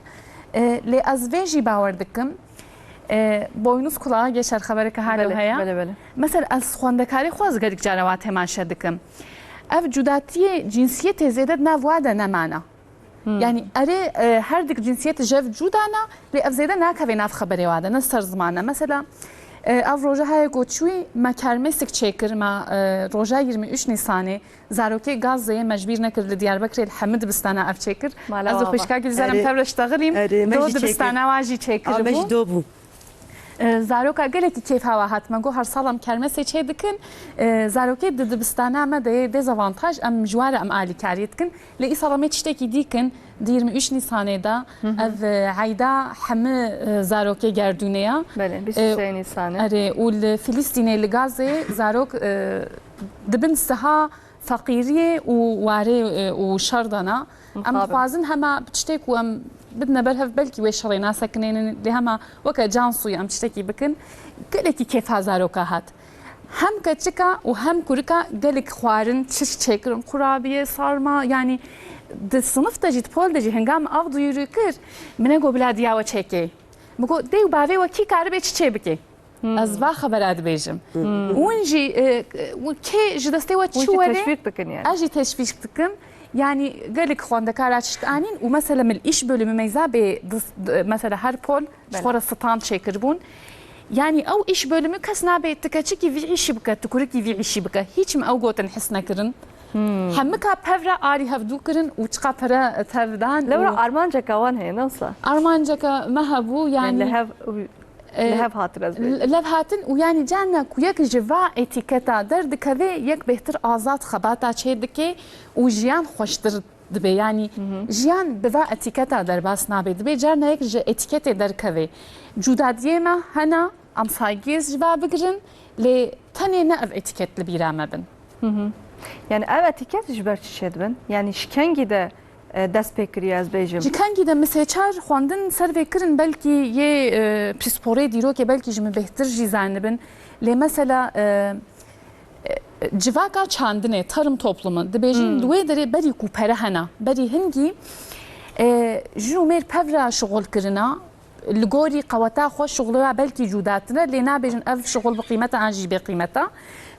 E, lê ez vê jî bawer dikim. E, boynuz kulağa geçer xebereke halo heye. Belê, belê. Mesela ez xwendekarê xwe ez gelek cara wa temaşe dikim. Ev cudatiyê cinsiyetê zêde di nav wa de nemana. Yani erê, e, her dik cinsiyet jev cuda ne, lê ev zêde nakeve nav xeberê wa de, ne ser ziman e. Mesela, e, ev roja heye ku çûyî me kermesik çêkir, me, e, roja yirmi üç Nîsanê, zarokê Gazze'ye me ji bîr nekir, li Diyarbekirê li hemî dibistana ev çêkir. Ez û xwişka Gülzarem tev re ştexilîm, do dibistana wa jî çêkir bû. E, zaroka gelekî kêfa we hat. Me got her sal em kermesê çê dikin. E, zarokê di dibistana me de yê dezavantaj, em ji wan re em alîkariyê dikin. Lê îsal em ê tiştekî dî kin, di yirmi üç Nîsanê de ev, e, eyda hemî, e, zarokê gerdûnê ya. Belê, bîst û sê Nîsanê. Erê, û li Filistînê, li Gazê zarok, e, dibin siha feqîriyê û warê, e, û şer de ne. Em dixwazin hema bi tiştê ku em bidine ber hev, belkî wê şerê nasekinênin, lê hema weke Cansu'yê em tiştekî bikin. Gelekî kêfa zaroka hat. Hem keçika û hem kurika gelek xwarin, çişt çêkirin, qurabiye, sarma, yani di sinif de jî, di pol de jî hingam av duyuru kir, min e got bila diya we çêkê. Min got, dê û bavê we kî karibê çi çê bike? Ez va xebera dibêjim. Hûn jî, e, e, kê ji destê we çi were? Teşvîq dikin yani. Ez jî teşvîq dikim. Yani gelek xwendekara çişt anîn û mesela min îş bölümü meyza bê dis-, d-, mesela her pol ji xwe re stand çêkiribûn. Yani ew îş bölümü kes nabê ti keçikî vî îşî bike, ti kurikî vî îşî bike. Hiç min ew gotin his nekirin. Hemika pev re arî hevdû kirin û çiqa pere tev dan. Lewra armanceka wan heye, ne wisa? Armanceka me hebû, yani, yani li hev Li hev hatin ez bêjim. Li hev hatin û yani carna ku yek ji va etîketa derdikeve, yek bêhtir azad xebata çê dike û jiyan xweştir dibe. Yani jiyan bi va etîketa derbas nabe. Dibe carna yek ji etîketê derkeve. Cudadiyê me hene, em saygiyê ji va bigirin, lê tenê ne ev etîket li bîra me bin. Yani ev etîket ji ber çi çêdibin? Yani ji kengî de e, dest pê kiriye, ez bêjim. Ji kengî de min sê çar xwendin ser vê kirin, belkî yê, e, pisporê dîrokê belkî ji min bêhtir jî zanibin. Lê mesela, e, e, civaka çandinê, tarım toplumu, dibêjin li wê derê berî ku pere hena, berî hingî, e, jin û mêr pev re şixul kirina, li gorî qeweta xwe şixulê we belkî cudatir e, lê nabêjin ev şixul bi qîmet e an jî bê qîmet e.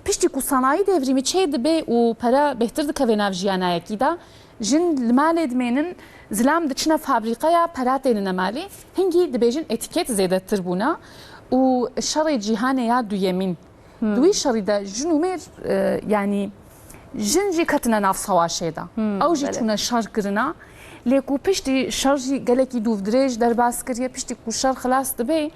Piştî ku sanayî devrîmî çê dibe û pere bêhtir dikeve nav jiyana yekî de, jin li malê dimênin, zilam diçine fabrîqeya, pera tênine malê. Hingî dibêjin etîket zêdetir bûne û şerê cîhanê ya duyemîn. Di wî şerî de jin û mêr, e, yanî jin jî ketine nav sewaşê de. Ew jî çûne şer kirina. Lê ku piştî şer jî gelekî dûvdirêj derbas kiriye, piştî ku şer xilas dibe,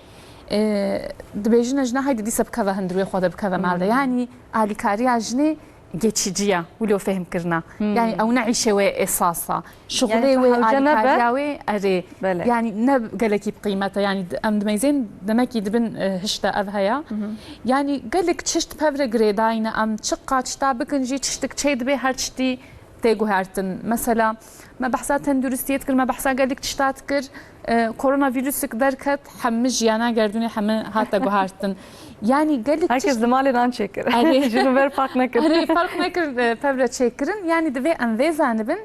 e, dibêjine jina, haydi dîsa bikeve hundir wê xwe de bikeve mal de. Yanî alîkariya jinê geçiciya, wilo fehmkirina. Hmm. Yani ew ne îşê wê esas e. Şixulê wê, hewce nebe, alîkariya wê, erê. Belê. Yani ne gelekî bi qîmet e. Yani em dimeyzên demekî dibin, e, hişte ev heye. Hı hı. Yani gelek çişt pevre girêdayî ne, em çi qaçta bikin jî çiştik çê dibe her çitî tê guhertin. Mesela me behsa tenduristiyê dikir, me behsa gelek çişta dikir. E, koronavîrusik derket, hemî jiyana gerdûnê hemî hate guhertin. Yani gelek Herkes çişt di malê nan çêkir. Erê. Ji ber fark nekir. Erê, fark nekir, e, pevre çêkirin. Yani divê em vê zanibin,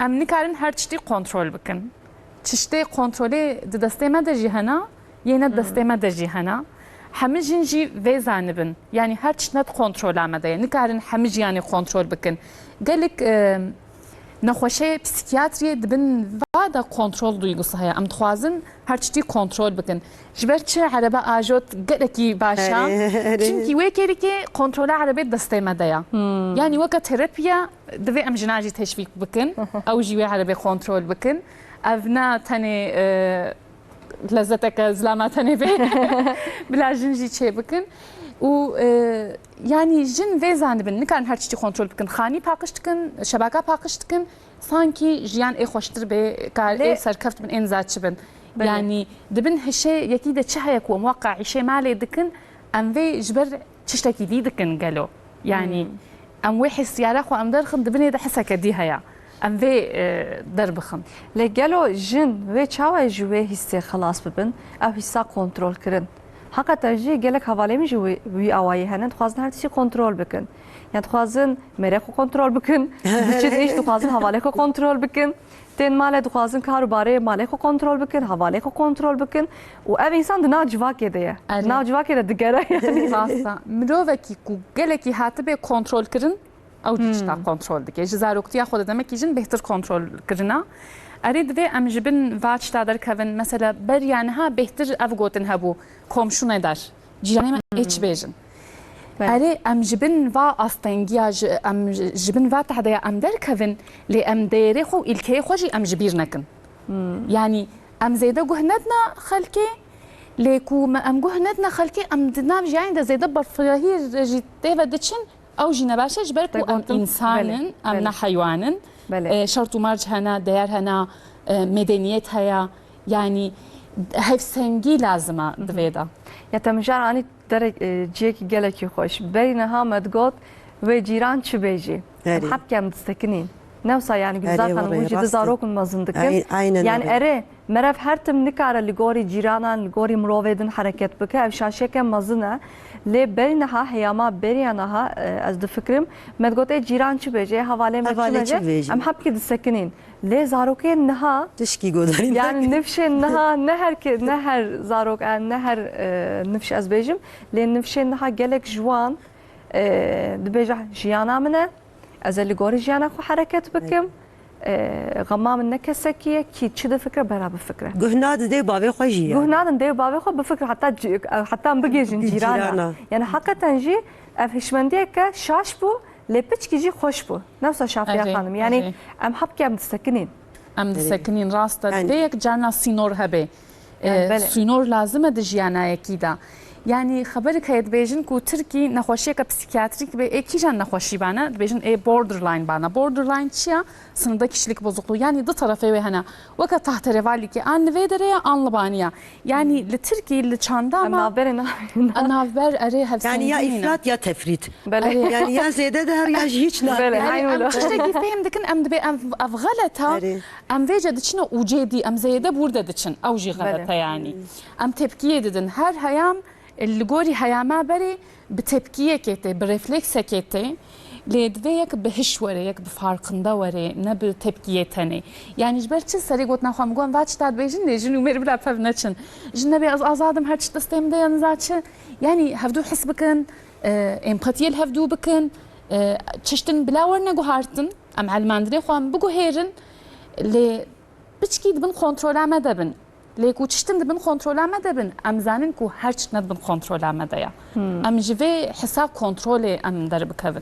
em nikarin her çiştî kontrol bikin. Çiştê kontrolê di destê me de jî hena, yê ne di destê me de jî hena. Hemî jin jî vê zanibin. Yani her çişt ne di kontrola me de ye. Nikarin hemî jiyanê kontrol bikin. Gelek, e, nexweşê psîkiyatriyê dibin va de kontrol duygusu heye. Em dixwazin her çiştî kontrol bikin. Ji ber çi erebe ajot gelekî baş e? Erê, erê. Çimkî wê kerikê kontrola erebê destê me de ye. Hmm. Yani weke terapiya divê em jina jî teşvîk bikin. Ew jî wê erebê kontrol bikin. Ev ne tenê, e, lezzeteke zilama tenê bê. Bila jin jî çê bikin. Û, e, yani jin vê zanibin, nikarin her çiştî kontrol bikin. Xanî paqij dikin, şebaka paqij dikin. Sankî jiyan ê xweştir bê, kar ê serkeft bin, ên zaçi bin. Belê. Yani dibin hişê yekî de çi heye ku em waka îşê malê dikin, em vê ji ber çiştekî dî dikin gelo. Yani Hmm. em wê hestiyara xwe em derxin, dibinê de hiseke dî heye. Em vê, e, derbixin. Lê gelo jin wê çawa ji wê hîsê xilas bibin? Ew hîsa kontrol kirin. Heqeten jî gelek hevalê min jî wî, wî awayî hene, dixwazin her tiştî kontrol bikin. Yan dixwazin mêrê xwe kontrol bikin, diçin îş dixwazin hevalê xwe kontrol bikin. Tên malê dixwazin kar û barê malê xwe kontrol bikin, hevalê xwe kontrol bikin. Û ev însan di nav civakê de ye. Erê. Di nav civakê de digere yani. Rast e. Mirovekî ku gelekî hatibe kontrol kirin, ew jî tişta kontrol dike. Ji zaroktiya xwe de demekî jin bêhtir kontrol kirina. Erê, divê em ji bin va tişta derkevin. Mesela beriya niha bêhtir ev gotin hebû, komşu neder. Cîranê me ê çi bêjin? Belê. Erê, em ji bin va astengiya, ji, em ji, ji bin va tehdeya em derkevin, lê em değerê xwe û îlkeyê xwe jî em ji bîr nekin. Yani em zêde guh nedina xelkê, lê ku me em guh nedina xelkê, em di nav jiyanê de zêde berfirehî jî tê ve diçin, ew jî ne baş e, ji ber ku em însan in, em ne heywan in. Belê. E, şert û merc hene, değer hene, e, medeniyet heye. Yani hevsengî lazim e di vê de. Ya te mijar anî derek, e, cihekî gelekî xweş. Berî niha me digot, wê cîran çi bêjî? Erê. Em hepke em disekinîn. Ne wisa yani Gülzar Xanim, hûn jî du zarok in mezin dikin. Ay-, aynen öyle. Yani erê, meriv her tim nikare li gorî cîranan, li gorî mirovê din hereket bike. Ev şaşiyeke mezin e. Lê berî niha, heyama beriya niha, e, ez difikirim, me digot, ê cîran çi bêje, ê hevalê me çi bêje? Em hepkî disekinîn. Lê zarokên niha, tişkî godarî yani nake. Nifşên niha, ne her ke-, ne her zarok, e, ne her, e, nifş ez bêjim, lê nifşên niha gelek ji wan, e, dibêje, jiyana min e, ez ê li gorî jiyana xwe hereket bikim. E, xema min ne kesekî ye, kî çi difikire, bera bifikire. Guh nadin dê û bavê xwe jî yani. Guh nadin dê û bavê xwe bifikire, heta ci-, heta em bigihêjin cîrana. Cîrana. Yani heqeten jî ev hişmendiyeke şaş bû, lê piçkî jî xweş bû. Ne wisa Şafiye Xanim. Yani em hepke em disekinîn. Em disekinîn, rast e. Yani. Divê yek carna sînor hebe. Yani, e, belê. Sînor lazim e di jiyanayekî de. Yani xeberek heye dibêjin ku Tirkî nexweşiyeke psîkiyatrîk be, ê kîjan nexweşî bane? Dibêjin ê borderline bane. Borderline çi ya? Sınırda kişilik bozukluğu. Yani du tarafê wê hene. Weke tahterevalîkê, an li vê derê ye, an li banî ye. Yani li Tirkî, li çanda me navberê navberê. Navber, erê, hevsengî ne. Yani ya ifrat ya tefrit. Belê. Erê. Yani ya zêde de her ya jî hiç nabe. Belê, erê, aynen em öyle. Tiştekî fêm dikin, em dibê ev, ev xelet e. Erê. Em vêce diçine ûcê dî, em zêde bûr de diçin. Ew jî xelet e yani. Em tepkiyê didin. Her heyam, e, li gorî heyama berê bi tepkiyekê tê, bi refleksekê tê. Lê divê yek bi hiş were, yek bi farkında were, ne bi tepkiyê tenê. Yani ji ber çi serê gotina xwe min got, va çi ta dibêjin, lê jin û mêr bila pev neçin. Jin nebê ez azad im, her çi destê min de ye, niza çi. Yani hevdû his bikin, e, empatiyê li hevdû bikin, e, çiştin bila werne guhartin, em elmandinê xwe em biguhêrin, lê piçkî di bin kontrola me de bin. Lê ku çiştin di bin kontrola me de bin, em zanin ku her çi ne di bin kontrola me de ye. Hmm. Em ji vê hisa kontrolê em derbikevin.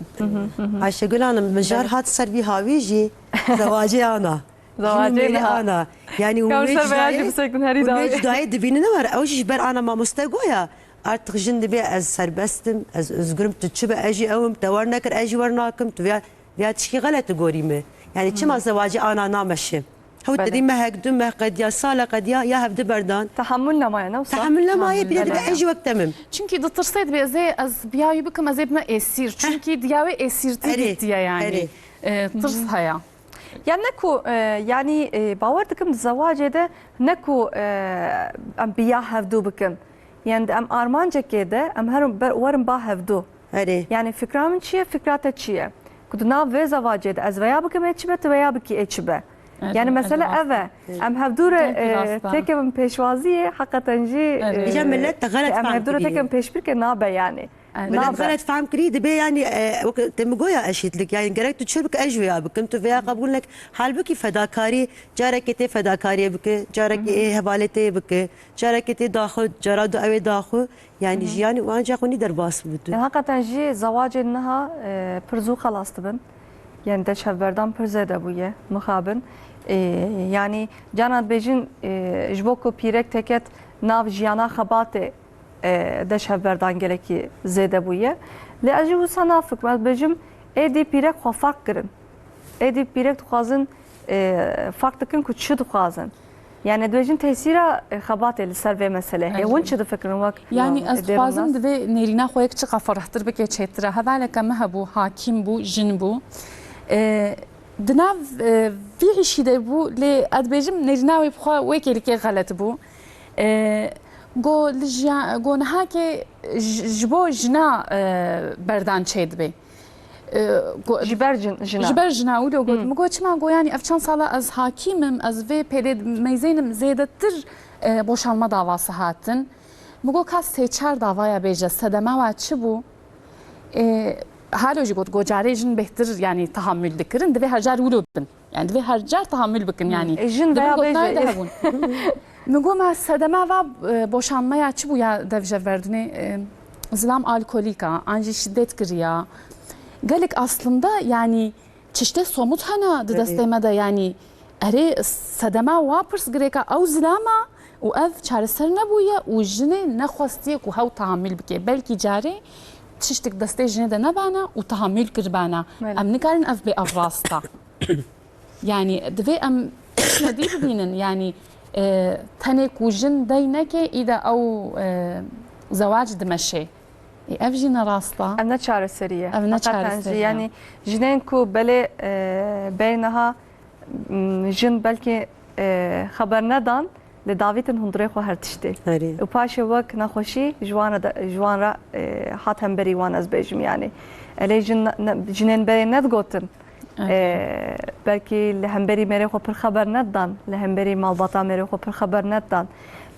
Ayşegül Hanım, mijar hat ser vî hawî jî zewacê ana. Zewacê Jinê niha. Ana. Yani hûn wê cudayê, hûn wê cudayê dibînin ne war, ew jî ji ber ana mamoste goya. Artık jin dibê ez serbest im, ez özgür im, tu çi be ez jî ew im, te wer nekir ez jî wer nakim, tu vêya, vêya tişkî xelet digorî me. Yani çima zewacê ana nameşe? Hew Belê. Tedî mehek, du meh qediya, sale qediya, ya hevdi berdan. Tehamul nemaye, ne wisa? Tehamul nemaye, Tehamul pîre dibe nemaye. Ez jî wek te mim. Çünkü ditirsê dibê ez ê, ez biya wî bikim, ez ê bime êsîr. Çünkü diya wê êsîrtî Erê. Dîtiye yani. Erê. E, tirs heye. Ya ne ku, e, yani, e, bawer dikim di zewacê de ne ku, e, em biya hevdu bikin. Yani em armancekê de em herin ber, werin ba hevdu. Erê. Yani fikra min çi ye, fikra te çi ye? Ku di nav vê zewacê de ez veya bikim ê çi be, tu veya bikî ê çi be. Erê, Yani mesele erê, ev e. Rast e. Em hevdu re, Gelkî e, rast e. Têkevin pêşwaziyê, heqeten jî, Erê. e, Îca millet te xelet em fam hevdu re kirî. Têkevin pêşbirkê nabe yani. Erê. Millet Nabe. Xelet fam kirî, dibê yani, e, wek te min goya eşitlik. Yani gerek tu çi bik ez jî veya bikim, tu veya qebûl nek. Halbukî fedakarî, carekê tê fedakariyê bike, carekê ê hevalê tê bike, carekê tê daxwe, cara du ewê daxwe. Yani jiyanî û ancak hûnî derbas bibitu. Yani hakikaten jî zewacên niha, e, pir zû xelas dibin. Yani deşevberdan pir zêde bûye, mixabin. E, yani cana dibêjin, e, ji bo ku pîrek teket nav jiyana xebatê, e, deşevberdan gelekî zêde bûye. Lê ez jî wisa nafikim, ez dibêjim êdî pîrek xwe fark kirin. Êdî pîrek dixwazin, e, fark dikin ku çi dixwazin. Yani dibêjin tesîra, e, xebatê li ser vê meselê heye. Hûn çi difikirin wek Yanî ez dixwazim di vê nêrîna xwe yek çiqa ferehtir bike çêtir e. Hevaleke min hebû, hakim bû, jin bû. E, di nav, e, vî îşî de bû, lê ez dibêjim nêrîna wê bi xwe wê kêlikê xelet bû. E, go li jiya-, go niha ke ji, ji bo jina, e, berdan çêdibe. E, go-, Ji ber jin, jina. Ji ber jina wilo got. Hmm. Min got, çima go, yani ev çend sala ez hakim im, ez vê pêlê meyzênim zêdetir, e, boşanma davası hatin. Min got, ka sê çar davaya bêje, sedema wa çi bû? E, halo jî got, go carê jin bêhtir, yani tahammül dikirin, divê her car wilo bin. Yani divê her car tahammül bikin, yani. E, jin veya bêje. Hebûn. Min got, me sedema va, e, boşanmaya çi bû ya devjeverdinê, e, zilam alkolîka, an jî şiddet kiriya. Gelek aslında, yani, tiştê somut hene di destê me de, yani, erê, sedema wa pirs girêka ew zilama û ev çareser nebûye û jinê nexwestiye ku hew tahammül bike. Belkî carê tiştik destê jinê de nebana û tahammül kiribana. Belê. Em nikarin ev bê ev rast e. Yani, divê em tiştine dî bibînin. Yani, e, tenê ku jin dey neke, î de ew, e, zewac dimeşê. E, ev jî ne rast e. Ev ne çareserî ye. Ev ne çareserî ye. Heqeten jî, yani, jinên ku belê, e, bêyniha, m, jin belkî, e, xeber nedan, lê davîtin hundirê xwe her tiştê. Erê. Û paşê wek nexweşî ji wan re de, ji wan re, e, hat hemberî wan, ez bêjim, yani. Elê jin ne, ne, jinên berê nedigotin. Evet. E, belkî li hemberî mêrê xwe pir xeber nedidan, li hemberî malbata mêrê xwe pir xeber nedidan.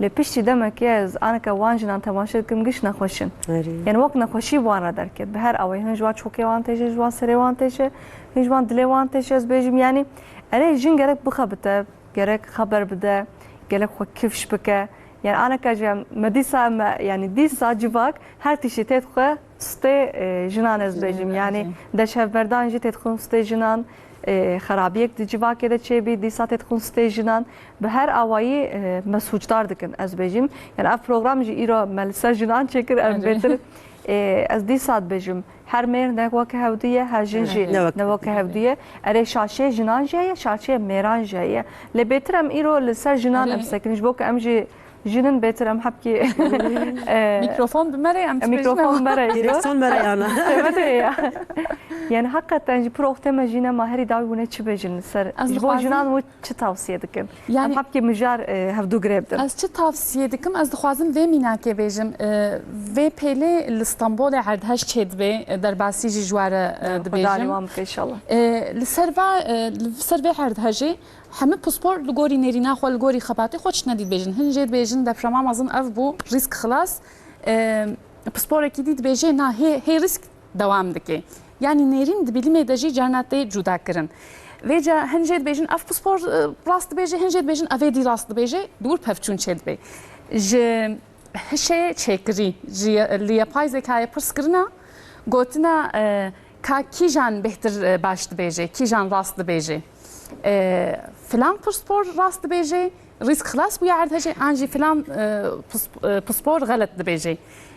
Lê piştî demekê ez aneke wan jinan temaşe dikim, giş nexweş in. Erê. Yani wek nexweşî bi wan re derket. Bi her awayî hin ji wan çokê wan têje, ji wan serê wan têje, hin ji wan dilê wan têje, ez bêjim. Yani erê jin gerek bixebite, gerek xeber bide, gerek xwe kifş bike. Yani aneka jî em, me dîsa me, yani dîsa civak her tiştî têt xwe stê, e, jinan, ez bêjim. Jinan, yani evet. Deşevberdan jî têt xwe stê jinan, e, xerabiyek di civakê de çêbî, dîsa têt xwe stê jinan. Bi her awayî, e, me sûcdar dikin, ez bêjim. Yani ev program jî îro me li ser jinan çêkir, em Evet. bêtir, e, ez dîsa dibêjim. Her mêr ne weke hevdû ye, her jin Evet, jî ne weke ne weke hevdû ye. Erê, şaşê jinan jî heye, şaşê mêran jî heye. Lê bêtir em îro li ser jinan Erê. em sekin, ji bo ku em jî jin in, bêtir em hepkî, e, Mikrofon bi me re, em em çi bêjin mikrofon ama? bi me re îro. Direksiyon me re yana. Sêvete ya. Yani heqeten jî pir oxtê me jî ne ma herî dawî hûn ê çi bêjin li ser. Ez Ji bo dixwazim jinan hûn çi tavsiye dikin? Yani Em hepkî mijar, e, hevdû girê bidin. Ez çi tavsiye dikim? Ez dixwazim vê mînakê bêjim. E, vê pêlê li Stenbolê erdhej çêdibe, e, derbasî jî ji we re, e, E, dibêjim. Xwedê li wan bike inşallah. E, li ser va, e, li ser vê erdhejê hemî pispor li gorî nêrîna xwe, li gorî xebatê xwe tiştine dî dibêjin. Hin jê dibêjin deprema mezin ev bû, rîsk xilas. E, pisporekî dî dibêje na hê, hê rîsk dewam dike. Yani nêrîn di bilimê de jî carna tê cuda kirin. Vêca hin jê dibêjin ev pispor, e, rast dibêje, hin jê dibêjin ev ê dî rast dibêje, dûr pevçûn çêdibe. Ji hişê çêkirî, ji ye-, li yapay zekayê pirs kirina, gotina, e, ka kîjan bêhtir, e, baş dibêje, kîjan rast dibêje. E, filan pispor rast dibêje, rîsk xilas bûye erdhejê, an jî filan, e, pis-, e, pispor xelet dibêje.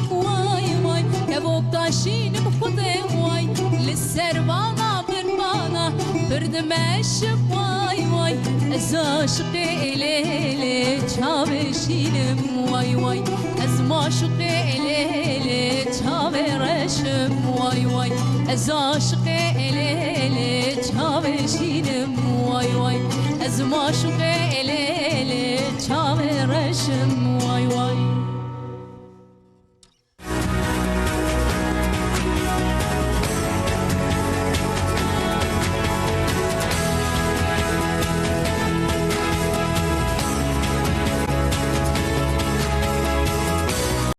şînim way way, kevoka şînim xwedê way. Li ser vana birbana pir dimeşim way way. Ez aşiqê êlê êlê çavê şînim way way. Ez maşuqê êlê êlê çavê reşim way way. Ez aşiqê êlê êlê çavê şînim way way. Ez maşuqê êlê êlê çavê reşim